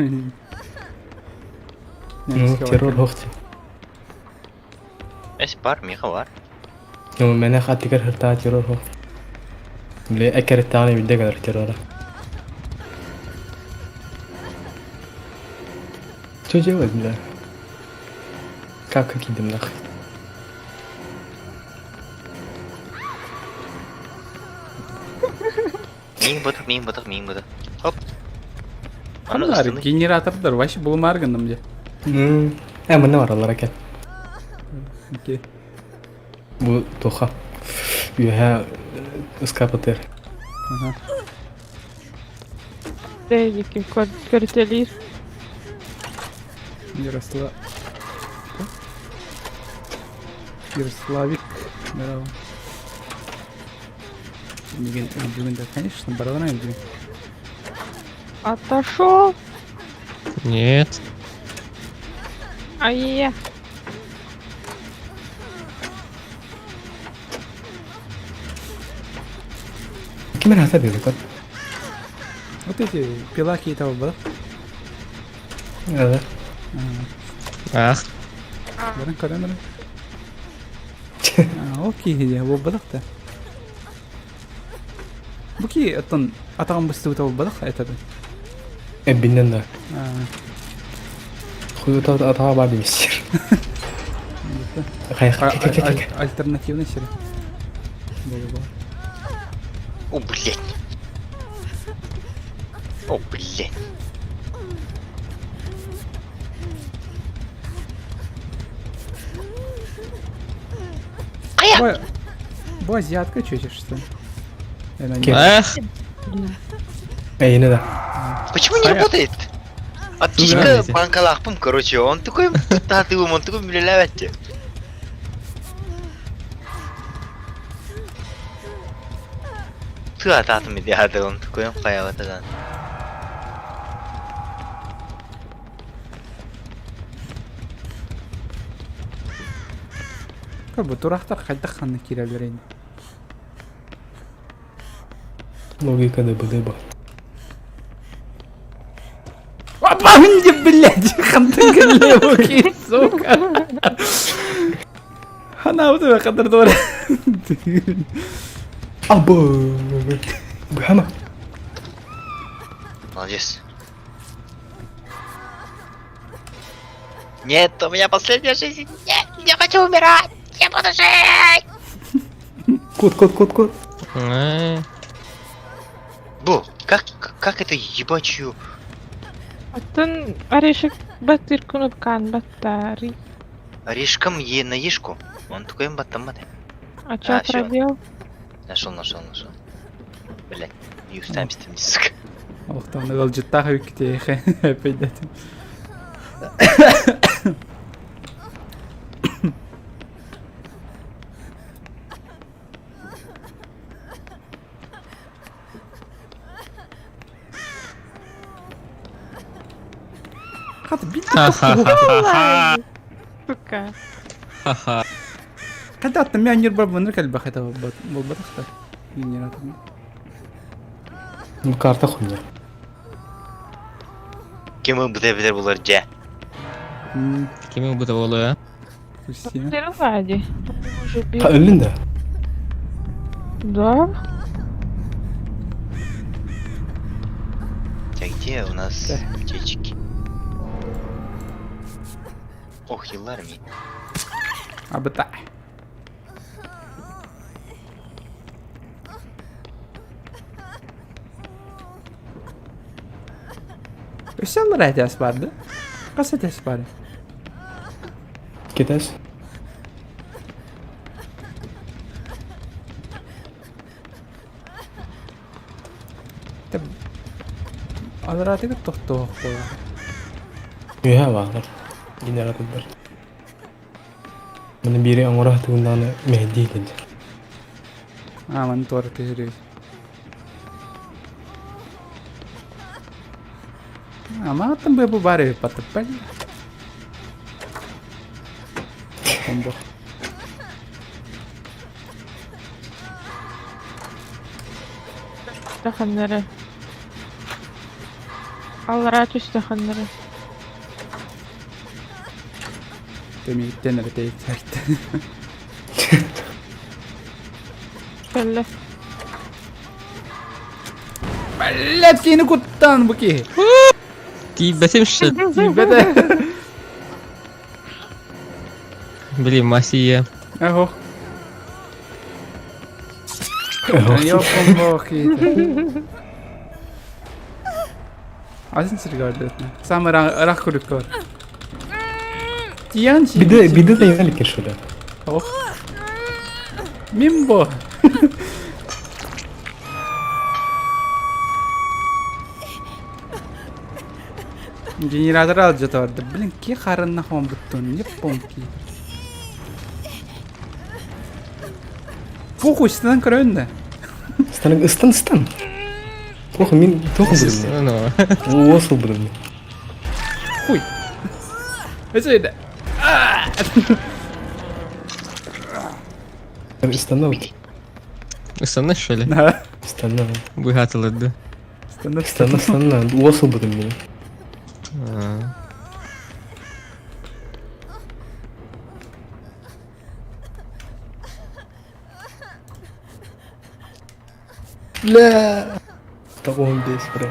S8: Ну, террор хохти.
S5: Эс бар, миха бар.
S8: Ну, меня хатигар херта террор хох. Бля, экер таны бидегар террора. Что делать, бля? Как какие нахуй?
S5: Мин бытык, мин бытык, мин бытык. Хоп.
S2: Ханнар генератордар вообще булмаргынным де.
S8: Э, мы не баралар экен.
S2: Окей.
S8: Бу тоха. Юха ыскапатыр.
S2: Ага.
S4: Дедики, картелир.
S2: Ярослав. Ярославик. Здорово. Бүгін конечно, баралар енді.
S4: Отошел.
S1: Нет.
S4: Ай-я.
S8: Ким рахата били кот?
S2: Вот эти пилаки этого было.
S8: Да.
S1: Ах.
S2: Баран карамера. Ол киһи диэ буолбатах да. Бу киһи оттон атаҕын быстыбыта буолбатах это да.
S8: Эбиннен да. Хуй атаҕа баар димиссир.
S2: Альтернативный сир.
S5: О, блядь. О, блядь.
S2: Бу, бу азиатка чуть что ли?
S1: Эх!
S8: Эйне да.
S5: Почему не работает? Аптечка банкалаахпын, короче, он такой татыым, он такой үлэлээбэт Тыа атаатым идеята, он такой хайабатадан.
S2: Бу турахтар хайдах ханна киирэллэр ини?
S8: Логика да быдыба.
S2: Апа, блядь, хантан кэллэ сука. Хана хатар дуора.
S8: Абы. Бхама.
S5: Молодец. Нет, у меня последняя жизнь. Нет, не хочу умирать. Я буду жить.
S8: Кот, кот, кот, кот.
S5: Бу, как, как это ебачью?
S4: Оттон орешек баттыр кнопкан баттари.
S5: Орешком е на ешку. Он такой им баттамады.
S4: А чё
S5: А, всё.
S4: пробел?
S5: Нашел, нашел, нашел. Блять, не устаемся ты, сука.
S2: Олохтон ыалдьыттаах үктиэхэ эпэйдэтим. Хата бит
S1: Ха-ха-ха-ха.
S4: Сука.
S1: Ха-ха.
S2: Когда ты меня не барбаныр кэлбэх это буолбатах генератор.
S8: Бу карта хуйня.
S5: Ким ылбыта эбэтэр булар дьэ.
S1: Ким ылбыта буолуо?
S2: Кристина.
S4: Сзади. Уже бил.
S8: Та өллүн да.
S4: Да?
S5: А где у нас аптечки? Ох, еларми.
S2: Абыта. Өссө аллара этээс барды. Хас этээс бары?
S8: Кетес.
S2: Аллараатыгар тохтоох буолар.
S8: Үһэ баалар. Генератордар. Маны биири оҥоро сатыгын мэһэйдии кэлдэ.
S2: А, маны туора түһэрибит. Амааттан бу баар эбит паттыппал. Комбо.
S4: Таханнары. Аллара түстэ ханнары.
S2: Тэмииттэн эрэ тэйиттэрт.
S4: Кэллэ.
S2: Блядь, киһини куттаан бу киһи.
S1: Тиийбэтим шит.
S2: Тиийбэтэ.
S1: Блин, Масия.
S2: Ого. Ёпом киһитэ. Атын сиргэ бардыбытна. Саамай ыраах күлүккэ бар. Тиийэн
S8: Биде биде да яналик шоля.
S2: Ох. Мимбо. Генератор алдьата барда. Блин, ки харынна хомбуттун, не помки. Похуй, стан көрөйүн да.
S8: Стан ыстан ыстан. Плохо мин плохо будем.
S1: Ну,
S8: Осыл будем.
S2: Хуй. Это
S8: Ыстанна
S1: Ыстанна что ли?
S2: Да.
S8: Ыстанна.
S1: Быһаатылар да.
S2: Ыстанна
S8: Ыстанна ыстанна. Осыл будем мин. Бля! 95 бро.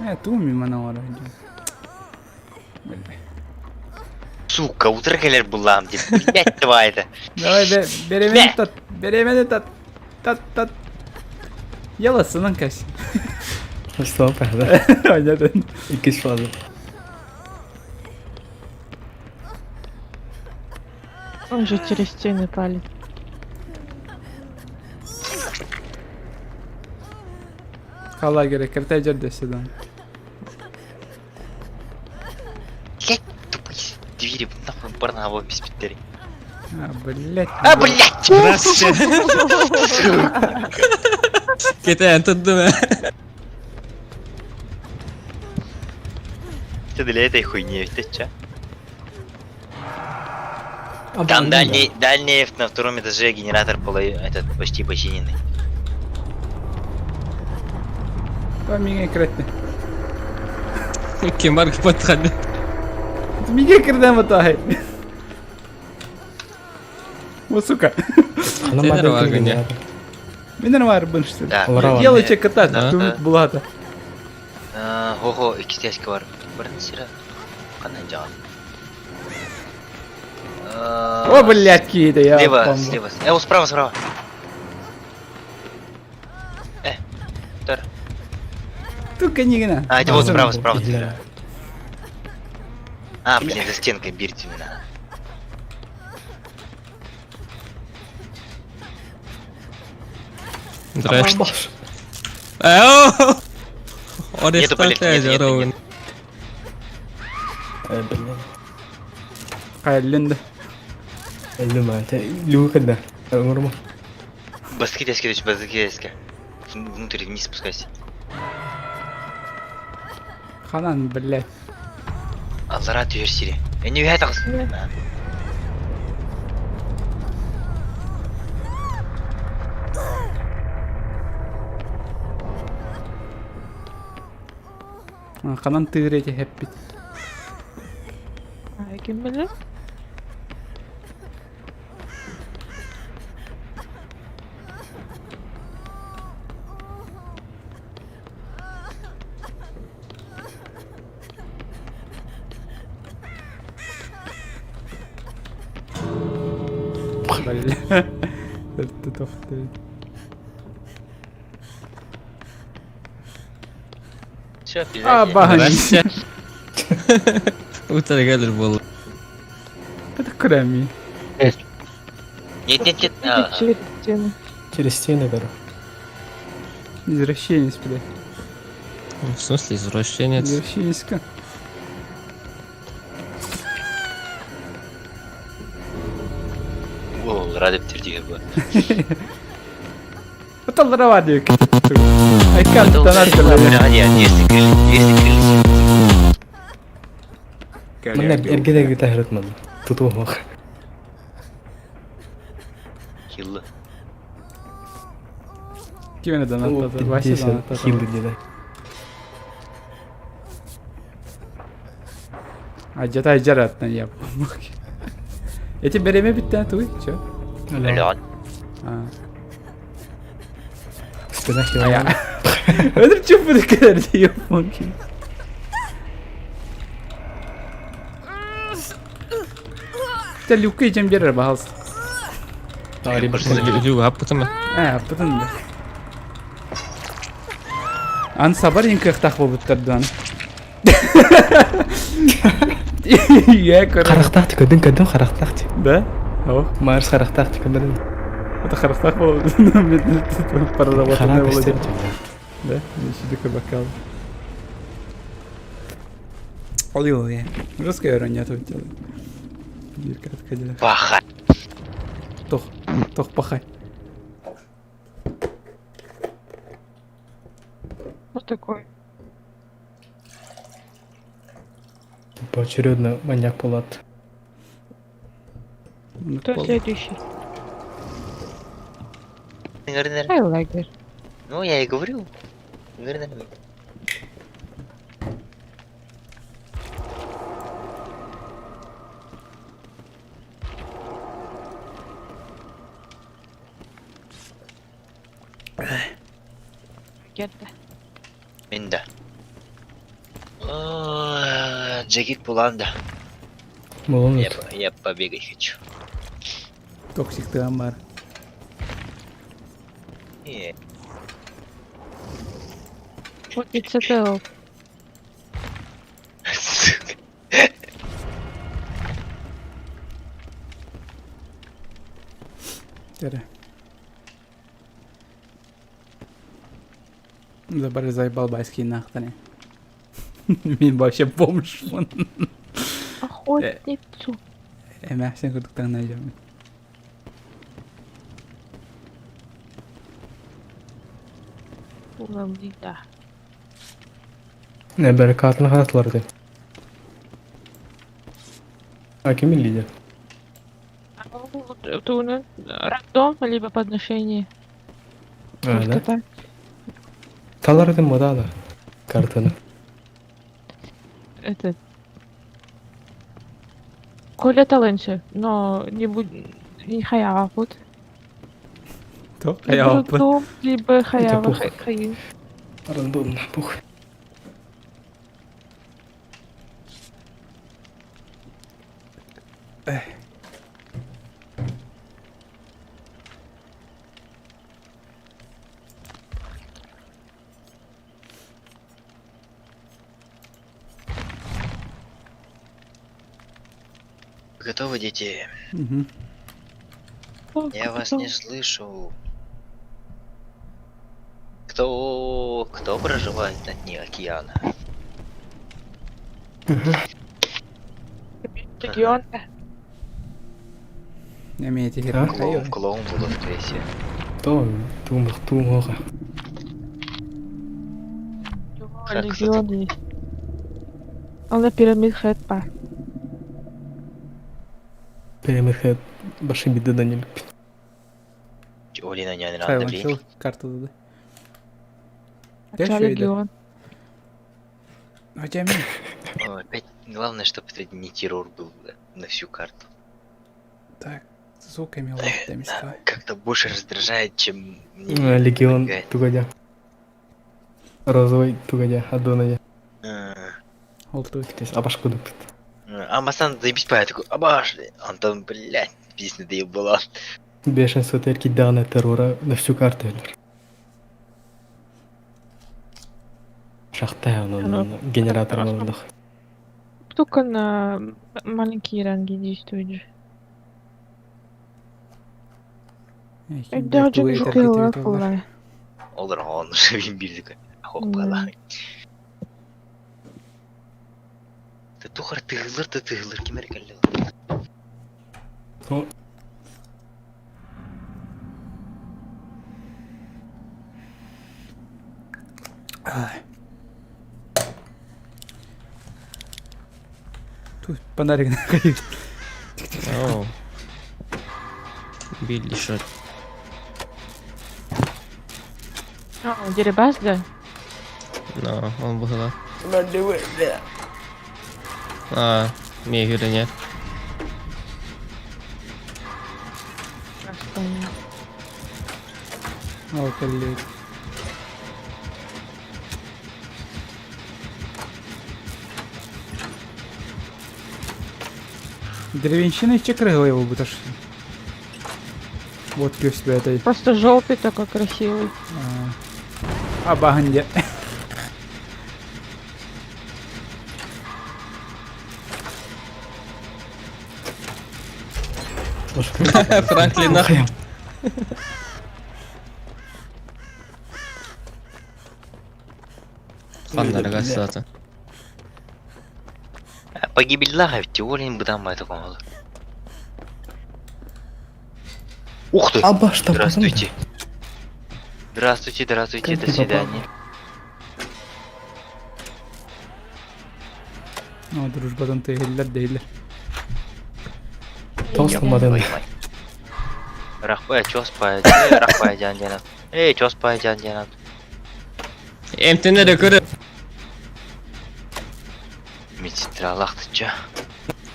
S2: Ээ, туум мин оҥоро
S5: Сука, утро кэлэр буллаам дип. Блять, давай это.
S2: Давай, беремени тат, беремени тат, тат, тат. Яла сынан кэс.
S8: Стоп, да.
S2: Понятно.
S8: Иккис фаза.
S4: Он же через стены палит.
S2: Хала керек, кіртай жерде сюда.
S5: Блять, тупые двери, нахуй барнаво беспиттери.
S2: А, блять.
S5: А, блять!
S1: Здравствуйте. Кэтээн турдум ээ.
S5: Ты для этой хуйни, ты чё? Там дальний, дальний на втором этаже генератор полой, этот почти починенный.
S2: Там миңе киретти.
S1: Ким бар кипатхан.
S2: Миңе кирден батай. О, сука.
S1: Сенер бар күнде.
S2: Менен бар быншты.
S5: Да.
S2: Делайте катат,
S5: Да.
S2: түмүт булата.
S5: Хо-хо, икки тяжка бар. Бірінші сірі. Қандай жаған?
S2: О, блядь, киді я.
S5: Слева, слева. О, справа, справа. Тор.
S2: Тука нигина.
S5: А, это вот справа, справа.
S8: Бля.
S5: А, блин, за стенкой бирьте меня.
S1: Здрасте. Эу!
S5: Нету палетки, нету, нету, нету.
S8: Блин.
S2: Кайлынды.
S8: Люма, Люка, да. Норма.
S5: Баски тески, баски тески. Внутрь, вниз спускайся.
S2: Ханан, блядь.
S5: Аллара түһэр сири. Эни үһэ тахс.
S2: Ханан тыыр эти хэппит.
S4: А, ким билэр?
S2: Бля. Это тофты.
S5: Все, пизда.
S2: А, багани.
S1: Здрасте. Утары кэлэр буолла.
S2: Это креми.
S5: Нет, нет, нет.
S4: Иди через стены.
S8: Через стены, говорю.
S2: Извращенец, блядь.
S1: В смысле извращенец?
S2: Извращенец-ка.
S5: Ол рады бтердиге бу.
S2: Это радио. Айкан, донат, блядь.
S5: Бля, дверь закрыли, дверь закрыли.
S8: Манна эргеде гитахрат ман. Туту мох.
S5: Хилла.
S2: Кимene донат, Вася донат.
S8: Хилды деда.
S2: А где-то айжаратна я. Эти береме биттен туй, чё?
S5: Алло.
S2: А.
S8: Спина
S2: А я.
S8: хилла.
S2: Ödüm çöpünü kadar diyor monkey. Те люка ичем берер бахалс.
S1: Люга аппытым.
S2: Э, аппытын да. Ан сабар инкыхтах болуттардан. Я көрө.
S8: Харахтах көдүн көдүн харахтах.
S2: Да? О,
S8: Марс харахтах көдүн.
S2: это харахтах бол. Проработанный
S8: Харах
S2: болот. Да, еще такой бокал. Ой, Русская ирония тут делает. Бирка отходила.
S5: Паха.
S2: Тох, тох пахай.
S4: Что такое?
S8: Поочередно маньяк Пулат.
S4: Кто следующий? Ай, лагерь.
S5: Ну, я и говорю.
S4: Легенда.
S5: Мин да. Джекит булан да.
S8: Булан
S5: Я, я побегать хочу.
S2: Токсик тыган бар.
S5: Не.
S4: Вот ведь ЦТЛ.
S5: Сука.
S2: Тере. Забар заебал байский нахтане. Мин вообще бомж.
S4: Охотницу.
S2: Эмээхсин курдук таҥнайдьаммын.
S4: Уламнита.
S8: Не бэркаатын хаатылар этэ. А ким лидер?
S4: Тугунан рандом, либо по отношению.
S8: А,
S4: Только
S8: да?
S4: так.
S8: Талар этим да картаны.
S4: Этот. Коля Таленче, но не будь не хаява вот.
S2: То
S4: Либо
S2: хайааппын.
S4: рандом, либо хаява
S8: похуй.
S4: хаин.
S8: Рандомно, похуй.
S5: Готовы, дети?
S2: Мгм.
S5: Я вас не слышу. Кто, кто проживает на дне океана?
S4: Регион.
S2: Эмиэ тиһир.
S8: А?
S5: Клоун, клоун буду, скорее всего.
S8: То, тум, тум, оға.
S5: Как
S4: Легион есть. Он на пирамид Хэтпа.
S8: Перемехет баши биде да не любит.
S5: Олина не надо, блин.
S2: Хайванчыл картада да. Те
S4: Хотя
S2: еще
S4: легион.
S2: Хотя мин.
S5: О, Опять главное, чтобы это не террор был бля, на всю карту.
S2: Так, звуками локтами
S5: Как-то больше раздражает, чем мне
S8: Легион
S5: помогает.
S8: тугадя. Розовый тугадя, Адоная.
S5: А,
S2: Олтуй.
S8: Здесь абашку дупит.
S5: Амасан заебись по я такой, абаш, Антон, блядь, песня доебала.
S8: Бешенство терки дана террора на всю карту. Шахта,
S4: Оно-
S8: генератор
S4: Хорошо.
S8: молодых.
S4: Только на маленькие ранги действует же. Даже жукела
S5: Олар он уже билдик. Хопала. Ты тухар тыгылыр ты тыгылыр кимер келди.
S2: Тут фонарик на
S1: Оу. Билли шот.
S4: Дерибас, да?
S1: Но, он был. А, мне нет.
S2: Ол кэллиэт. Деревенщина еще крыла его будешь. Вот плюс себе этой.
S4: Просто желтый такой красивый.
S2: А баганде.
S1: Франклин нахуй. Фаннарга сата.
S5: Погибель лага ведь теория быдан бай таком. Ух ты!
S8: Абаш там
S5: Здравствуйте. Здравствуйте, здравствуйте,
S8: Как
S5: до
S8: ты попал?
S5: свидания.
S2: О, дружбадан тегеллер дейлер.
S8: Тост маден.
S5: Рахпай, чос пай, рахпай, жан жана. Эй, чос пай, жан жана.
S1: Эмтене де көрө.
S5: Медсестра лахтыча.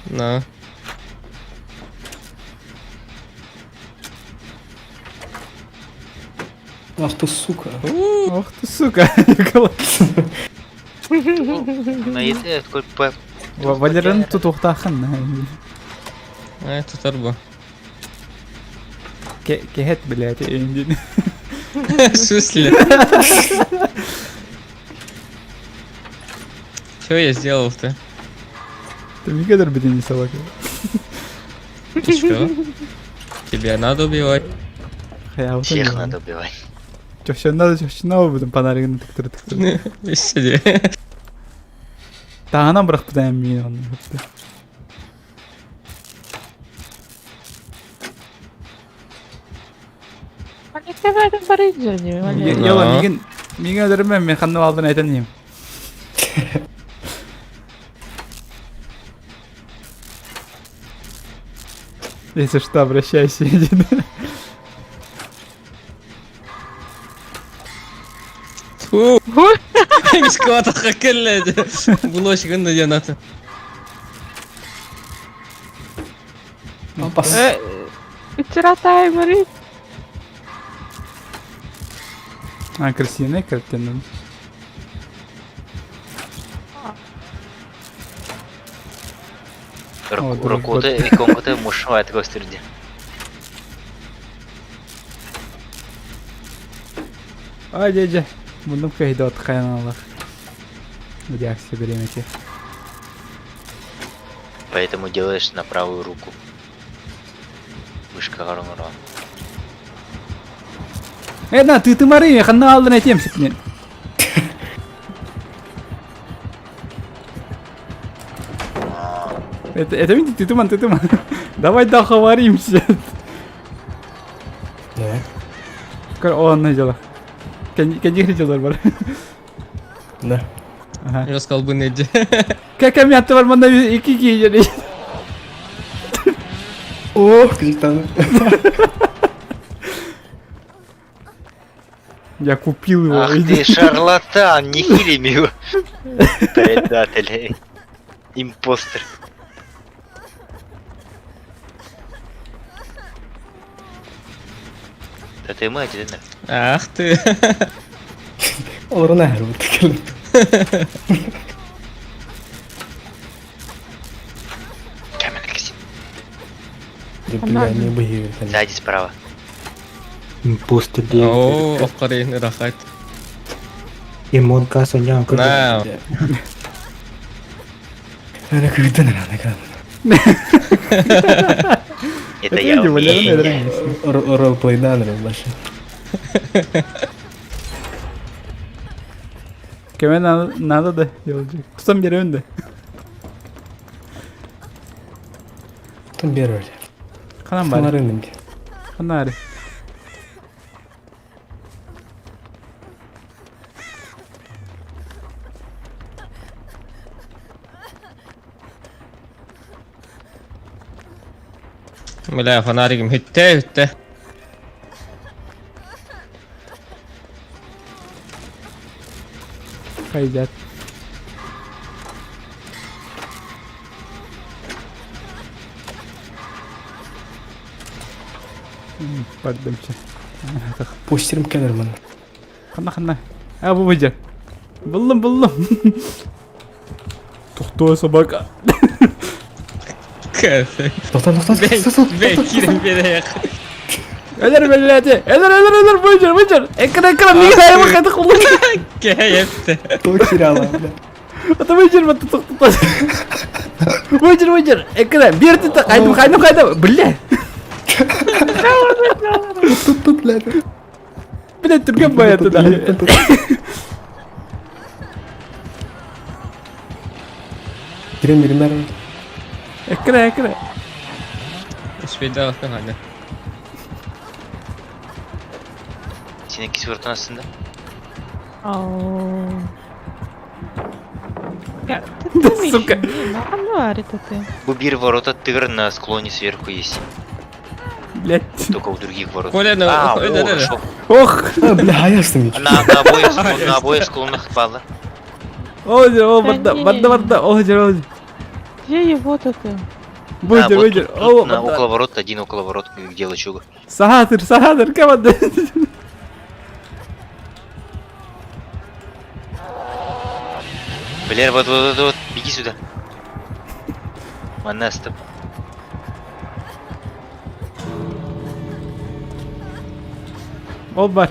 S1: На.
S8: Ах ты сука.
S2: Ох ты сука, Николай. Валеран тутуохтааххын.
S1: Э, тутар бу.
S2: Кэһэт, блядь, эйиндин.
S1: В смысле? Что я сделал-то?
S2: Ты никогда не собака.
S1: И что? Тебя надо убивать.
S5: Всех надо убивать.
S2: Чохчонна чохчонна будем панаригын тыктыры тыктыры.
S1: Сиди.
S2: Таһынан бырахпыта миин онно. Йола мигин мигин өлөрүмэ мен ханна баалдын айтан иһим. Если что, обращайся.
S1: Фу. Мискватаха келледи. Булош гынды диэн аты.
S8: Папас.
S4: Вчера таймеры.
S2: А, красивый картина.
S5: Рукоты, иконкоты мушвайт гостерди.
S2: Ай, дьэ, дьэ. Муннум кыһыйда от хайаналлар. Реакция бириэмэтэ.
S5: Поэтому делаешь на правую руку. Мышка оҥорон.
S2: Э, на, ты ты мары, ханна алдын этем сипнен. Это, это видите, ты туман, ты туман. Давай договоримся.
S8: Да.
S2: Көр, онно дьола. Кэннигэр дьолор бар.
S8: Да.
S2: Ага.
S1: Я сказал бы не
S2: Как я аттыбар манна икки киһи
S8: Ох, там.
S2: Я купил его.
S5: Ах ты шарлатан, не хили его. Предатель. Импостер. Да ты мать, да?
S1: Ах ты.
S8: Олорон эһэр бут Бля, не быһыы.
S5: Сзади справа.
S9: Импостер
S1: О, охқарин рахат.
S9: Имон каса нян
S1: На.
S8: Ана кыргыттан ана кыргыттан.
S5: Это я умею.
S8: Ролплейдан больше.
S2: Кеме надо да делать. Тутан берем да.
S8: Тутан берем.
S2: Ханан бар. Ханан бар.
S1: Бля, фонаригым хүтте хүтте.
S2: Пойдет. Бардымчы.
S8: Постерим келермин.
S2: Ханна ханна. А бу быжар. Буллум буллум. Тохтоо собака.
S1: Кайф.
S8: Тоқтан, тоқтан, тоқтан,
S1: Бей, кирин берех.
S2: Өлөр бөлләти. Өлөр өлөр өлөр быжар быжар. Экран экран миге айма кайда куллун.
S1: Кайф.
S8: Тоқ сериалы, бля.
S2: Ата быжар бат тоқтоо. Быжар быжар. Экран бер тит кайдым кайдым кайдым. Бля.
S8: Тут тут бля.
S2: Бля түргөн баяты да.
S8: Кирен берем
S2: Экран экран.
S1: Успейда ханна.
S5: Сен кisi aslında.
S4: Ау. Я, ты
S2: Да,
S4: ты
S2: сука.
S4: это ты.
S5: Бу бир ворота тыгр на склоне сверху есть.
S2: Блять.
S5: Только у других ворот.
S1: Коля, на-
S5: А,
S1: ой,
S5: о,
S1: да, да, да.
S5: нашел.
S2: Ох.
S8: А, бля, аястым.
S5: На, на обоих, на обоих склонах пала.
S2: О, о,
S4: Да
S2: барда,
S4: не.
S2: барда, барда, о, о,
S4: Где его-то ты?
S2: Быжар,
S5: А, вот
S2: быжар,
S5: тут,
S2: о,
S5: тут на,
S2: барда.
S5: около ворот, один около ворот, где лачуга.
S2: Сахатыр, сахатыр, команда.
S5: Валера, вот, вот, вот, вот, беги сюда. Манна стоп.
S2: Ол бар.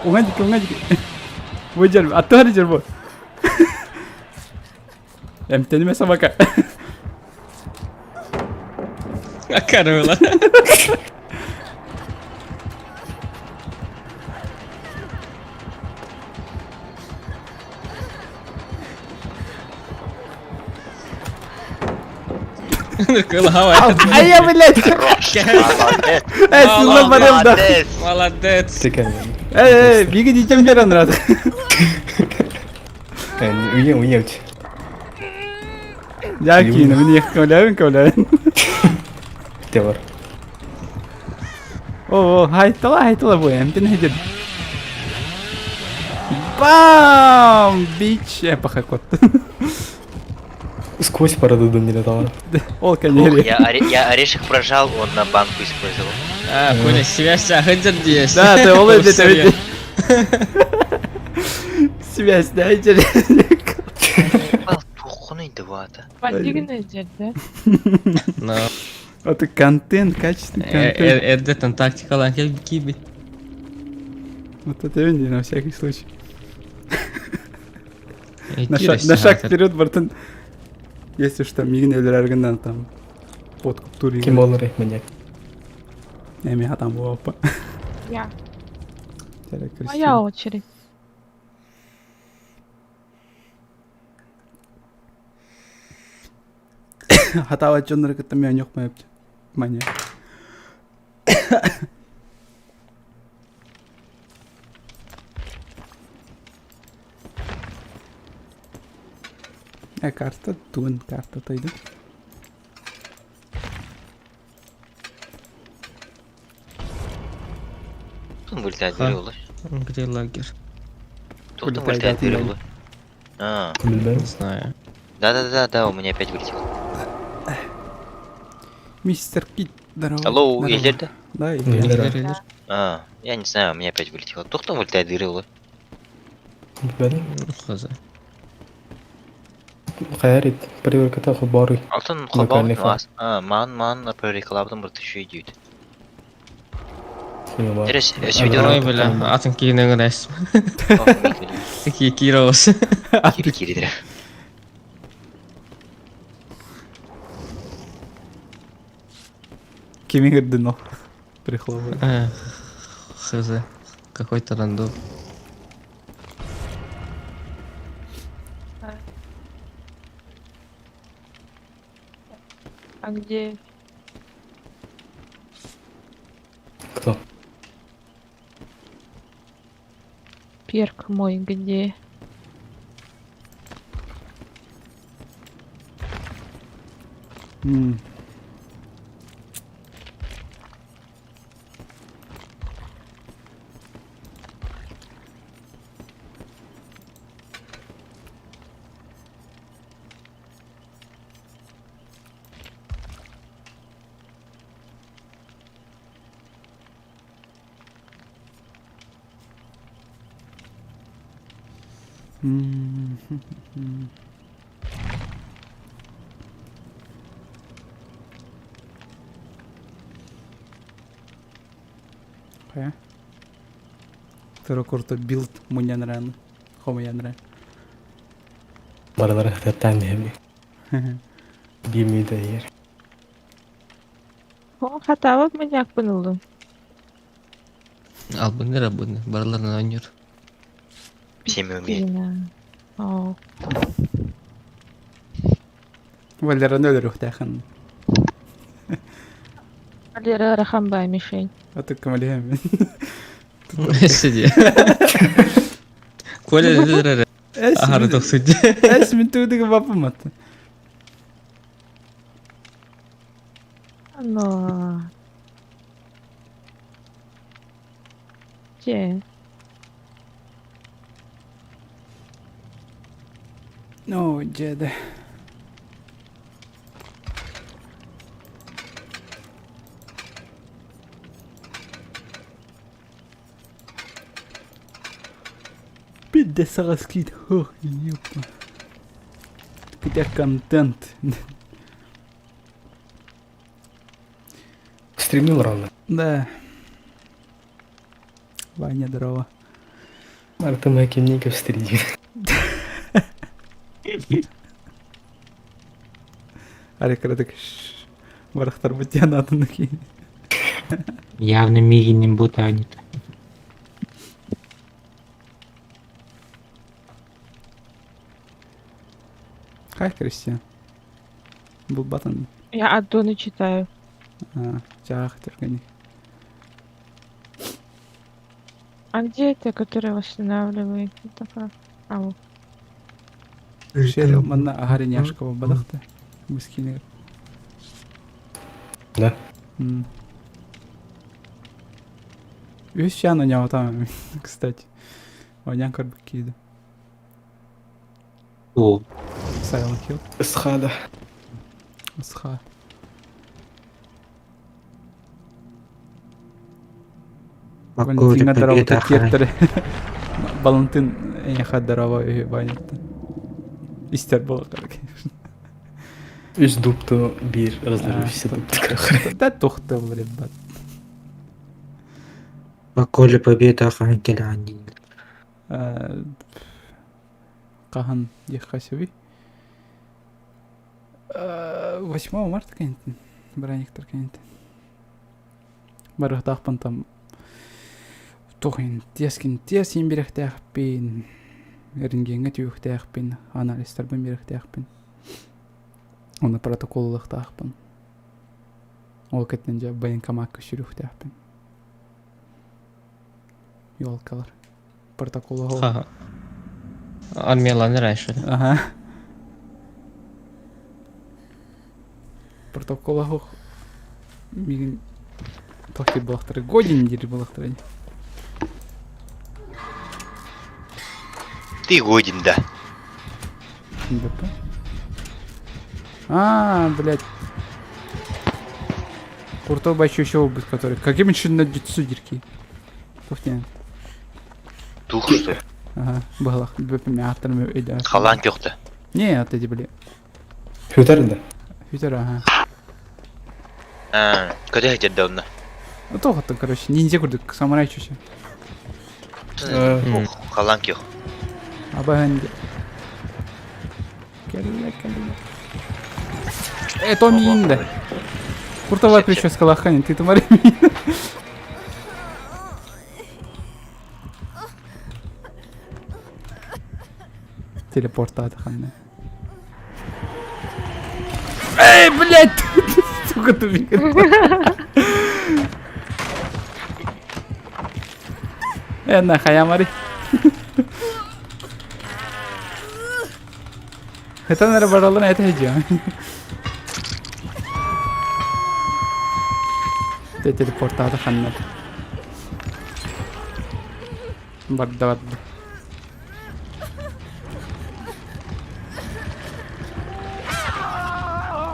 S2: Уҥа диэки, уҥа диэки. Бу дьэр, аттыгар дьэр бу. Эмтэнимэ собака.
S1: Акарыла.
S2: Айа, блядь!
S5: Молодец!
S2: Эй, сылла барым да.
S5: Молодец!
S1: Молодец!
S2: Эй, эй, биги дитям берен рад.
S8: Уе, уе.
S2: Я киинэ, мин ехкөлөбүн көлөбүн.
S8: Те бар.
S2: О, хайтала, хайтала бу, эмтин хедер. Бам! Бич! Эпоха кот.
S8: Сквозь парадудун не летала.
S2: Ол
S5: Ух,
S2: кэннери.
S5: я орешек прожал, он на банку использовал.
S1: А, Коля, связь сахадыр диэс.
S2: Да, ты ол эдет эбит. Связь, да, дер.
S5: Ебал, тухуный два-то.
S4: Подигнай, дед, да?
S1: Но.
S2: Это контент, качественный контент.
S1: Эрдеттен тактикалан кибит.
S2: Вот это види, на всякий случай. На шаг вперед, бартын. Если что, мигин өлөрөргүннэн там подкуп тур
S8: Ким болар маньяк?
S2: Эми хатан буолпа.
S4: Я. Моя очередь.
S2: Хатаабат дьоннору кытта мен ойньохпун маньяк. Э, карта, тугун карта тойду.
S5: Тут вылетает двери улы.
S1: Где лагерь?
S5: Тут
S2: Вылетает
S5: вылетает двери
S2: двери.
S5: улы. А,
S1: Не знаю.
S5: да-да-да, да, у меня опять вылетело.
S2: Мистер Кит, здорово.
S5: Алло,
S2: Здорово.
S5: Елер, да?
S2: Да,
S8: Елер.
S2: Елер.
S1: Елер, елер.
S5: А, я не знаю, у меня опять вылетело. Тух там вылетает двери улы.
S8: Билбэтим.
S1: Хаза.
S8: Хайарит, проверката хобары.
S5: Алтын
S8: Локальный
S5: хобау
S8: факт.
S5: А, ман, ман, проверкалабдым бір тысячу идет.
S8: Хуйня
S5: Терес,
S1: Ой, бля, атын киинең эс. Такие кирос.
S5: Кири кири
S2: Кими кырдын ол? Прихлопывает.
S1: Хз. Какой-то рандом.
S4: А где?
S8: Кто?
S4: Перк мой, где?
S2: М. М. Хайа. Тура курта билд муньян ран. Хомуян ран.
S8: Барылара хататтан дehemli. Бимиде ер.
S4: О, хатабыт маньякпын ыллым.
S1: Албыннар албыннар. Барыларынан ойнуур.
S5: Всеми умеет.
S4: Кристина. О,
S2: Валераны өлөрүөхтээхин.
S4: Валера Рахамбай мишень.
S2: Аты кымалиһэм.
S1: Сиди. Коля Ахары тохсуди.
S2: Эс мин туудыгы бапымат.
S4: Но... Че?
S2: Оо, дьэдэ. Бидде саҕас киит, ох, ёпта. Где контент?
S8: Стримил ровно.
S2: Да. Ваня, здорово.
S8: Артем Акимников стримил.
S2: Арай кыратык барахтарбыт диэн аатын киин.
S9: Явно мигинин бутанит.
S2: Хай, Кристиан. Булбатын.
S4: Я аддоны читаю.
S2: Чаах түргэнник.
S4: А где это, которая восстанавливает? Это как? А, вот.
S2: Шерил манна аһари няшкова бадахта. Бускинер.
S8: Да.
S2: Үс чан оняутам, кстати. Онян көрбүк кииди.
S9: О,
S2: Silent Hill.
S8: Ысхада.
S2: Ысха. Валентина здорово тиэртэр. Валентин эйиэхэ здорово үһү Ваняттан. Истэр буолар, конечно.
S8: Үс дупту биир разорвешься дупту.
S2: Да тухтыл, ребят.
S9: Коля победа хаһан кэлэҕин дииллэр.
S2: Хаһан диэххэ сөбүй? 8 марта кэнниттэн, бырааһынньыктар кэнниттэн. Барыахтаахпын там туох интиэс кинтиэс иин биэрэхтээхпин, рентгеҥҥэ түһүөхтээхпин, анализтарбын биэрэхтээхпин. Уонна протокол ылыахтаахпын. Ол кэнниттэн дьэ военкомакка сүрүөхтээхпин. Елкалар. Протоколу
S1: Ха. Армияланыр раньше.
S2: Ага. Протокола мигин тохти булахтары годин дири булахтары.
S5: Ты годен, да.
S2: БП. А, блядь. Куртов еще еще убит, который. Каким еще на дирки? Тухтен.
S5: Тух что?
S2: Ага, быһалах бөпүм ааттарым өйдөөн.
S5: Халаан көхтө.
S2: Не, от эти были.
S8: Хүтэр да.
S2: Хүтэр, ага.
S5: А, көтө сылдьар онно.
S2: Ну тоҕоттон, короче, ниндзя курдук, самурай чучу.
S5: Халаан көх.
S2: Абаһын Кэллэ, кэллэ. Э, то миин да. Куртовая прическа лаханин, ты тумари миин. Телепортаата ханна. Эй, блядь! Сука, тупик. Э, нахаямари. Хытан эрэ бараллан этэ сылдьыам. Дьэ телепортаата ханна Барда барда.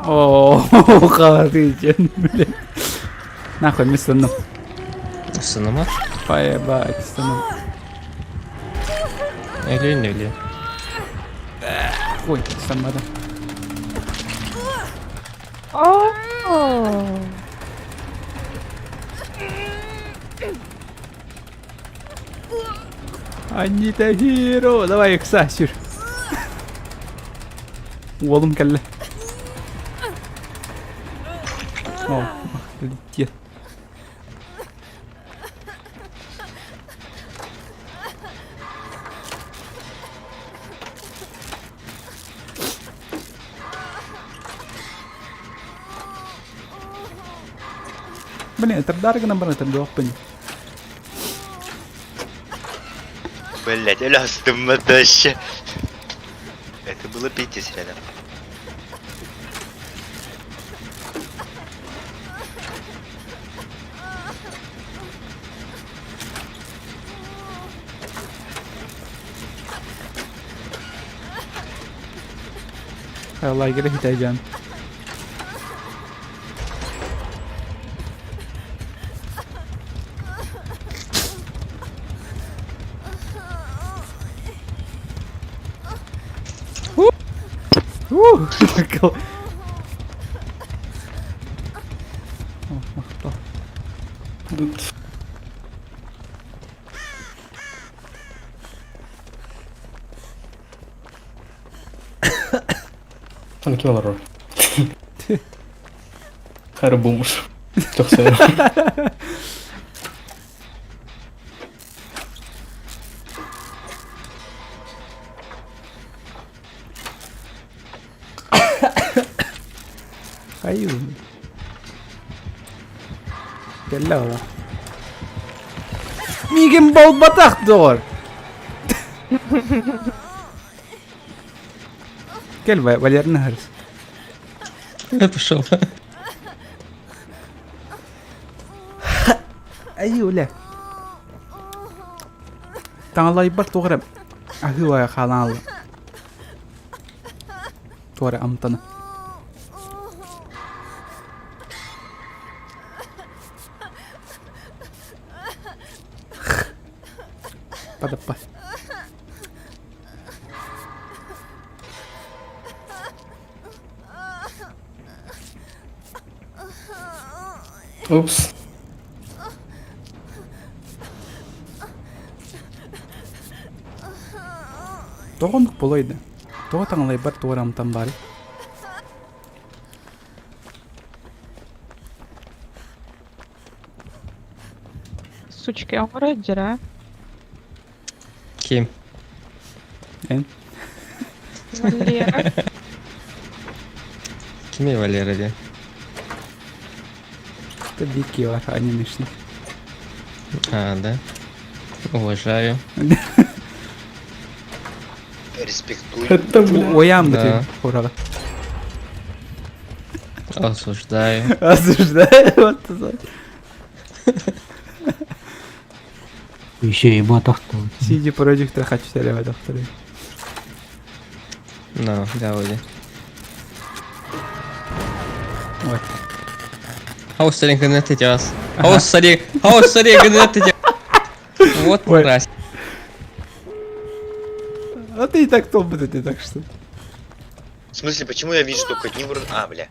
S2: Оо, хаатыйдьэн, блядь. Нахуй, мин сынным.
S1: Сыныма?
S2: Поебать, сынным.
S1: Өлүөн өлүөн.
S2: Ой, саммада.
S4: О!
S2: Анита Хиро, давай ыкса, сүр. Уолум кэллэ. О, летит. Блин, тардаары гынан баран тардуохпун.
S5: Блять, өлөстүм вообще. Это было пиздец рядом.
S2: Лагерь хитайдян.
S8: Аны ким олорор? Хара бумуш. Тохсойор.
S2: Хайыы. Кэллэ ола. Миигин болбатах доҕор. Кэл Валерна харыс.
S1: Я пошел.
S2: Ай, Оля. Таҥалайбар туох эрэ аһыы хаалан алла. Туох эрэ амтана. Падаппа.
S8: Упс.
S2: Тоҕо оннук буолуой да? Тоҕо таҥалайбар туох эрэ амтан баарый?
S4: Сучки, оҥоро дьара.
S1: Ким?
S2: Эн?
S4: Валера.
S1: Кимий Валера диэн?
S2: Это Вики бар, анимешник.
S1: А, да? Уважаю.
S5: Респектую.
S8: Это, бля.
S2: Уоям
S1: Да.
S2: да хураҕа.
S1: Осуждаю.
S2: Осуждаю, вот это.
S9: Еще и ботах-то.
S2: CD Projekt хочу доктор.
S1: Ну, да,
S2: Вот.
S1: Хаус интернет сейчас. Хаус, смотри, хаус, смотри, интернет Вот
S2: Ой.
S1: мразь.
S2: А ты и так топ ты так что.
S5: В смысле, почему я вижу только одни вроде... А, бля.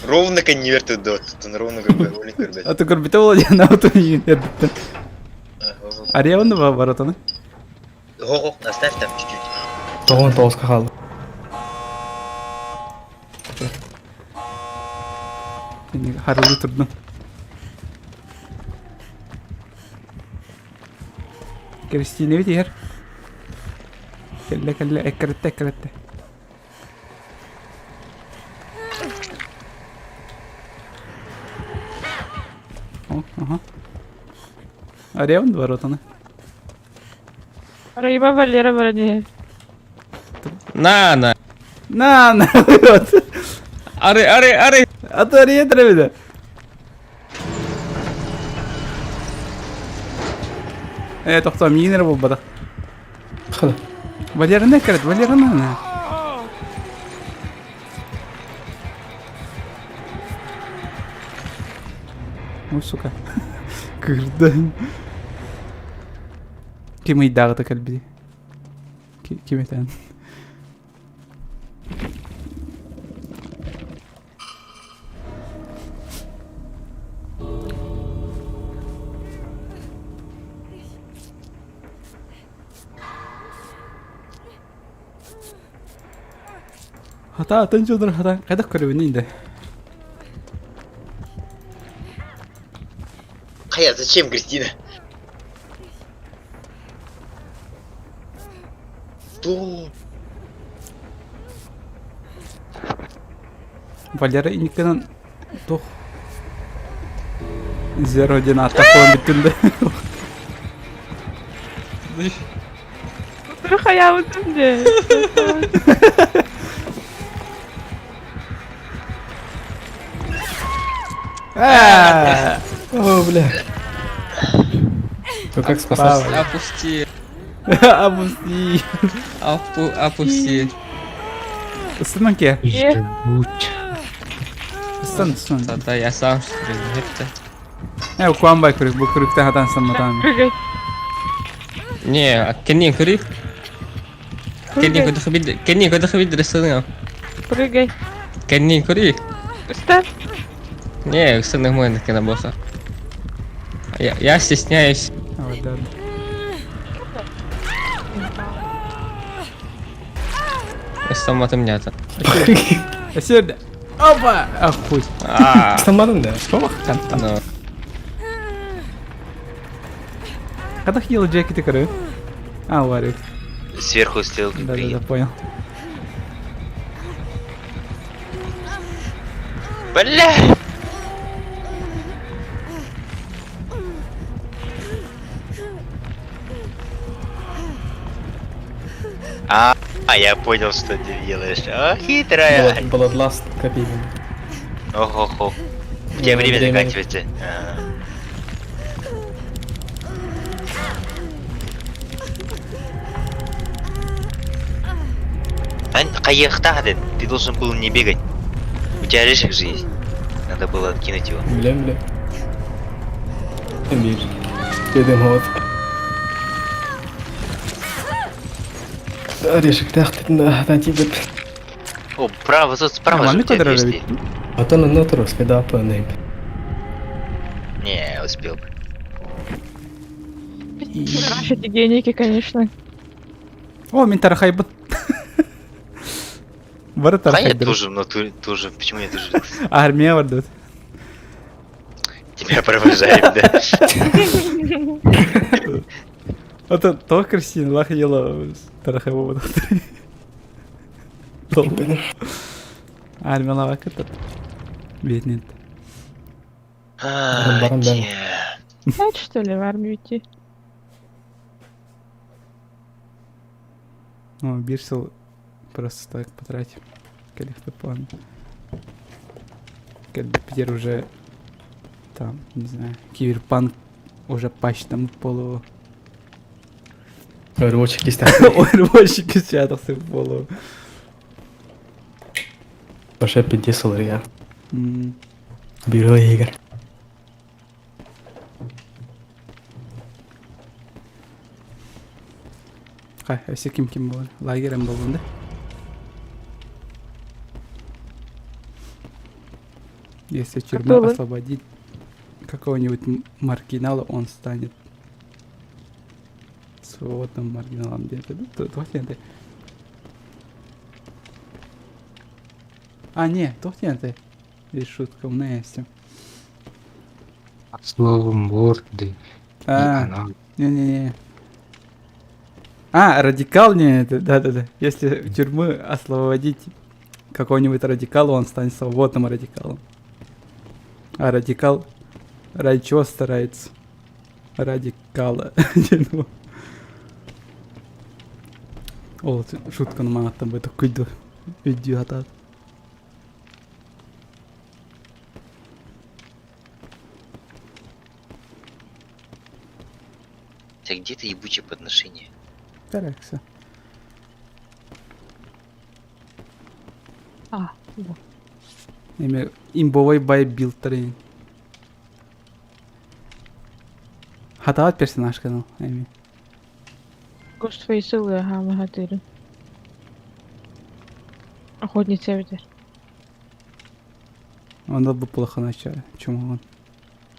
S5: Ровно конверты, да, тут он ровно как бы ролик, ребят.
S2: А ты көрбүтэ буола диэн ауту эрдиттэн. Арыйабын да воротаны.
S5: Го-го, оставь там чуть-чуть.
S8: Тоҕон тоҕуска хаалла.
S2: Харылыы турдум. Кристина иһэр. Кэллэ кэллэ эккирэттэ эккирэттэ. О, ага. Арыйабын да воротаны.
S4: Рыба Валера вроде.
S1: На, на.
S2: На, на, вот.
S1: Ары, ары, ары.
S2: А то арыйа турабыда. Э, тохтоо миигин эрэ буолбатах.
S8: Хана.
S2: Валераны эккирэт, Валераны на. Ой, сука. Кырдан. Ким ыйдааҕыта кэлбитий? Ким этэн? Хата атын дьоннор хата хайдах көрөбүнүй да?
S5: Хая, зачем, Кристина? Что?
S2: Валера инниккэнэн туох Зеро диэн ааттаах бүттүн да.
S4: Хайаабытым дии.
S8: О, бля. Ну как спасаться?
S1: Опусти.
S2: Опусти.
S1: Опусти.
S2: Ыстанан киэ.
S9: Будь.
S2: Ыстан, ыстан.
S1: Да, я сам что ли, это.
S2: Э, куамбай күрүк, бу күрүктэн хатан самматан.
S4: Прыгай.
S1: Не, а кеннин күрүк. Кэннин
S4: Прыгай,
S1: көрдөххө биир кэннин көрдөххө биир дресс
S4: прыгай.
S1: Кэннин көрүй.
S4: Ставь.
S1: Не, ыксаных мой на босса. Я стесняюсь.
S2: А, да.
S1: Ыстамматым нята.
S2: Сегодня. Опа! Охуй.
S1: А,
S8: Ыстаммадың да?
S2: Ох, там, там.
S1: ну.
S2: Когда хилл Джеки ты коры? А, Варик.
S5: Сверху стрелки
S2: Да-да-да, понял.
S5: Бля! А, я понял, что ты делаешь. А, хитрая.
S8: Bloodlust копейный.
S5: Охо-хо. У тебя время
S8: Время.
S5: заканчивается. А. Ань, Каехтахден, ты должен был не бегать. У тебя орешек же есть. Надо было откинуть его.
S8: Билем биле. Бир. Дедим вот. Орешек тахтын тибет.
S5: О, право, тут справа же
S2: Нормально
S5: у тебя
S2: квадрат
S5: 200.
S8: Атын онно турус кеда апанайм.
S5: Не, успел бы.
S4: Наши эти геники, конечно.
S2: О, мин тарахайбын. Бары
S5: А я
S2: тарахайдыр.
S5: тоже в натуре, тоже, почему я тоже?
S2: Армия бардыт.
S5: Тебя провожаем, да?
S2: Это то Кристина лах ела тарахайбы. Армия лавак это. Бедный.
S5: А,
S8: Баран, баран.
S5: те.
S4: Опять, что ли, в армию идти?
S2: Ну, бирсил просто так потратим. Коллег план. Когда Питер уже там, не знаю, киберпанк уже пач там полу.
S8: Рабочий кисть.
S2: Ой, кисятался в голову.
S8: Вообще пиздец я.
S2: М.
S8: Бюро игр.
S2: Хай, өсө ким ким болар? Лагерем болдун да? Если тюрьму
S4: Который?
S2: освободить какого-нибудь маргинала, он станет свободным маргиналом где-то. Туох диэн А, не, туох диэн Здесь шутка умная есть.
S9: Слово морды. И
S2: А,
S9: она.
S2: не-не-не. А, радикал, не, это, да-да-да. Если в тюрьмы освободить какого-нибудь радикала, он станет свободным радикалом. А радикал ради чего старается? Радикала. Ну. Ол шутканы маңаттан бу күйді видео атат.
S5: Так где ты ебучее подношение?
S2: Таракса.
S4: А, вот.
S2: Эме имбовой бай билд трейн. Хатаат персонаж канал, эми.
S4: Ghostface ылы, ага, магадыры. Охотница эбитер.
S2: Он был плохо начале. Чему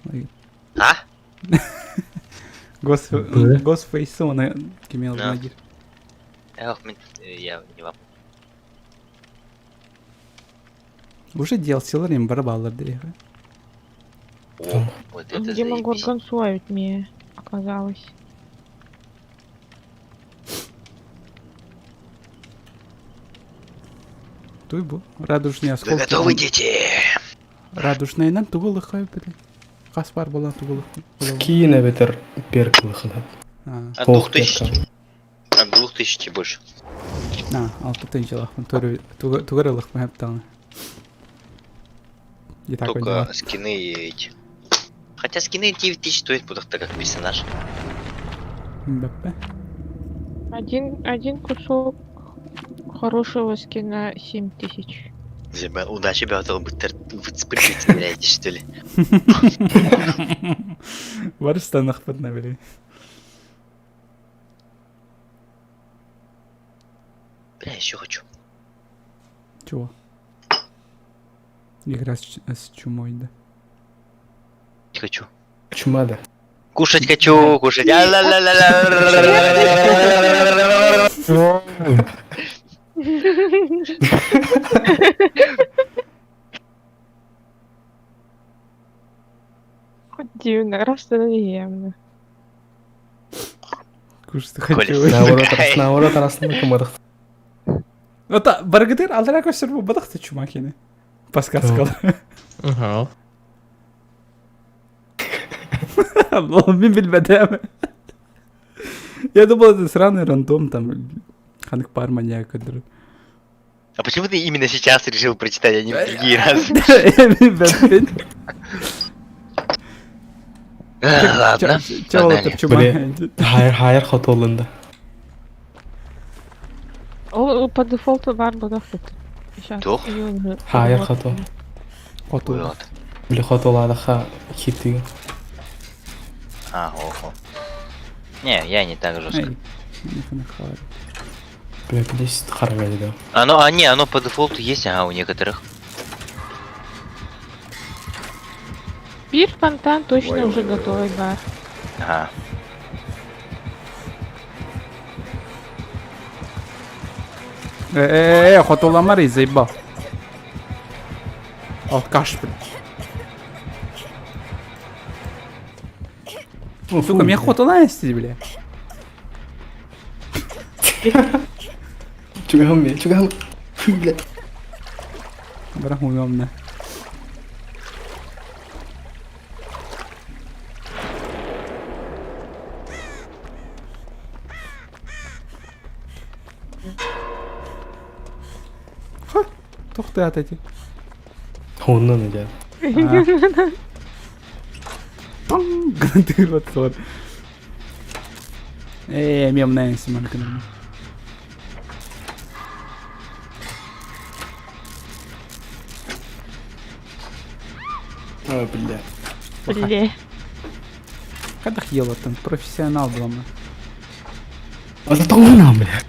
S2: он?
S5: А?
S2: Гос
S9: Б.
S2: Госфейс он кимел
S5: Да.
S2: нагир.
S5: Эх, я не вам.
S2: Уже DLC-лар им барабаллар дии.
S5: О, вот это
S4: Где
S5: заебись.
S4: Демогоргон суавит мне оказалось.
S2: Туй бу. Радужные
S5: Вы
S2: осколки.
S5: готовы, дети?
S2: Радужные нам тугулых блин. Каспар была тугулых.
S8: Скин эбэтэр перкылыхына.
S2: А,
S5: От
S8: Ох,
S5: 2000.
S8: перка.
S5: От 2000 больше.
S2: на, алты тынчылах. Тугырылых мэптан. И так
S5: Только скины эти. Хотя скины 9000 стоят, потому как персонаж.
S2: БП.
S4: Один кусок хорошего скина 7000.
S5: Зиба, Удачи, Беатол, вы спрыгиваете, стреляете, что ли?
S2: Барыстанах поднавели.
S5: Бля, еще хочу.
S2: Чего? Игра с чумой, да.
S5: Хочу.
S8: Чума да.
S5: Кушать хочу, кушать.
S4: Дивно, раз это
S2: Кушать хочу.
S8: Наоборот, наоборот, арасында кымырых.
S2: Ота баргытыр алра көстөр бу бадахты чума кини. Подсказка.
S1: Ага.
S2: Мин билбэтим. Я думал, это сраный рандом там. Ханнык пар маньяк который.
S5: А почему ты именно сейчас решил прочитать, а не в другие разы? Ладно.
S2: Чего
S8: Хайыр хайыр хотолында.
S4: Ол по дефолту бар бодох Сейчас.
S5: Туох?
S8: Хайыр хото.
S2: Хоту.
S8: Били хотоладаха хитти.
S5: А, охо. Не, я не так жестко.
S8: Бля, здесь харгали, да.
S5: Оно, а не, оно по дефолту есть, ага, у некоторых.
S4: Пир фонтан точно уже готовый бар.
S5: Ага.
S2: Э-э-э, хотоламар и заебал. Алкаш, блядь. Сука, мне хотола есть, бля.
S8: Чугам, чугам. Бля.
S2: Брахуемна. Ха, тохты эти.
S8: Оннан идет.
S2: Пам, гранатировать сор. Э, мемная симанка.
S8: А, бля.
S4: Бля.
S2: Когда ела там профессионал был.
S8: А зато нам, бля.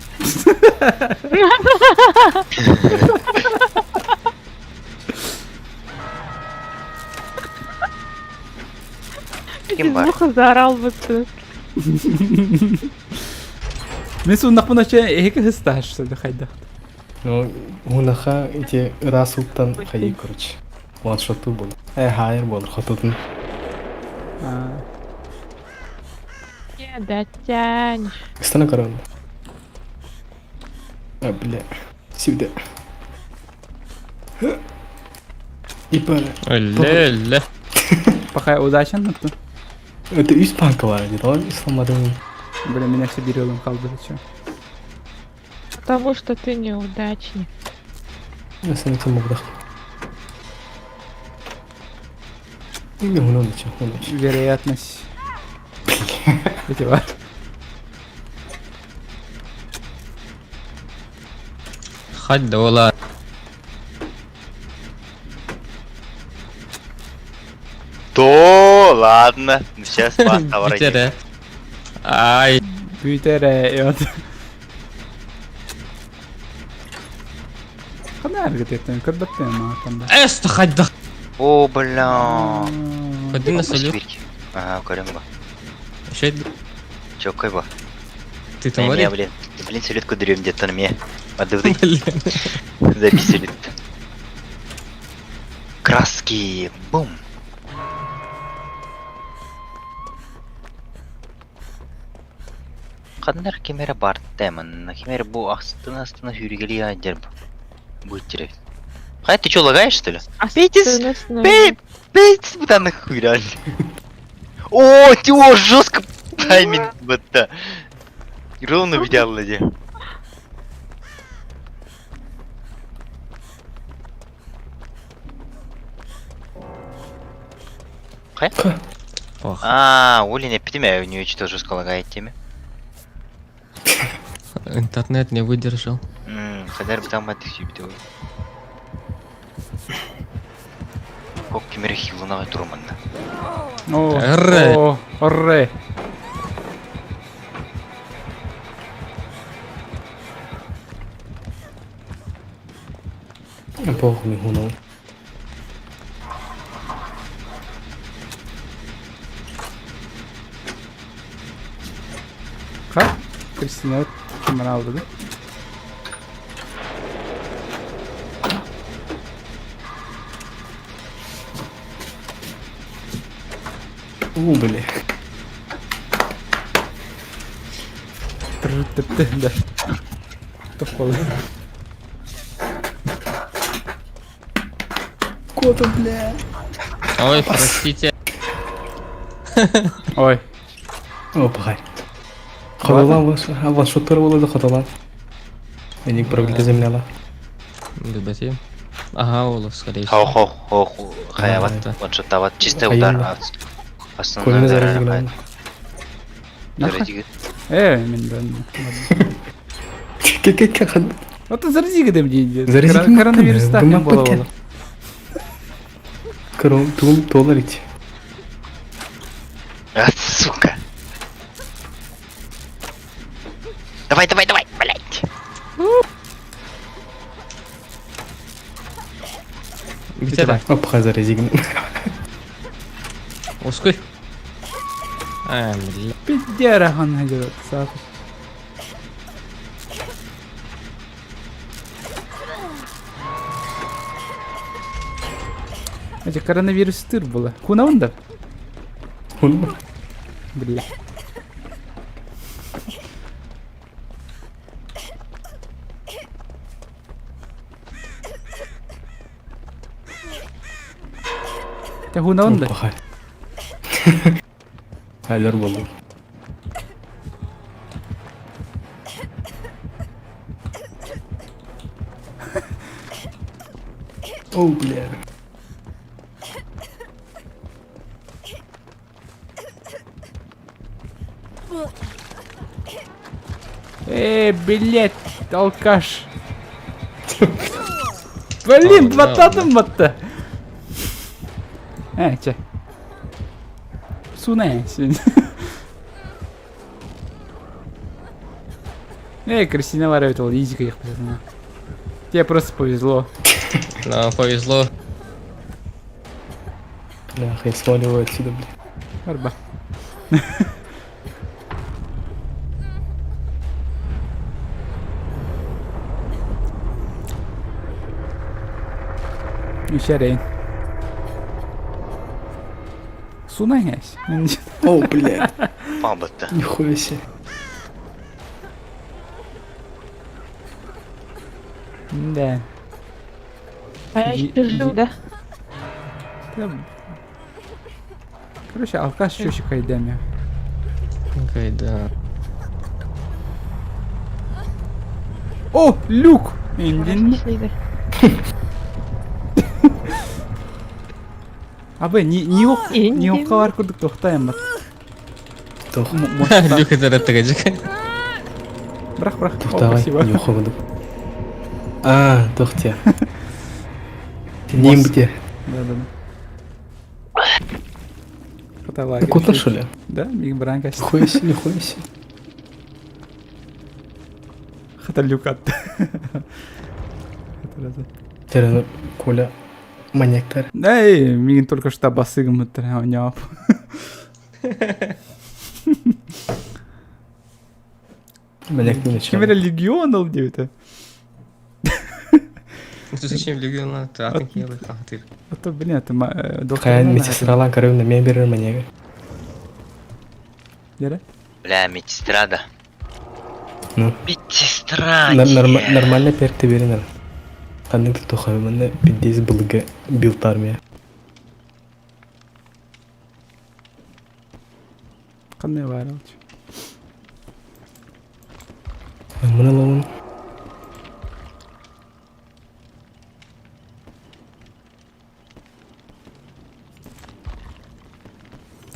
S4: Из уха заорал бы ты.
S2: Мен суннахпын оче эки хысташ сөдө хайда.
S8: Ну, хунаха эти расуттан хайы, короче. Ваншоту был. Э, хайыр был, хотутун.
S4: Не дотянешь.
S8: Кстана корона. А, бля. Сюда. И пара.
S1: Өлле,
S2: Пахай удача на то.
S8: Это испанка var, не то исламадым.
S2: Бля, меня все берёлым қалды, чё.
S4: Потому что ты неудачник.
S8: Я сам этим могу Не, он ничего, он
S2: Вероятность. Эти
S1: Хадда ола.
S5: То, ладно. Сейчас вас
S1: Битере. Ай.
S2: Битере, вот. Хана аргытеттен, көрбөттен маған да.
S1: Эст хадда.
S5: О, бля.
S1: Ходи на салют.
S5: Ага, көрем ба.
S1: Шей,
S5: Чё, кой ба?
S1: ты там
S5: Не, блин. Блин, салют көдөрөм где-то мне. Адывды. Запись салют. Краски. Бум. Ханнар кемере бар теман. Кемере бу астына астына хүргели ядер. Будет терять. Хай, ты чё, лагаешь, что ли? Бейтесь! Бей! Бейтесь, бутан нахуй, реально. О, тё, жестко тайминг, будто. Ровно видел, лади. Хай? А, Оля не питеме, у нее что-то жестко лагает теме.
S1: Интернет не выдержал.
S5: Хадар бутан мат сүйбүтэ. Кок кимере хилунага турманда.
S2: О,
S1: Арре.
S2: о, арре.
S8: Бог мигунул.
S2: Ха? Кристина кимэн алды да?
S8: У, бля.
S2: Тррр-тып-ты, да. Тоххол.
S8: Кота, бля.
S1: Ой, простите.
S2: Ой.
S8: Опа. Ходолан ваншоттар болады ходолан. Эник проблема земляла.
S1: Любите. Ага, Олаф, скорее всего.
S5: Хо-хо-хо, хаяват, ваншоттават, чистый удар. Основной
S8: Коля
S5: удар
S8: заразил.
S5: Зарази.
S2: Э, мен да.
S8: Как
S2: Вот зарази где мне.
S8: Зарази
S2: Коронавирус так не было.
S8: Корон, тум доллар идти.
S5: А, сука. Давай, давай, давай, блять.
S1: Где то
S8: Опа, зарази.
S1: Ускорь. А, бля.
S2: Пидера он идет, Саша. Эти коронавирус тыр было. Хуна он да?
S8: Хуна.
S2: Бля. Те хуна он да?
S8: Алер болду. О, бля.
S2: Эй, блять, алкаш. Блин, двадцатым батта. Э, че. Суна, Эй, Кристина Ларовит, изи их Тебе просто повезло.
S1: Нам повезло.
S8: Бля, я сваливаю отсюда, бля.
S2: Арба. Еще Сунаясь.
S8: О, бля.
S5: Баба-то.
S8: Нихуя себе.
S2: Да.
S4: А я еще жив, да?
S2: Короче, алкаш еще кайдами.
S1: Кайда.
S2: О, люк! Индин. Абы, не не ох, не охка бар курдук тохтайм бат.
S8: Тох.
S1: Люк это реттегежик.
S2: Брах, брах.
S8: Тохтавай, не охка А, тохте. Ним где?
S2: Да, да, да.
S8: Ты куда что ли?
S2: Да, миг бранка.
S8: Нихуя себе, нихуя себе.
S2: Хата люк атты.
S8: Терен Коля маньяктар.
S2: Эй, мигин только что басыгым ыттыр, оняп.
S8: Маньяк не начал.
S2: Кем легион ол диэбитэ.
S1: Ну зачем легион? Ты атын киелы, а ты.
S2: А то, блин, это доктор.
S8: Хайан медсестралан көрөм мен берер маньяга.
S2: Яра?
S5: Бля, медсестра да.
S8: Ну.
S5: Медсестра.
S8: Нормально перти беринер. Ханнык тухаймын пиздец былыгы билд армия.
S2: Кандай бар алчы?
S8: Мына лоун.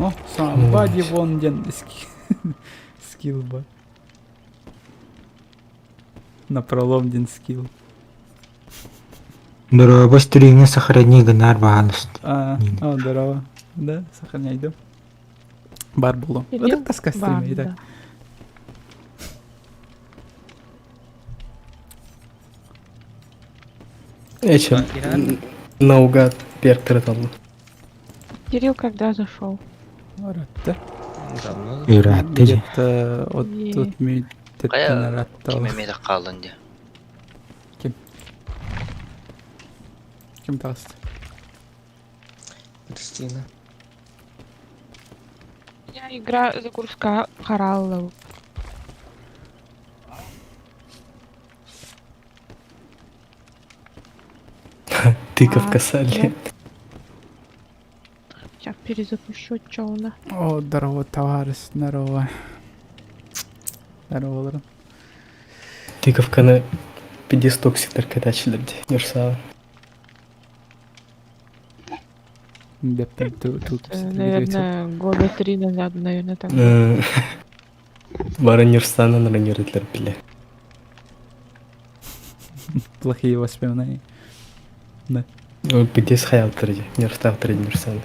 S2: О, somebody won ден скилл ба. На пролом ден скилл.
S9: Здорово, стриме сохрани гынар баҕалыст.
S2: А, о, здорово. Да, сохраняй, Бар булу. Вот тоска стриме, итак.
S8: Эче, наугад перктері талды.
S4: Кирилл когда зашел?
S2: Ыратта.
S1: Давно.
S9: Ыраатты дии.
S2: Где-то от
S4: Е.
S2: тут мүнүүтэттэн
S5: Хайа,
S2: ыратта.
S5: Ким эмиэ хаалан дии.
S2: Ким таҕыста?
S1: Кристина.
S4: У меня игра загрузка хоралла.
S8: Тыковка
S4: А,
S8: сали.
S4: Сейчас перезапущу, чё она.
S2: О, здорово, товарищ, здорово. Здорово,
S8: Тыковканы пиздец токсиктер катачилер ди. Нюрсава.
S2: Дептен тут
S4: Э, Наверное, года три назад, наверное, так.
S8: Бары Нюрсанан ранюритлер биле.
S2: Плохие воспоминания.
S8: Ол пиздец хаялтыр ди. Нюрставтыр ди Нюрсан.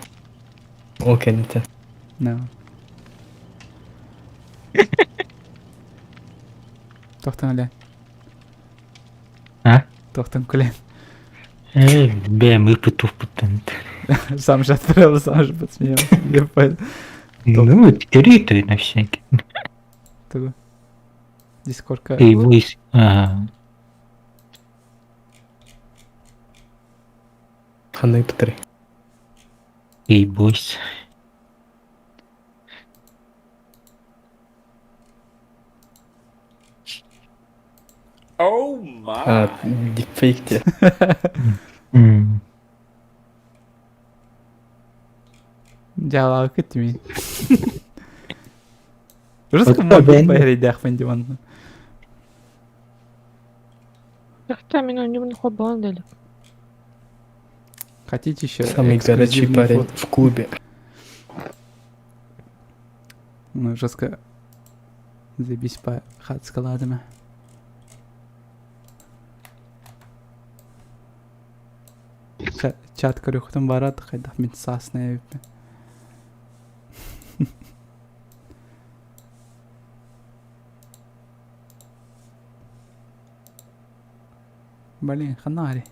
S8: Ол кенете.
S2: No. Тохтан үлэн.
S9: А?
S2: Тохтан күлэн.
S9: Э, бэм ыппыт-туспуттан.
S2: Сам же отправил, сам же подсмеялся. Я понял.
S9: Ну, открытый на всякий.
S2: Тугу. Дискордка.
S9: Ты выс... Ага.
S8: Ханны пытыры.
S9: Ты бойся.
S8: А, дипфейк те.
S9: М.
S2: Дьаалаҕа кыттымын. Жестко
S9: Вот
S2: мобил
S9: бен.
S2: байрайдаахпын диванна.
S4: Тахта мин онньубун холбоон дэлик.
S2: Хотите еще
S8: Самый горячий
S2: эксклюзивный
S8: парень
S2: фото?
S8: в клубе.
S2: Ну, жестко заебись по хат скаладами. Чат көрүөхтэн барат хайдах мин саасна эбиппин. Блин, ханари.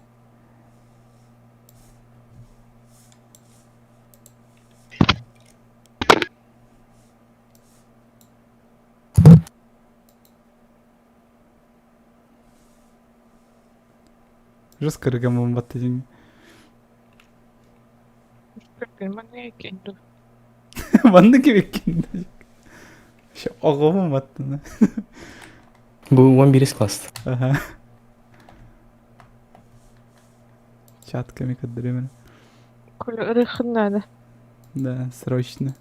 S2: Жестко рыгамын батты день.
S4: Манна кэнду.
S2: Манна кебеккен. Оҕобун баттына.
S8: Бу 11 класс.
S2: Ага. Чатками кадырымын.
S4: Ырыхын надо.
S2: Да, срочно.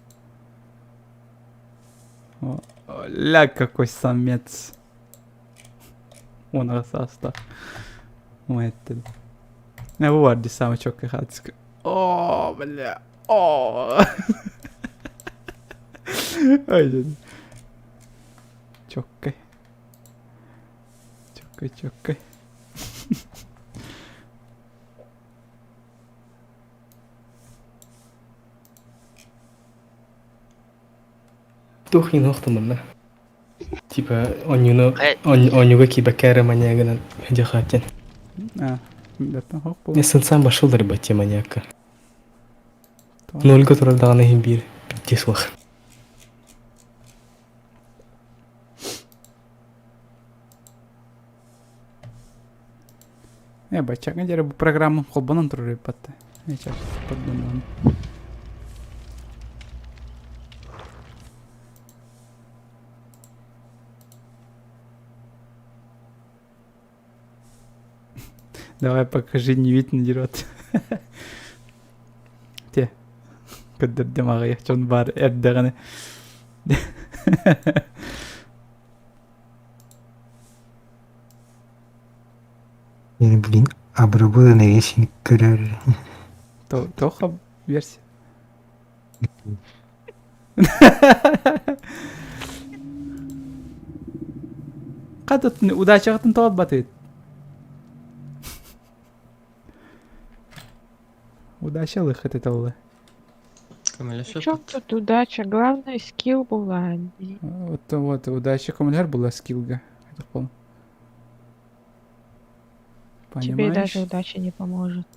S2: О, ля, какой самец. Он состав. Ой, это... Не, вот самый чёткий хатск. О, бля. О. Ой, чёткой. Чёткой, чёткой.
S8: Тух не нохтаманна. Типа, онюну,
S5: Хайа
S8: онюга кибакара маньягынан дяхатен.
S2: А, бертен хоп
S8: Не сенсам башыл рыбате маньяка. Нольга туралдағаны хим бир. Пиздец вах.
S2: Э, бачака дere bu программа холбонон турар батты. Э, чак, поддонон. Давай покажи, не видно дерет. Те. Көддөрдем аҕыйах дьон баар эрдэҕинэ.
S9: Блин, обработанный весь көрөр.
S2: Тоха версия. Хататын удачаҕытын тоҕот Удача лыхыт эталла.
S1: Камеля
S4: Чем тут удача? Главное, скилл была.
S2: Вот, вот, удача коммуняр была скиллга. Это пол.
S4: Тебе
S2: Понимаешь?
S4: даже удача не поможет.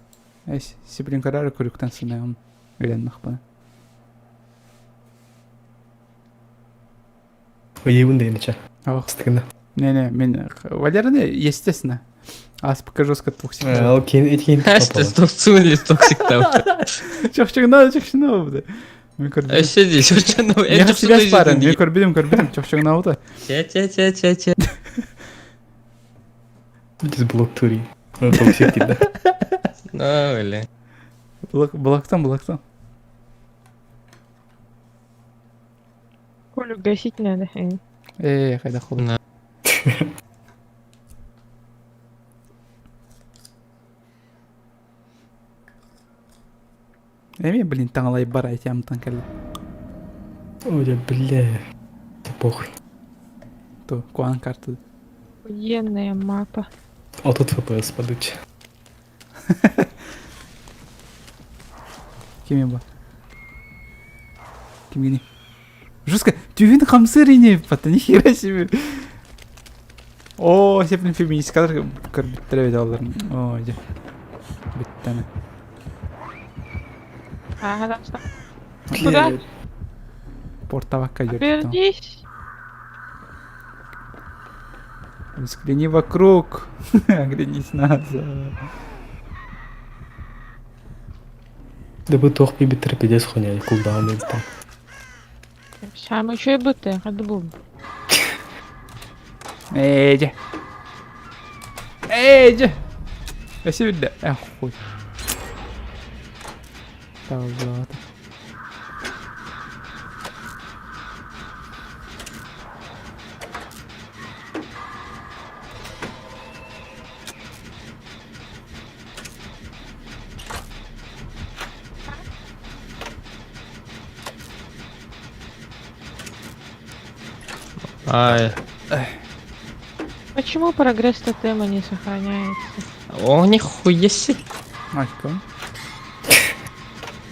S2: Эс, сибилин көрөр күрүктэн сыныгым үлэннахпына.
S8: Ыйыбын дейін ча.
S2: Ох,
S8: Стыгына.
S2: не-не, мен Валераны, естественно. Аспка жестко токсик.
S8: Ол кейін эткен
S1: Что или токсик там?
S2: Чохчугна, чохчугна буде. Мен көрбүтүм.
S1: Өссө дии, чочону.
S2: Мен связь баар, мен көрбүтүм, көрбүтүм, чохчугна ута.
S1: Че, че, че, че, че.
S8: Здесь блок тури. Токсик дейді.
S1: Ну, бля.
S2: Блок, блоктан, блоктан.
S4: Колю гасить надо.
S2: Э, хайда хол.
S1: На.
S2: Эми, блин, таҥалай бар айтямтан кэллэ.
S8: Ой, бля. Да похуй.
S2: То, куан карта.
S4: Охуенная мапа.
S8: А тут ФПС падут.
S2: Кими ба? Кимгини? Жестко, тювин хамсырини, пата нихера себе. О, сеплин феминисткалар көрбүттэр эбит олар. О, дьэ. Бүттәне.
S4: Ага, там что? Куда?
S2: Портавакка дьөртөн.
S4: Вернись.
S2: Взгляни вокруг. Оглянись назад.
S8: Да бы тох бибитер пиздец хуйня, кулдаун это.
S4: Сам еще и БТ, отбум.
S2: Эй, дьэ. Эй, дьэ. Өссө биллэ. Эх, хуй. Тавлата.
S1: Ай.
S4: Почему прогресс тотема не сохраняется?
S1: О, нихуя себе.
S2: Майка.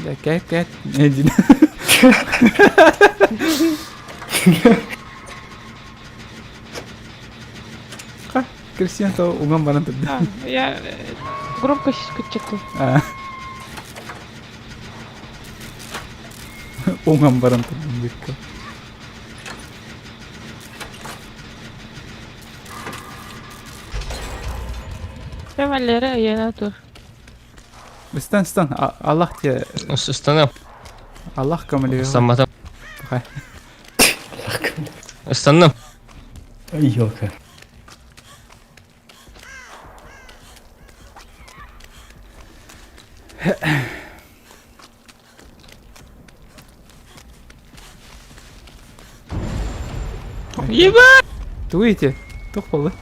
S2: Да, кэт, кэт. Один. Ха, Кристина то уган баран турда.
S4: А, я громко что-то.
S2: А. Уган баран турда.
S4: Я Валера, я на тур.
S2: Стан, стан, Аллах тебе,
S1: Установ.
S2: Аллах камали.
S1: Самата.
S2: Хай.
S1: Установ.
S8: Ёлка.
S1: Ебать!
S2: Туите, тух полы.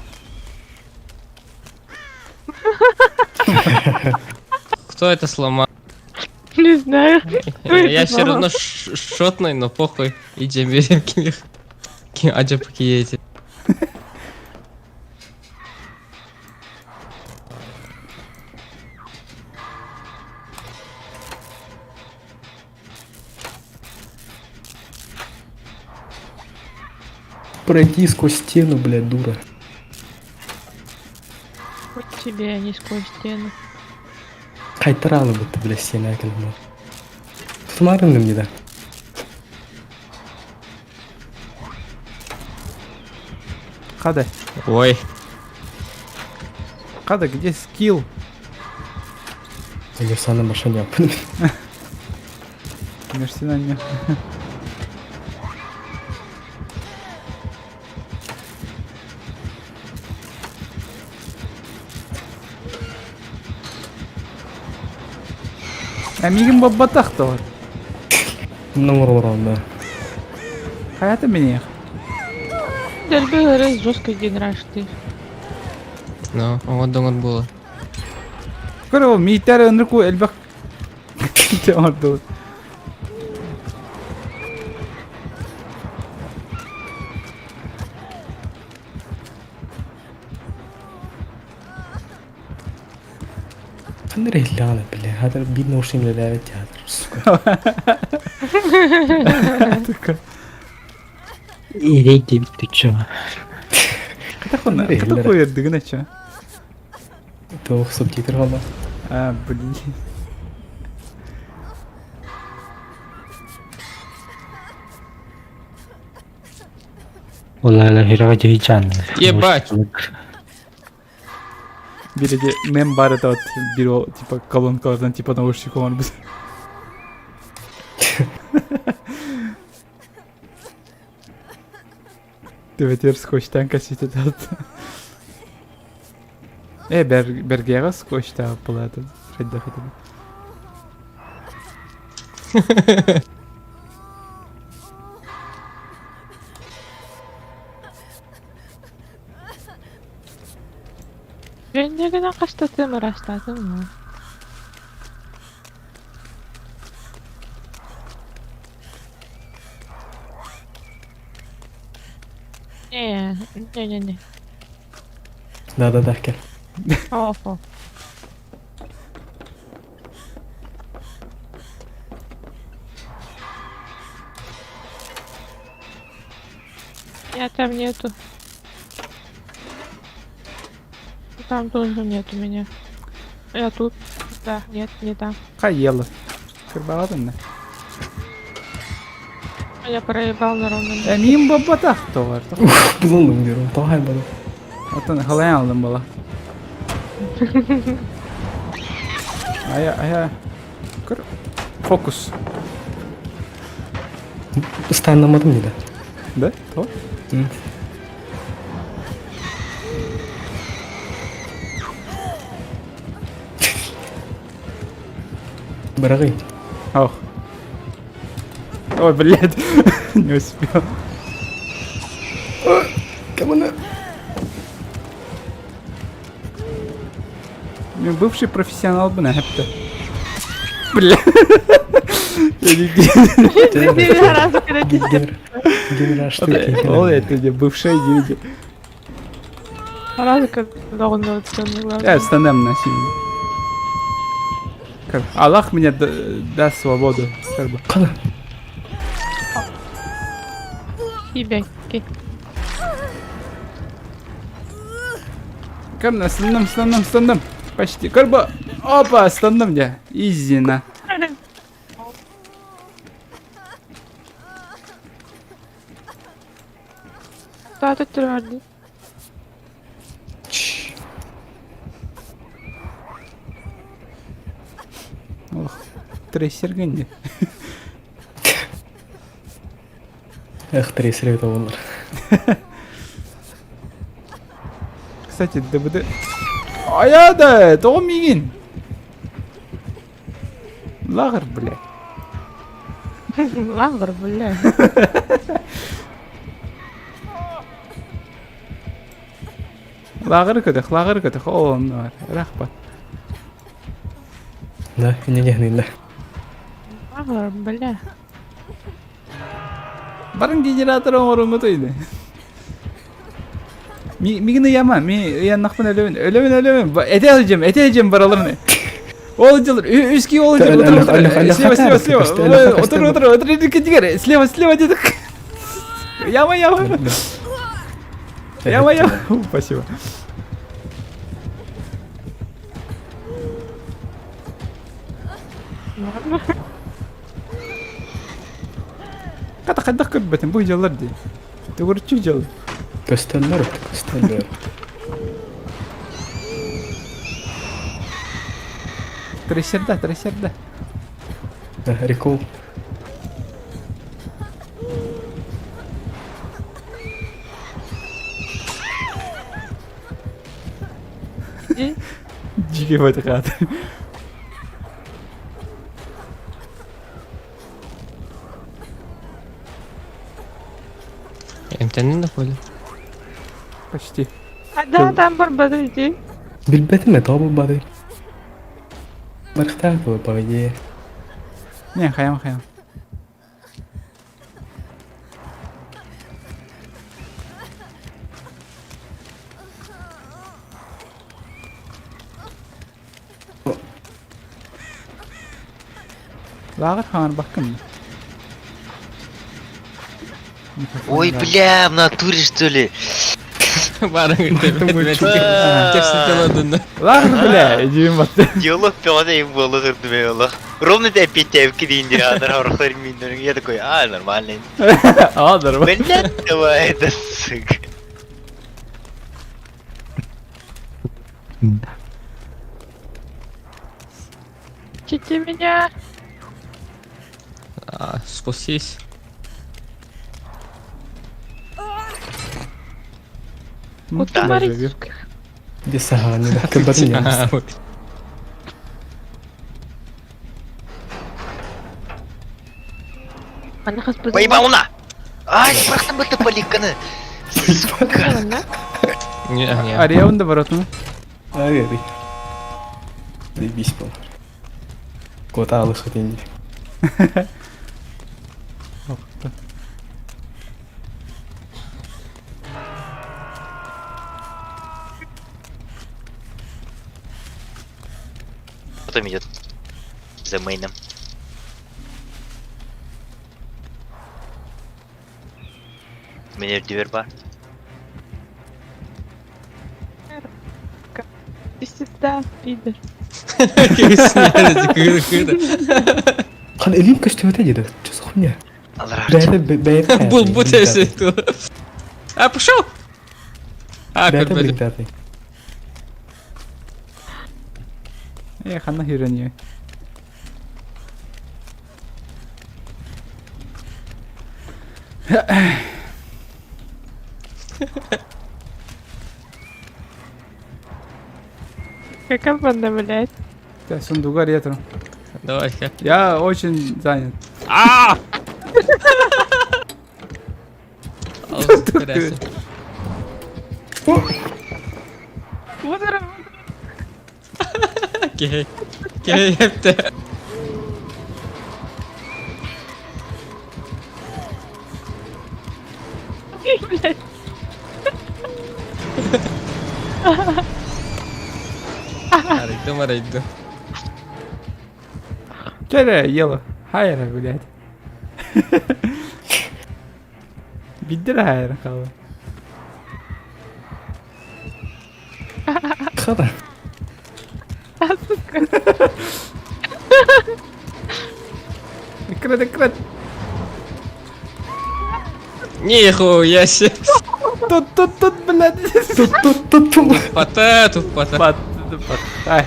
S1: Кто это сломал?
S4: Не знаю.
S1: Я все равно шотный, но похуй. Иди берем ких. Аджа пакиете.
S8: Пройди сквозь стену, бля, дура.
S4: Хоть тебе, а не сквозь стену.
S8: Кайтаралы бы ты, бля, стена кілмі. Тұтмарыңды мне да.
S2: Хада,
S1: Ой.
S2: хада, где скилл?
S8: Универсальная машина.
S2: Университет. Амигин баббатах то.
S8: Нұр да.
S2: Хайата меня.
S4: Дельбе РС жестко генраш ты.
S1: Ну, вот доңот было.
S2: Көрө мийтер ынырку элбэх Орду.
S8: Қандай рейляны, бля. Хадыр бидно ушим леләве театр, сука.
S9: Ирейди, ты чё?
S2: Ката хуй дыгына чё?
S8: Туох субтитр буолла?
S2: А, блин.
S1: Ебать!
S2: Бириги мем бар это вот бир типа колонкалардан типа наушник оҥорбут. Төбөтүгэр скотчтаан кэситэ Э, бэргэҕэ скотчтаах былаатын хайдах этэ
S4: Дьэнньэгинэн хастатыам ыраастаатым уу. Не, не-не-не.
S8: Да-да-да, кэл.
S4: Офо. Я там нету. Там тоже нет у меня. Я тут. Да, нет, не там.
S2: Хаела. Кырбаҕатын да.
S4: Я проебал на ровном.
S2: Э, мин бабатах тоҕор.
S8: Булалым diyorum. Тоҕо hayбаdım.
S2: Оттон халайан алдым була. Ая, ая. Көр. Фокус.
S8: Станнамадым дии да.
S2: Да? То?
S8: Быраҕый.
S2: Ох. Ой, блядь. Не успел.
S8: Кому
S2: Мен бывший профессионал бы нэпті. Бля. Я не Ол это не бывшая люди. Я станем на сильно. Аллах мне даст свободу. Кем станным, станным, станным. Почти. Карба. Опа, станным я. Изина. Ох, трейсер гэнди.
S8: Эх, трейсер это олар.
S2: Кстати, ДВД... Айа да, тоҕо миигин? Лаҕыр, бля.
S4: Лаҕыр, бля.
S2: Лаҕыр көтөх, лаҕыр көтөх, ол онно рахпа.
S8: Да, не не да.
S4: Лаҕыр, бля.
S2: Барың генератор оҥоруҥҥут ыйды. Мигин ыйама, ми ыйаннахпын өлөбүн, өлөбүн, өлөбүн. Эте алжым, эте алжым бараларын. Ол дьылыр, үски ол дьылыр, отыр, отыр, слева, слева, слева, отыр, отыр, отыр, слева, слева, дедик. Яма, яма. Яма, яма. Спасибо. Хата хайдах көрбөтүм, бу дьаллар дии. Төгүрүччү дьал.
S8: Көстөллөр, көстөллөр.
S2: Трещерда, трещерда.
S8: Рекол.
S2: Дьигэ батыгаат.
S1: Эмтэннин да хули.
S2: Почти.
S4: А да, там барбады иди.
S8: Билбэтим ээ, тоҕо булбатый? Барыхтаах буолуо, по идее.
S2: Не, хайам, хайам. Лааҕыр хаҥарбаккын.
S5: Ой, бля, в натуре что ли?
S1: Баарыҥ кэпсэтэн
S2: Ладно, бля, иди мат.
S5: Диалог пёҕа им буола турдум олох. Ровно это опять кидиндиратор хорохтор миннер. Я такой, а, нормально.
S2: А, нормально.
S5: Блядь, давай, это сука.
S4: Чите меня!
S1: А, спустись.
S4: Вот
S5: Да.
S4: ты,
S8: Десаганы, да, кабарня.
S1: А, вот.
S4: Она хас
S5: Поебал на! Ай, просто бы ты поликаны. Сука.
S1: Не, не.
S2: Ария да воротну.
S8: Ай, ай. Заебись, был. Кота алых один.
S5: Потом идет за мейном. Меня диверба.
S4: Ты сюда, пидор.
S8: Хан элим көстүбэтэ диде. Чё за хуйня?
S5: Алар.
S8: Бэйэ бэйэ.
S1: Был бутешься А, пошел! А,
S8: Бэйэ
S1: как бы.
S8: пятый.
S2: Э, ханна хирани.
S4: Как команда, блядь.
S2: Да, сундуга ретро.
S1: Давай, ха.
S2: Я очень занят.
S1: А! Алыс,
S4: Вот
S1: Окей. Окей, это.
S4: блядь.
S1: Арыйдым, арыйдым.
S2: Че я ела? Хайра, блядь. Биддер хайра хала.
S8: Хата.
S4: А, сука.
S2: Экрат, экрат.
S1: Нихуя себе.
S2: Тут, тут, тут, блядь.
S8: Тут тут тут тут.
S1: Пата, тут пата.
S2: Пат, пат. Ай.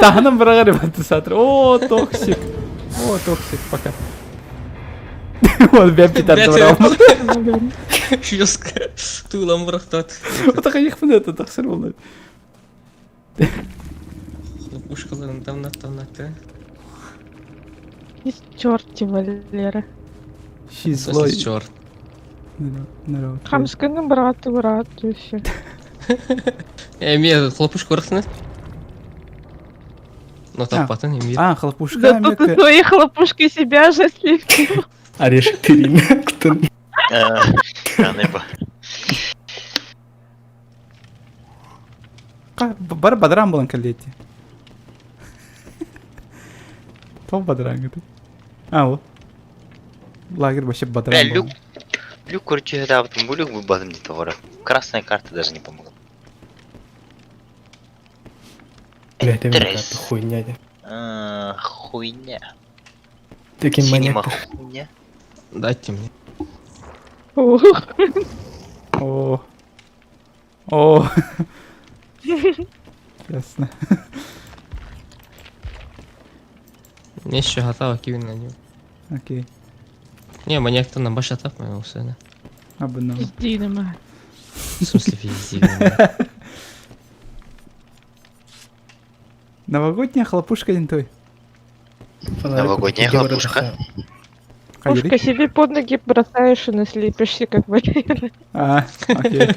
S2: Таһынан быраҕар ибатты сатыр. О, токсик. О, токсик, пока. Вот, бэм питар добрал.
S1: Жестко. Тулам бырахтат.
S2: Отаха их это тахсыр болды.
S1: Хлопушкаларын давнат-давнат.
S4: Черти, Валера.
S2: Щи злой.
S1: Черт.
S4: Хамсканы брату, брату, все.
S1: Эми хлопушка барахтана. Ну там патын эми.
S2: А, хлопушка.
S4: Зато ты свои хлопушки себя же слепил.
S8: Орешек терин. Кто?
S5: Странный ба.
S2: Бар бадран болан калети. Том бадран это. А, вот. Лагерь вообще бадран.
S5: Бля, люк. Люк, короче, это вот люк был бадым где-то вора. Красная карта даже не помогла.
S8: Бля, это
S5: Интерес.
S8: хуйня.
S5: А, Хуйня.
S8: Таким
S5: Синема
S8: маньяк.
S5: хуйня.
S1: Дайте мне.
S4: Ух.
S2: О. О. Ясно.
S1: Мне еще готово кивин на него.
S2: Окей.
S1: Не, маньяк-то на баш атап моего сына.
S2: Абы
S4: Пиздинама.
S1: В смысле везде.
S2: Новогодняя хлопушка не той.
S5: Новогодняя хлопушка.
S4: Пушка себе под ноги бросаешь и наслепишься, как Валера.
S2: А, окей.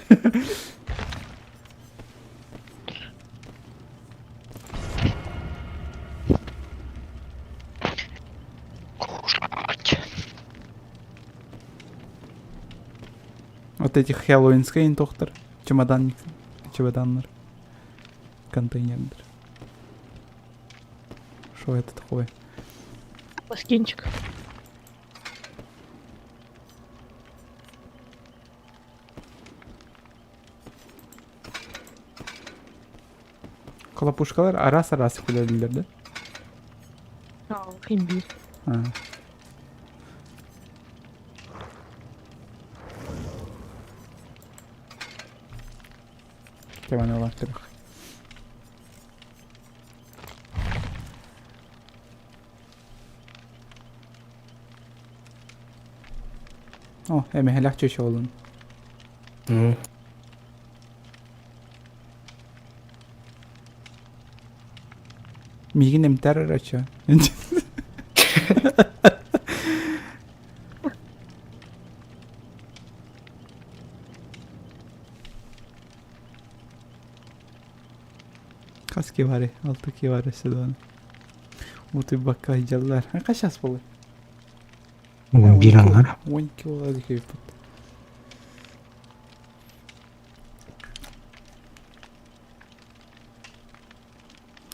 S5: Кушать.
S2: Вот этих хэллоуинская доктор. Чемоданник. Чемоданнар. Контейнер. Что это такое?
S4: Скинчик.
S2: Хлопушкалар араас-араас күлэллэр да?
S4: Имбирь.
S2: А. Кеман ылан көрөх. О, эмэһэлэх чөчө олун. Миигин эмтэр эрэ Хас киһи баарый? Алта киһи баар өссө даҕаны. Утуйбакка сылдьаллар. Хас час буолуой?
S9: 11 аҥар.
S2: 12 буолла диэбиппит.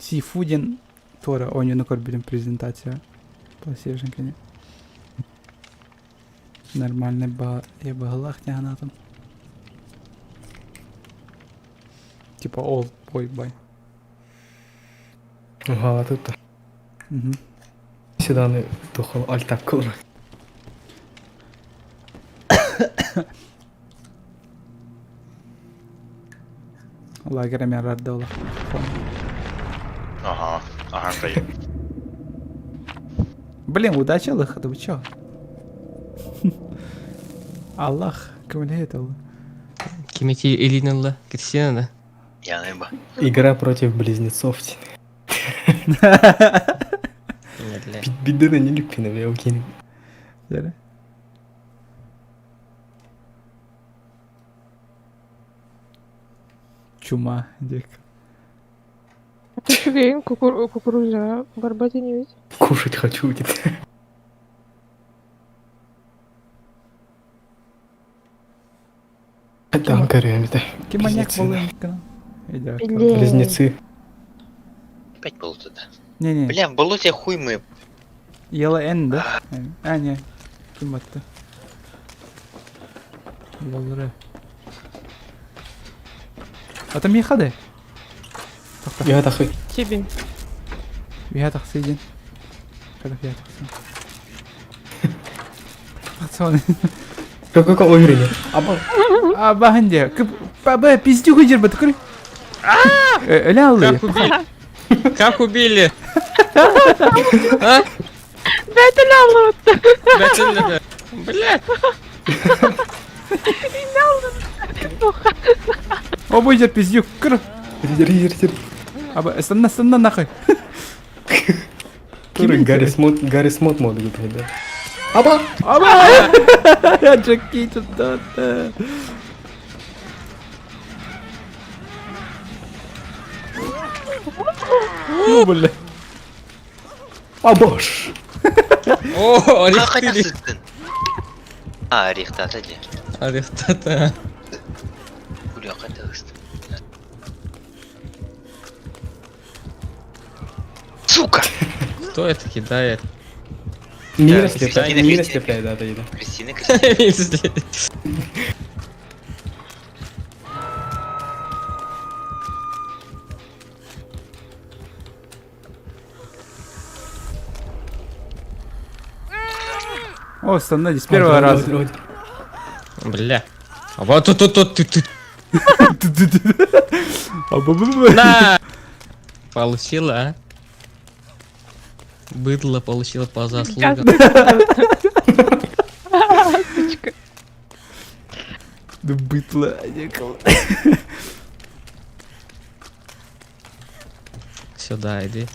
S2: Сифу диэн туора оонньууну көрбүтүм презентация PlayStation кини. Нормальный баһылаах диэн санаатым. Типа old boy бай.
S8: Уһаатыта. Седаны тухал альтап кылыр.
S2: Лагерь эмиэ араарда олох.
S5: Ага, ага, стоит.
S2: Блин, удача лыха, да вы чё? Аллах, көмөлөһө ол.
S1: Ким эти илиин ылла? Кристина да?
S5: Я наиба.
S8: Игра против близнецов. Бидден не люпина, я укинем.
S2: Дere. Чума, дик.
S4: Үчүгэйин кукуруза барбат инибит.
S8: Кушать хочу теперь. Там горели, да.
S2: Ким маньяк
S8: Близнецы.
S2: буолуон
S4: Блин.
S8: Близнецы.
S5: Опять болото, да.
S2: Не-не,
S5: Бля, в болоте хуй мы.
S2: Ела Н, да? А, не. Ким батты? Боллары. А там ехады?
S8: Я тахы.
S4: Тебе.
S2: Виha тахсыйдин. Когда виha тахсын. Тахсын.
S8: Какой уровень? Аба.
S2: А баханде. Кып баба пиздю хыджыр бат көр. Эля алды.
S1: Как убили? Как убили? А? Бәтелә Блядь.
S2: О бу жер пиздю көр.
S8: Лидер, лидер, лидер.
S2: Аба станна станна нахуй.
S8: Который Гаррис Мод, Гаррис Мод мод говорит, да. Аба!
S2: Аба! Джеки тут. Ну, бля.
S8: Абаш!
S1: О,
S5: Как это
S1: орехты.
S5: сыттын? А, орехтата де.
S1: Орехтата.
S5: Бля, қайда ыстың? Сука!
S1: Кто это кидает?
S8: Мира
S1: Да,
S8: слепляет,
S5: Кристина,
S8: мира
S5: Кристина.
S8: слепляет, да, да, да.
S5: Кристина, Кристина.
S2: О, станна с первого раза.
S1: Бля. А вот тут тут тут тут.
S2: Аба-ба-ба.
S1: На! Получила, а? Быдло получила по заслугам.
S4: Сучка.
S2: Да бытло, некого.
S1: Сюда иди.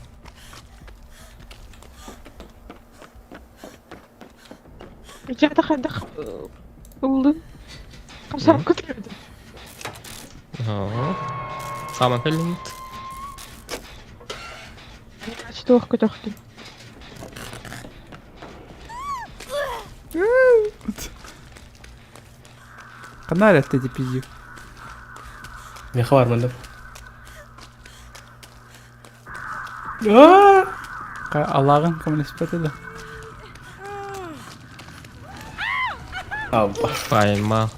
S4: Я хайдах ыллым. Хасап көтөрдүм.
S1: О. Самый кэллимит.
S4: Что көтөхтүм.
S2: Канаря ты пиздю.
S8: Не хварман, да.
S2: Аллағын коммунист да.
S8: Аба.
S1: Поймал.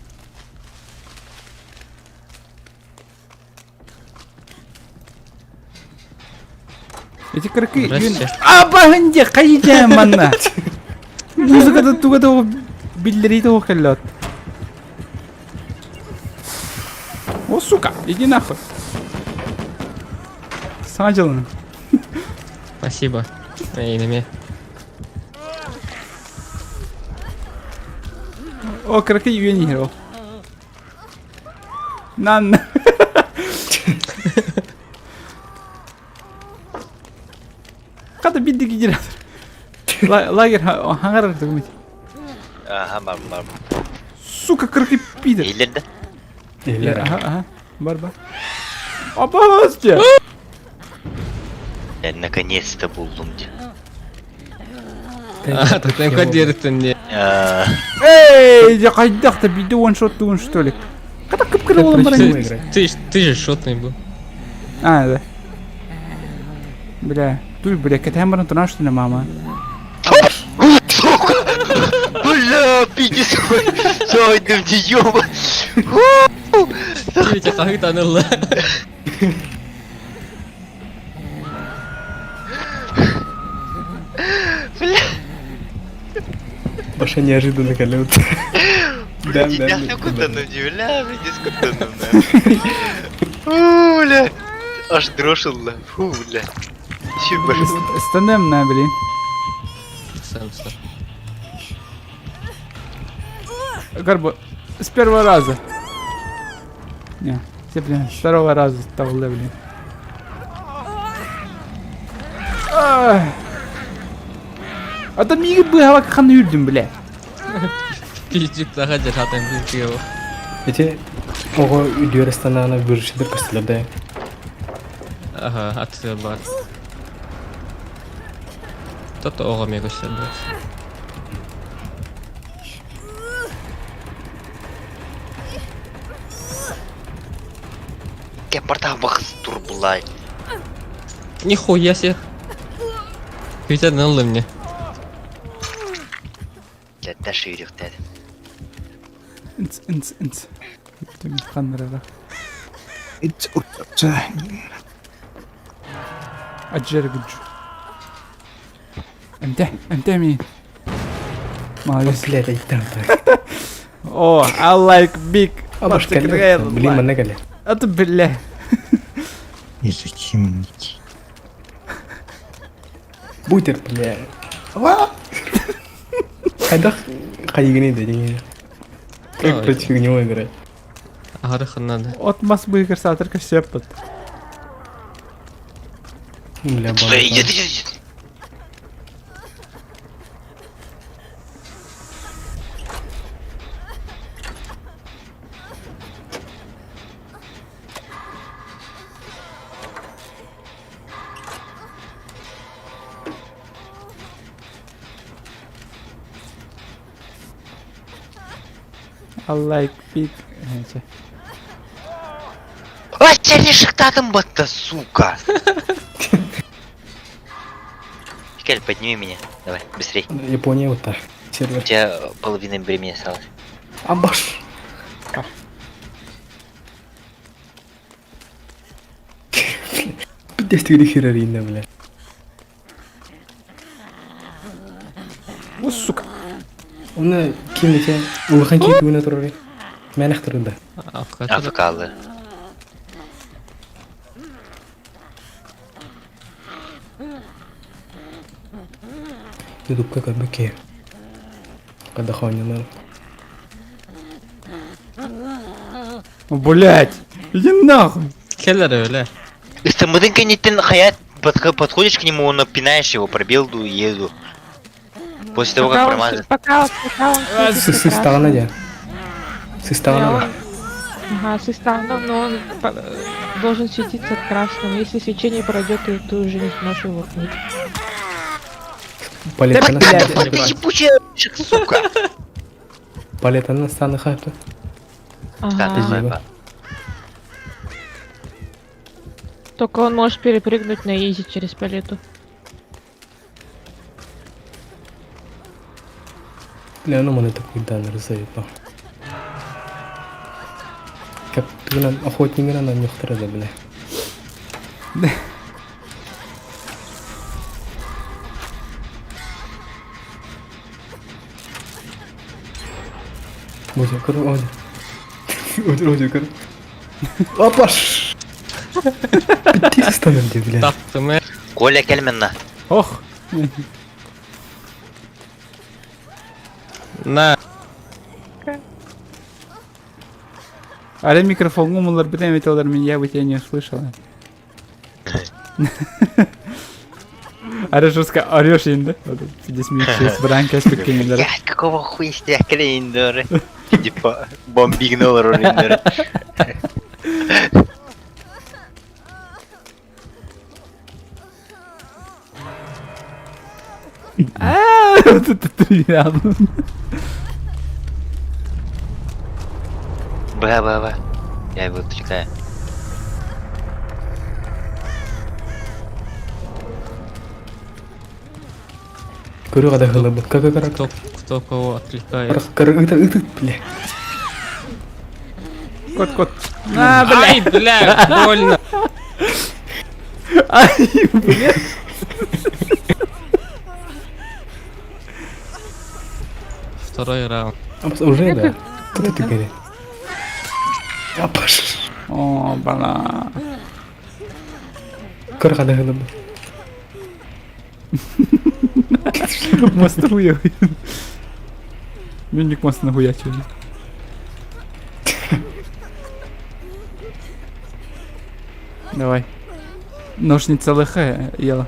S2: Эти кыракый
S1: Здрасте.
S2: Абаһын дьэ хайдьээн манна. Музыката туга да биллэрии тоҕо кэллэ. О, сука, иди нахуй. Саҥа дьылын.
S1: Спасибо. Эй, неме.
S2: О, кыракый үйэн иһэр ол. Нан. Хата бидди генератор. Лагерь хаңар документ.
S5: Ага, бар, бар.
S2: Сука, кыракый пидор.
S5: Иһиллэр да?
S8: Иһиллэр.
S2: Ага, ага. Бар, бар. Опасте!
S5: Я наконец-то буллум дии.
S1: А, так код диэриттэн не.
S2: Эй, я хайдах да биде one-shot тугун что ли? Хата кып-кыра буолан баран.
S1: Ты, ты же шотный был.
S2: А, да. Бля, туй, бля, кэтээн баран туран что ли, мама?
S5: Сука! Бля, пиздец! Сойдым, ёба!
S1: Киһи хаһыытан ылла.
S5: Бля!
S8: Баша неожиданно кэлэбит. Да, да.
S5: Бля, пиздец, кутанным, Фу, бля! Аж дрожь ылла. Фу, бля. Сюрбэ.
S2: Станем на, блин.
S1: Сенсор.
S2: Горбо, с первого раза. Не, все, блин, с второго раза тавлы, блин. Ах. А там миги быһалак ханы үрдүм, бля.
S1: Пиздюк таха дьархатан пиздюк.
S8: Эти оҕо үдүөр станаана бүрүшүдэр көстүлэр да.
S1: Ага, аты бар. Тото оҕо эмиэ көстөр блядь.
S5: Кеппартах бахыс турбулай.
S1: Нихуя себе. Хотя налла мне.
S5: Дьэ, шиирихтэр.
S2: Инц, инц, инц. Ханнарара. Аджер гуджу. Эмте, эмте мин. Молодец.
S8: Блядь, айттам так.
S2: О, I like big.
S8: Абаш кэллэ. Блин, манна кэллэ.
S2: Это бля.
S9: И зачем идти?
S8: Бутер, бля. Хайдах хайыгыны да деңе. Как против него играть?
S1: Агарыхын надо.
S2: От мас быгыр сатыр көсөп
S8: Бля,
S5: Стой, идет, идет, идет.
S2: I like big.
S5: А, тебя батта, сука! Микель, подними меня. Давай, быстрей.
S8: Япония вот так. Сервер.
S5: У тебя половина времени осталось.
S8: Абаш. Пиздец ты херарина, бля.
S2: О, сука.
S8: Оны ким эте улахан кийгүнэ турар. Мэнэх турда.
S5: Афкалы.
S8: Ютубка көрбүкке. Когда хоннанар.
S2: Блять. Иди нахуй.
S1: Келлер бля.
S5: Истамбудын кенеттен хаят подходишь к нему, он пинаешь его, пробил еду. После того, как промазал.
S4: Пока, пока он светится
S8: Сыстаҕына
S4: красным.
S8: дьэ. Сыстаҕына.
S4: Ага, сыстаном, но он должен светиться красным. Если свечение пройдет, то ты уже не сможешь его пнуть.
S8: Палетана
S5: Ты ебучая сука!
S8: Палетана станы хайпта.
S4: Ага. Только он может перепрыгнуть на изи через палету.
S8: Бля, ну маны такой даннер заебал. Как ты охотник на нюхтара да, бля. Озя, көр, Озя. Озя, Озя, көр. Опаш! Битти станем де, бля.
S1: Таптым э.
S5: Коля кэлменна.
S2: Ох!
S1: На.
S2: Аля микрофон умулар битен металлар мин я бы тебя не услышала. Аля жестко орешь инде. Здесь минут бранка спеккенелер.
S5: Блять, какого хуя стякли индоры? Типа бомбигнолор индоры. Б, Б, Б. Я его отвлекаю.
S8: Көрү қада хылыбыт. Көр, көр,
S1: Кто, кто кого отвлекает.
S8: көр, көр, ыт, ыт, бля.
S2: Кот, кот. На, бля.
S1: Ай, бля, больно.
S2: Ай, бля.
S1: Второй раунд.
S8: Уже, да. Кто ты говорит? Апаш.
S2: О, бана.
S8: Көр қада хылыбыт.
S2: Мост хуя. Минник мост нахуячил. Давай. Ножница лх ела.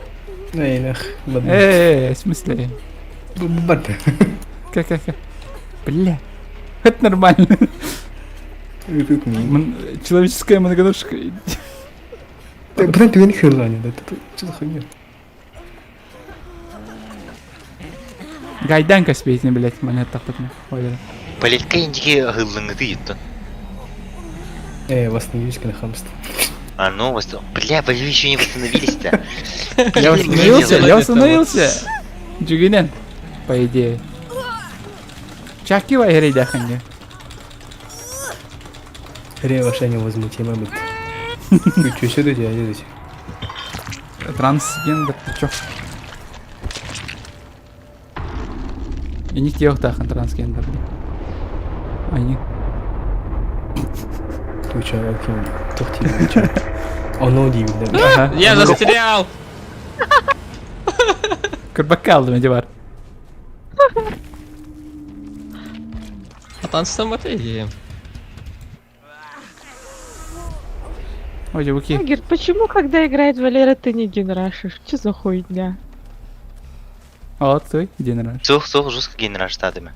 S8: Эй, нах.
S2: Эй, в смысле?
S8: Барда.
S2: Как, как, как? Бля. Это нормально. Человеческая многоножка.
S8: Блин, ты не херлани, да? Что за хуйня?
S2: Гайданка спейтин, блять, монет тахтатна. Ой,
S5: Политка индики хыллыңыты юттun.
S8: Эй, восстановились на хамство.
S5: А ну, вас... Бля, вы еще не восстановились-то.
S2: Я восстановился, я восстановился. Джигинен, по идее. Чаки вайрейдаханге.
S8: Рева невозмутимая быть. Че сюда делаете?
S2: Трансгендер, ты чё? И не тех тахан трансгендер. Они.
S8: Ты чё, каким? Тухти, Оно удивительно.
S1: Я застрял!
S2: Кырбакалды мен бар.
S1: А танцтан
S2: Ой, девуки.
S4: Лагер, почему, когда играет Валера, ты не генрашишь? Че за хуйня?
S2: А, ты, генраш.
S5: Сух, сух, жестко генраш тадыма.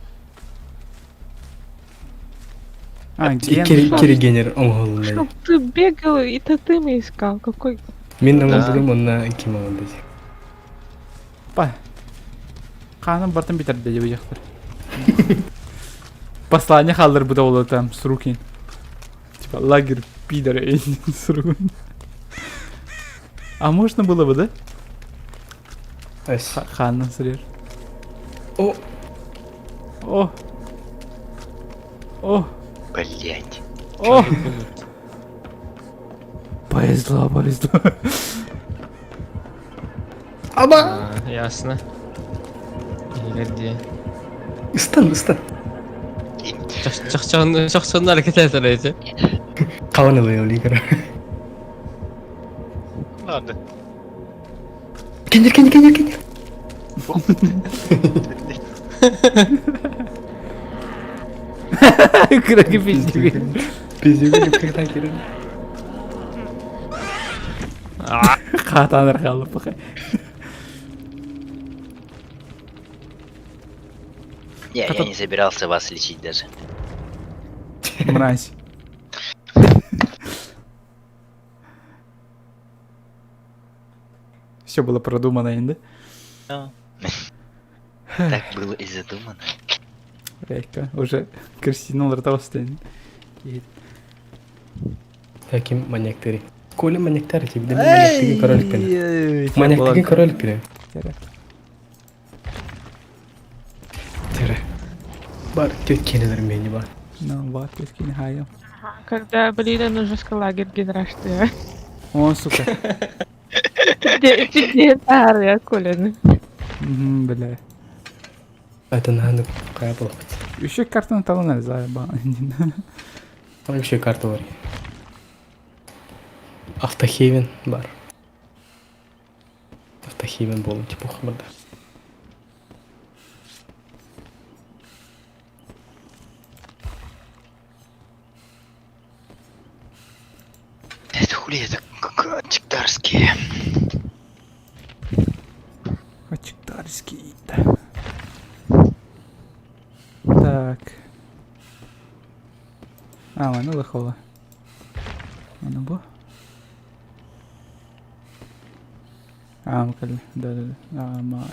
S2: А, ген.
S8: Кири генер, он
S4: Чтоб ты бегал и тотемы искал. Какой...
S8: Мен намазлым онна ким алды.
S2: Па. Каным бартын битер деди бу Послание халдыр бу да там с руки. Типа лагерь пидоры с руки. А можно было бы, да? Ханна срежь.
S8: О!
S2: О! О!
S5: Блять.
S2: О! Повезло, повезло.
S8: Аба!
S1: А, ясно. Где?
S8: Стан, стан.
S1: Чахчан hareket эти.
S8: Кауны лигер.
S5: Ладно.
S8: Кенер, кенер, кенер, кенер.
S2: Кыраки пиздюк.
S8: Пиздюк, когда кирен.
S2: Хатаныр қалып пока.
S5: Не, я не собирался вас лечить даже.
S2: Мразь. Все было продумано, да?
S5: Так было и задумано.
S2: Рейка, уже Кристина Ртовстен.
S8: Таким маньяктери. Коля маньяктери, тебе маньяктери король пене. Маньяктери король пене. Тере. Бар төткенелер мени бар.
S2: Ну, бар төткене хайым.
S4: Когда, блин, нужно лагерь генрашты.
S2: О, сука.
S4: Где тары, Коля?
S2: Бля.
S8: Это надо кая было.
S2: Еще картаны талан заебал.
S8: Там еще карта бар. Автохевен бар. Автохевен болон типа хабарда.
S5: Это хули это чектарские.
S2: Чектарский. Да. Так. А, аны лохола. Аны бу. А, кэллэ. Да, да, да. А, ма.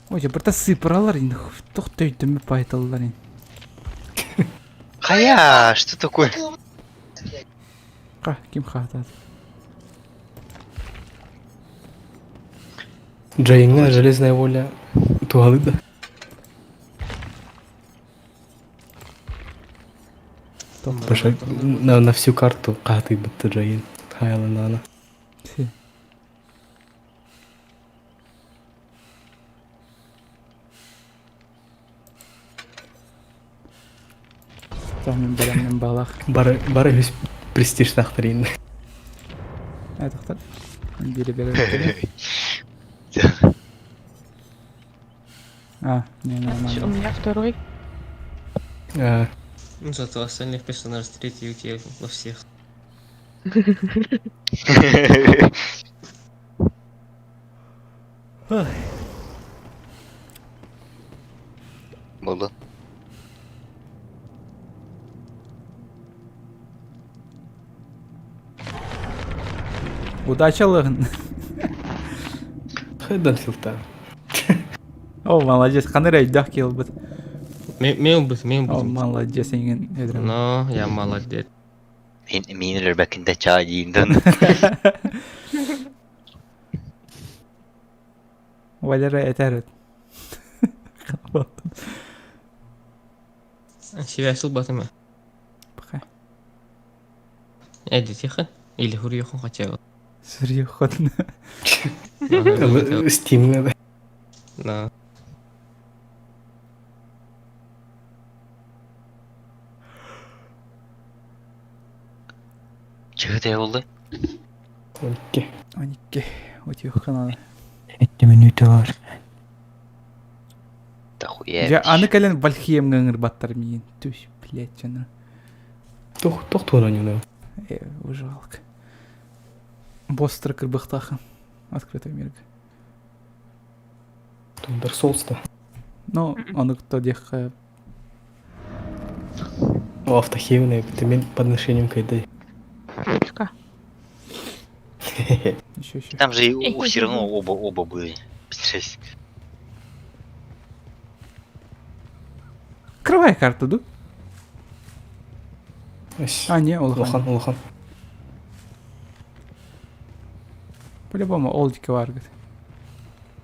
S2: Ой, бырта сыпыралар ин. Тух төйдөмө пайталлар ин.
S5: Хая, что такое?
S2: Ка, ким хатат?
S8: Джейнга железная воля туалы да. Паша на всю карту каты бытты Джейн. Хайла нана.
S2: Там бэлэмнэн балах.
S8: Бары бары үс престиж тахтарин.
S2: Э, тохтор. Бири бери. А, не,
S4: У
S2: нормально.
S4: меня второй.
S8: А,
S1: Ну, зато остальных персонажей третий у тебя во всех.
S5: Было.
S2: Удача лыгын.
S8: Хайдан филта.
S2: О, молодец. Ханыр өйдөөх киэлбит.
S1: Мен бут, мен
S2: О,
S1: бут.
S2: молодец, эңин эдрем.
S1: Но, я молодец.
S5: Мин өлөрбөккүн чаа диинден.
S2: Валера этэр.
S1: Себя сыл батыма.
S2: Пока.
S1: Эдди, тихо. Или хурьёхун хотя бы.
S2: Серьезно.
S8: Стим да.
S1: Да.
S5: Чыгытай болду.
S8: Окей.
S2: Оникке. Утюханана.
S9: Эти минуты бар.
S5: Да хуя.
S2: Я аны кэлен Вальхием баттар миин. Түс, блядь, жана.
S8: Тох тох туна не
S2: Э, выживалка. Босстар кырбыхтаха. Открытый мир.
S8: Dark Souls та.
S2: Ну, он кто дех
S8: О, автохевен, это мен по отношениям к этой.
S4: Точка.
S2: еще еще.
S5: Там же и все равно оба оба были. Пиздец.
S2: Открывай карту, ду? А, не, Улахан.
S8: Улахан, Улахан.
S2: По-любому олдики варгат.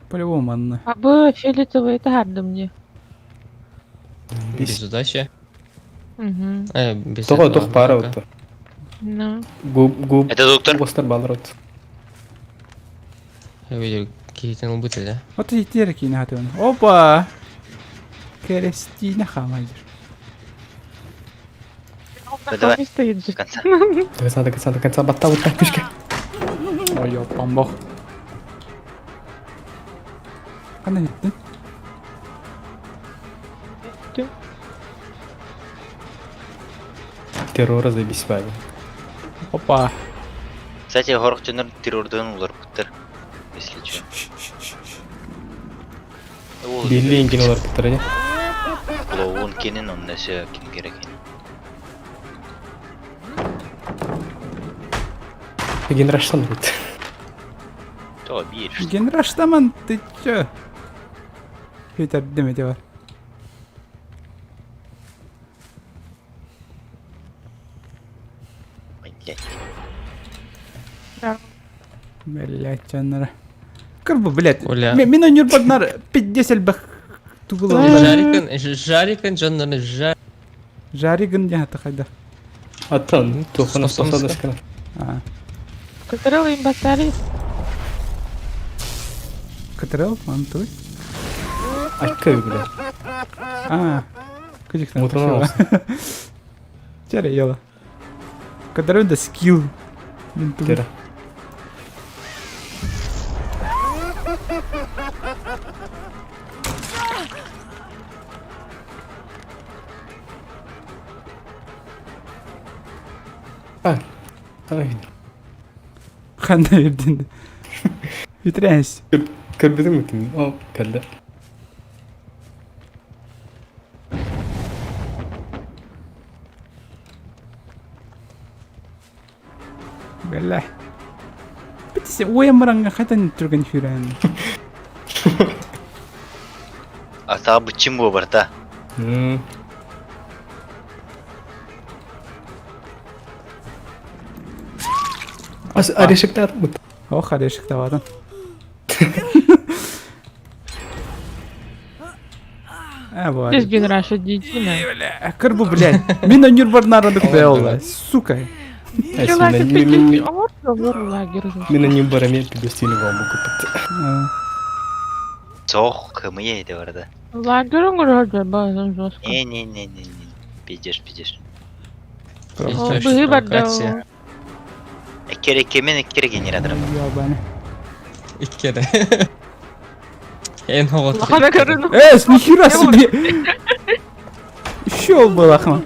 S2: По-любому анна.
S4: А бы фиолетовый это гарды мне.
S1: Без удачи.
S4: Угу.
S1: Без
S8: Того
S1: этого
S8: тох пара
S1: пока.
S8: вот.
S4: Ну.
S8: Губ губ.
S5: Это доктор?
S8: Гостар балрот.
S1: Я видел, какие-то налбыты, да?
S2: Вот и терки не готовы. Опа! Керестина хамайдер.
S4: Он
S5: давай.
S4: на стоит же.
S5: До конца.
S8: До конца, до конца, до конца. Батта вот так пишка.
S2: Ой, опам бог. Она не ты?
S8: Террора забись вами.
S2: Опа.
S5: Кстати, горох тенор террордан улар буттар. Если чё. Ол
S8: Билли инген олар буттар, не?
S5: Клоун кенен он несе ким керек.
S8: Генраштан бит.
S5: То бир.
S2: Генраштаман, ты чё? Питер, демете бар.
S5: Блять.
S2: Блять, чанара. Кырбы, блять.
S1: Оля.
S2: Мен өнүр 50 бах тугула.
S1: Жарикан, жарикан, жаннары жар.
S2: Жаригын не хайда.
S8: Аттан, тохана
S1: Способность.
S8: способность
S2: А.
S4: Которого им батареи.
S2: КТРЛ, мантылы.
S8: Айка бля.
S2: А, кыдик там
S8: Мутана
S2: Тере ела. КТРЛ да скилл.
S8: Тере. А, ай.
S2: Ханна ирдин. Витрясь.
S8: Көрбүтүң бүтүн. О, кэллэ.
S2: Бля. Битсе уйамаранга хатан түргэн хүрэн.
S5: Атаа быччым буо барта.
S8: Орешектар бут.
S2: Ох, орешектавадан. А, вот.
S4: Здесь генераш идите.
S2: Бля, Кырбу, блядь. Мин на нюрбарнародок белла, сука.
S8: Мин не бараме пидостили вам купить.
S5: Сох, кымые это барда.
S4: Лагерь вроде база жестко.
S5: Не не не не не. Пиздешь, пиздешь.
S4: Выбор
S5: Эккере кемен эккере генератор.
S2: Ёбаный.
S1: Иккере. Эн хоҕот.
S2: Э, с нихера себе! Еще был Ахмад.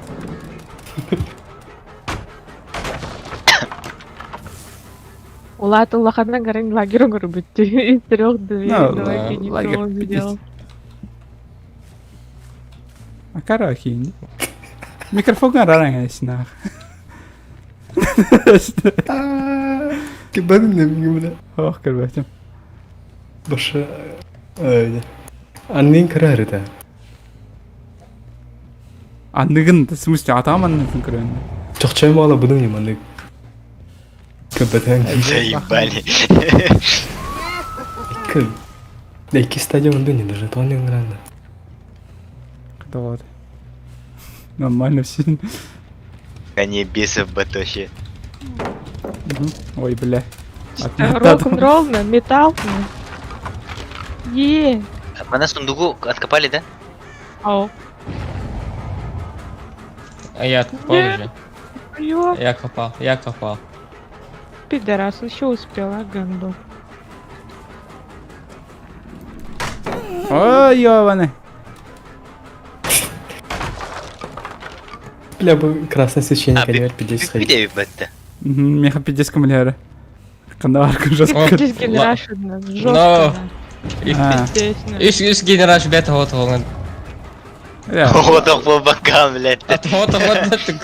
S4: Улаат улаханна гарин лагерь оҥорбут из трех дверей
S2: Ну,
S4: давайте не
S2: лагерь
S4: он сделал.
S2: А карахин. Микрофон гараран снах.
S8: Кибернем бля.
S2: Ох, короче.
S8: Баша. Аннин карарыта.
S2: Анныгын, в смысле, атам анныгын көрөн.
S8: Чохчой мала буду не маны. Кабатан.
S5: Заебали.
S8: К. Да ики стадион да не даже то не гранда.
S2: Да вот. Нормально все.
S5: Они бесов батохи.
S2: Ой, бля.
S4: Рок-н-ролл, металл. Е.
S5: Мана сундугу откопали, да?
S4: Ау.
S1: А я откопал уже.
S4: Ё,
S1: Я копал, я копал.
S4: пидорас, еще успела, гандон.
S2: Ой, ёбаный.
S8: Бля, бы красное свечение, конечно, 50 сходить.
S5: Где бетте?
S2: Меха 50 камляра. Кандаварка жестко.
S4: Здесь генераш жестко.
S1: Иш иш генераш бет хот хоңын.
S5: Хотох по бокам, блядь.
S1: Хот хот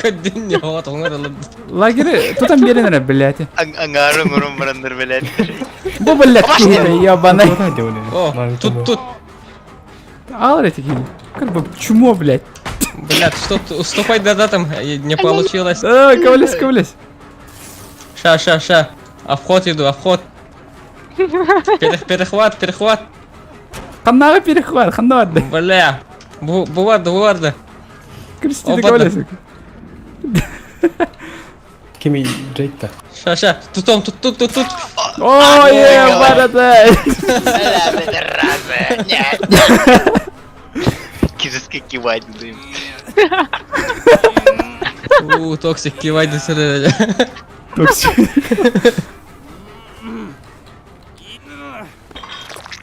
S1: көдүн хот хоңын.
S2: Лагерь, тут там беренер, блядь.
S5: Ангару ngurум барандыр, блядь.
S2: Бу, блядь, ёбаный.
S1: О, тут тут.
S2: Ал эти Как бы чмо, блядь.
S1: Блядь, что уступай да там не получилось.
S2: А, ковались, ковались.
S1: Ша, ша, ша. А вход иду, а вход. Перехват, перехват.
S2: Ханнага перехват, ханнага.
S1: Бля. Буварды, буварды.
S2: Кристина ковались.
S8: Кими Джейк-то?
S1: Ша, ша. Тутом, тут, тут, тут, тут.
S2: Ой, ебаный.
S5: Кизиски кивать, блин.
S1: У, токсик кивать десene.
S2: Токсик.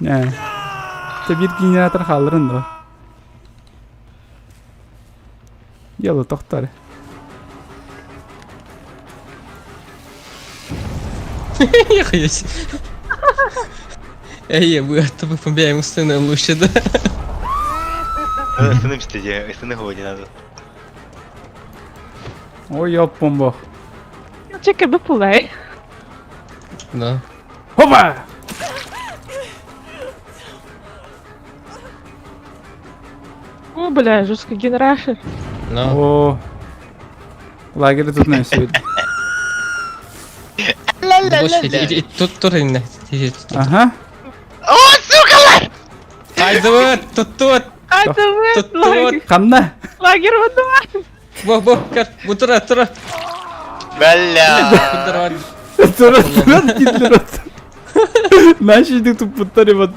S2: Не. Те bir генератор халырын да. Ялы тоқтар.
S1: Ехать. Эй, мы от тобой побегаем сцену лучше, да?
S5: Сыны пиздец, сыны говори надо.
S2: Ой, ёпомбох.
S4: Чекай, бы пулай.
S1: Да.
S2: Опа!
S4: О, бля, жесткий генерашер.
S2: О, лагерь тут на все.
S1: Тут тут именно.
S2: Ага.
S5: О, сука!
S1: Айдывы, тут тут.
S4: Айдывы,
S1: Тут тут.
S2: Ханна.
S4: Лагерь вот два.
S1: Бо, бо, кар, бутура, тура.
S5: Бля.
S2: Тура, тура, Гитлер. Наши туппуттар ебать.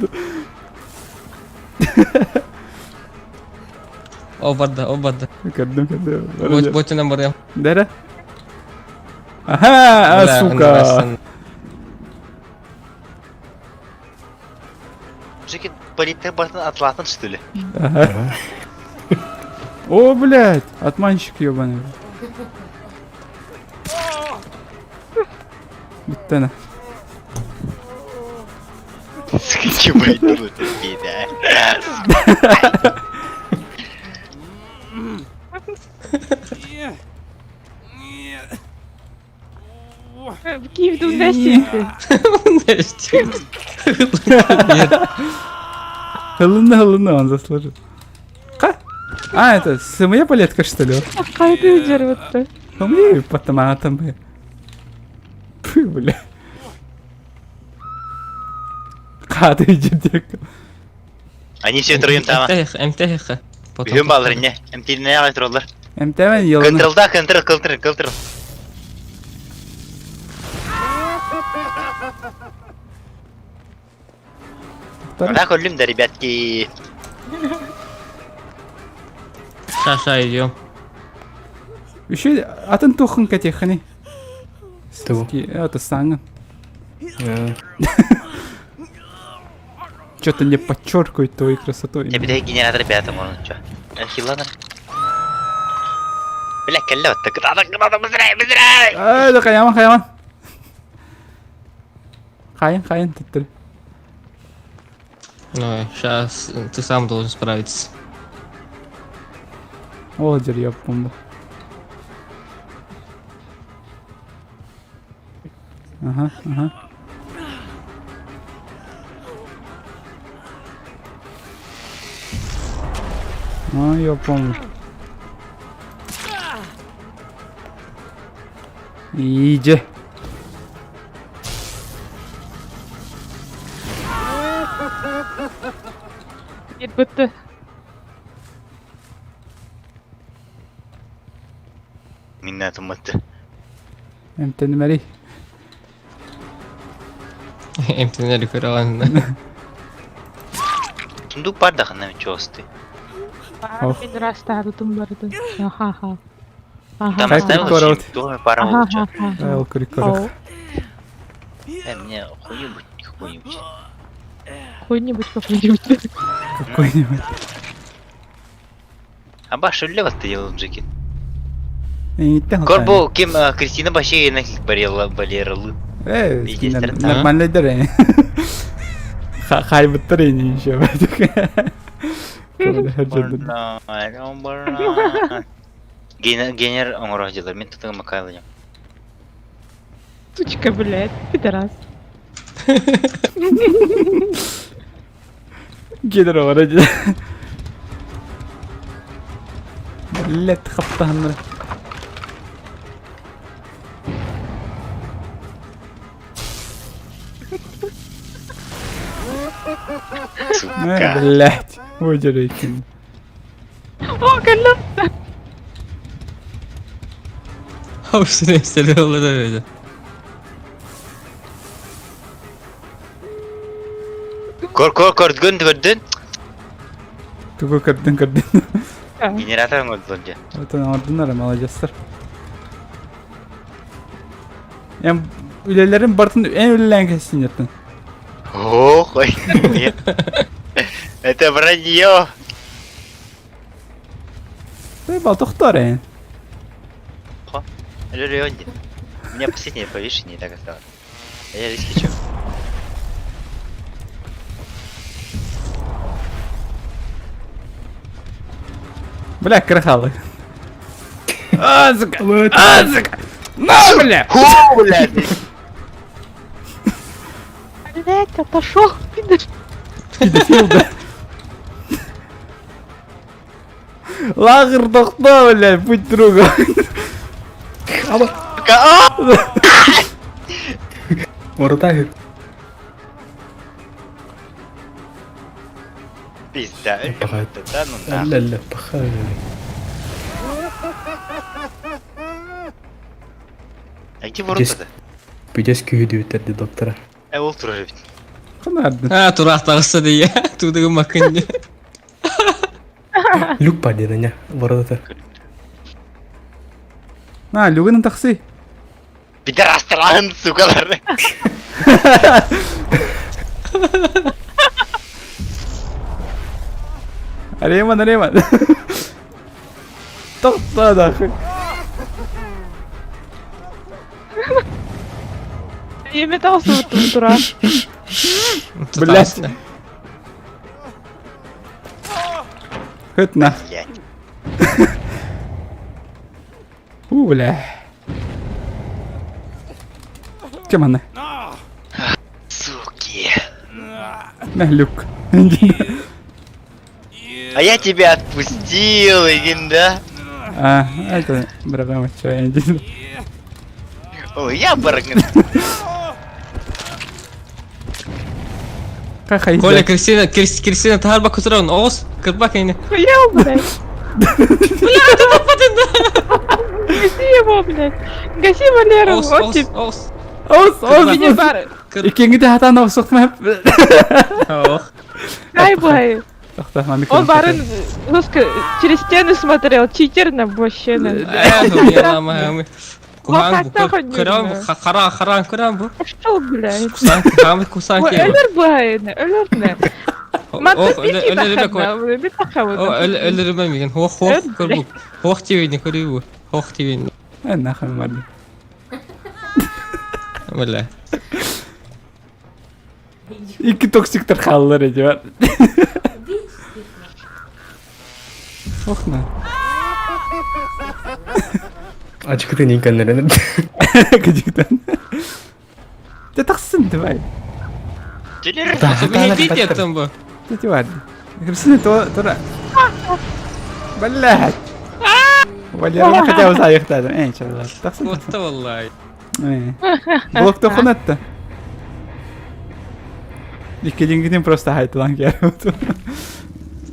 S1: О барда, о барда.
S2: Көрдүм, көрдүм.
S1: Ботинан барыам.
S2: Дәрә? Ага, а, сука.
S5: Жеки политер бартын атлатын что ли?
S2: Ага. О, блядь, отманщик ебаный. Бүттәне.
S5: Скачивай тут да.
S4: Киев дунасити.
S2: Хылынна, хылынна, он заслужил. Ка? А, это сымыя палетка, что ли?
S4: Кайда жербетті.
S2: Умею потом бы. Пы, бля. Кады жирдек.
S5: Они все втроем там.
S1: МТХ.
S5: Бүгін балыр не? МТ-не ағай
S2: МТ-мен еланы.
S5: Контролда, контрол, контрол, контрол. Так, өлім да, ребятки.
S1: Ша-ша, идем.
S2: Еще атын тухын катехани.
S8: Ту.
S2: Это саңын. Что-то не подчеркивает твоей красотой.
S5: Я бідей генератор бәтім оның, чо. Хилана. Бля, кәллә отты. Кытады, кытады, быстрее, быстрее!
S2: Ай, да хаяман, хаяман. Хайын, хайын, түттір.
S1: Ну, сейчас ты сам должен справиться.
S2: О, дер, я помню. Ага, ага. А, я помню. Иди.
S4: Бітті.
S5: Миннә туматты.
S2: МТ мәри.
S1: МТН көралан.
S5: Сундук бар да хана чосты.
S4: Мен растадым барды. Ха-ха.
S5: Там
S2: Как
S5: оставил
S2: прикорот.
S5: дома пара лучше.
S2: Айл крикорох.
S5: Э, мне хуй-нибудь какой-нибудь.
S4: Какой-нибудь какой-нибудь.
S2: Какой-нибудь.
S5: А баш үлле батты делал Джеки.
S2: Иттен
S5: Корбу ким Кристина баши на барела балералы.
S2: Э,
S5: Пиздец,
S2: нормально дер. Хайбыттыр ини еще.
S5: Генер оңоро дилер. Мен тутуга макайлы.
S4: Сучка, блядь, пидорас.
S2: Генер вроде. Блять, хаптан.
S5: Сука.
S2: Блять, выдерите.
S4: О, кәллә.
S1: Хау,
S5: Кор кор кор гөн көрдүн.
S2: Тугу көрдүн көрдүн.
S5: Генератор оңордулар
S2: Вот он ордунар, молодецтер. Эм үлелерин бартын эн үлелен кесин жаттын.
S5: Ох, ой. Это вранье.
S2: Ты бал тохтор эн.
S5: У меня последнее повешение так осталось. А я риски чё?
S2: Бля, крахалы. А, сука! А, сука! На, бля!
S5: Ху, блядь!
S4: Блядь, отошел, пидор.
S2: Педофил, да? Лагер тохто, бля, будь другом.
S8: Ворота.
S5: Пизда.
S8: Пахать.
S5: Да ну нахуй.
S8: Ля-ля, пахай.
S5: А где ворота-то?
S8: Пидес күйді өтерді доктора.
S5: Э ол турар эбит.
S2: Ханардын.
S1: А, тураах таҕыста дии. Туудугун маккын дии.
S8: Люк бар диэн anya ворота.
S2: На, люгын тахсы.
S5: Пидорастаран, сукалар.
S2: Ареман, Ареман. Тохтоо нахуй.
S4: Я металл тура.
S2: Блять. Хытна.
S5: Блять.
S2: У, бля. Чем она?
S5: Суки.
S2: На люк.
S5: А я тебя отпустил, Игин, да?
S2: А, это братан, что я не
S5: Ой, я барган.
S1: Коля, Кристина, Кристина, тахарба кутуран, оғыз, кырба кайны.
S4: Хуел, блядь.
S1: Бля, ты попадын!
S4: Гаси его, блядь. Гаси Валеру,
S1: Оғыз,
S4: вот тебе.
S1: оғыз,
S2: Оғыз, оғыз,
S4: Мини бар.
S2: Иккиҥҥитэ хатаан охсуохтум
S1: оғыз.
S4: Ай, бай. Он барын, ну, через стены смотрел, читер на вообще.
S1: Хара, хара, куран бу.
S4: Пошел, блядь.
S1: Кусан, хамы кусан ки.
S4: Өлөр байны, өлөр не.
S1: Өлөрүмэ мигин. Хох, хох, көрбү. Хох тивини көрүбү. Хох тивини.
S2: Нахуй марды.
S1: Бля.
S2: Икки токсиктар хааллар эти. Ох на.
S8: Ачыкты не көннөрөн.
S2: Кадиктан. Ты тахсын давай.
S1: Видите бу.
S2: Ты ладно. Кристина то тура. Блядь. Валера хотя бы заехать. Эй, че, ладно. Тахсын.
S1: Вот валлай.
S2: Блок тохунатта. Иккилингитин просто хайтылан киэрбут.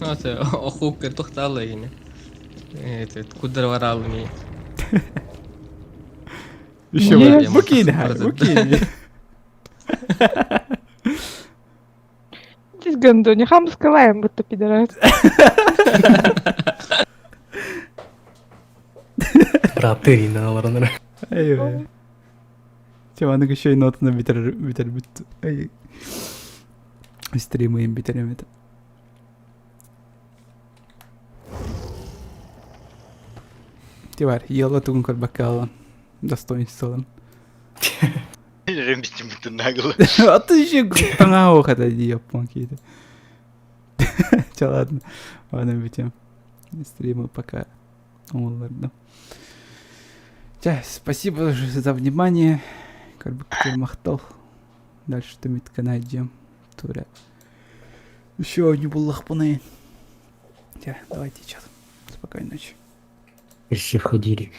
S1: Охук тохтаалла гине. Это куддар варалны.
S2: Еще букини, букини.
S4: Здесь гандони, хам скалаем, будто пидорас.
S8: Браты иналарыныр.
S2: Эй, Чеванык еще и нотаны битер битер бит. Эй. Стримы им битерем это. Тивар, ела тугун көрбөккө достоинстволан.
S5: Ремстим нагло.
S2: А ты еще таҥаһа это японки. Че, ладно. Ладно, битем. Стримы пока. Ладно. Ча, спасибо за внимание. Көрбүккүтүгэр махтал. Дальше түмүккэ найдем. Тура. Еще не буллахпыны. Ча, давайте сейчас. Спокойной ночи.
S9: Все входили.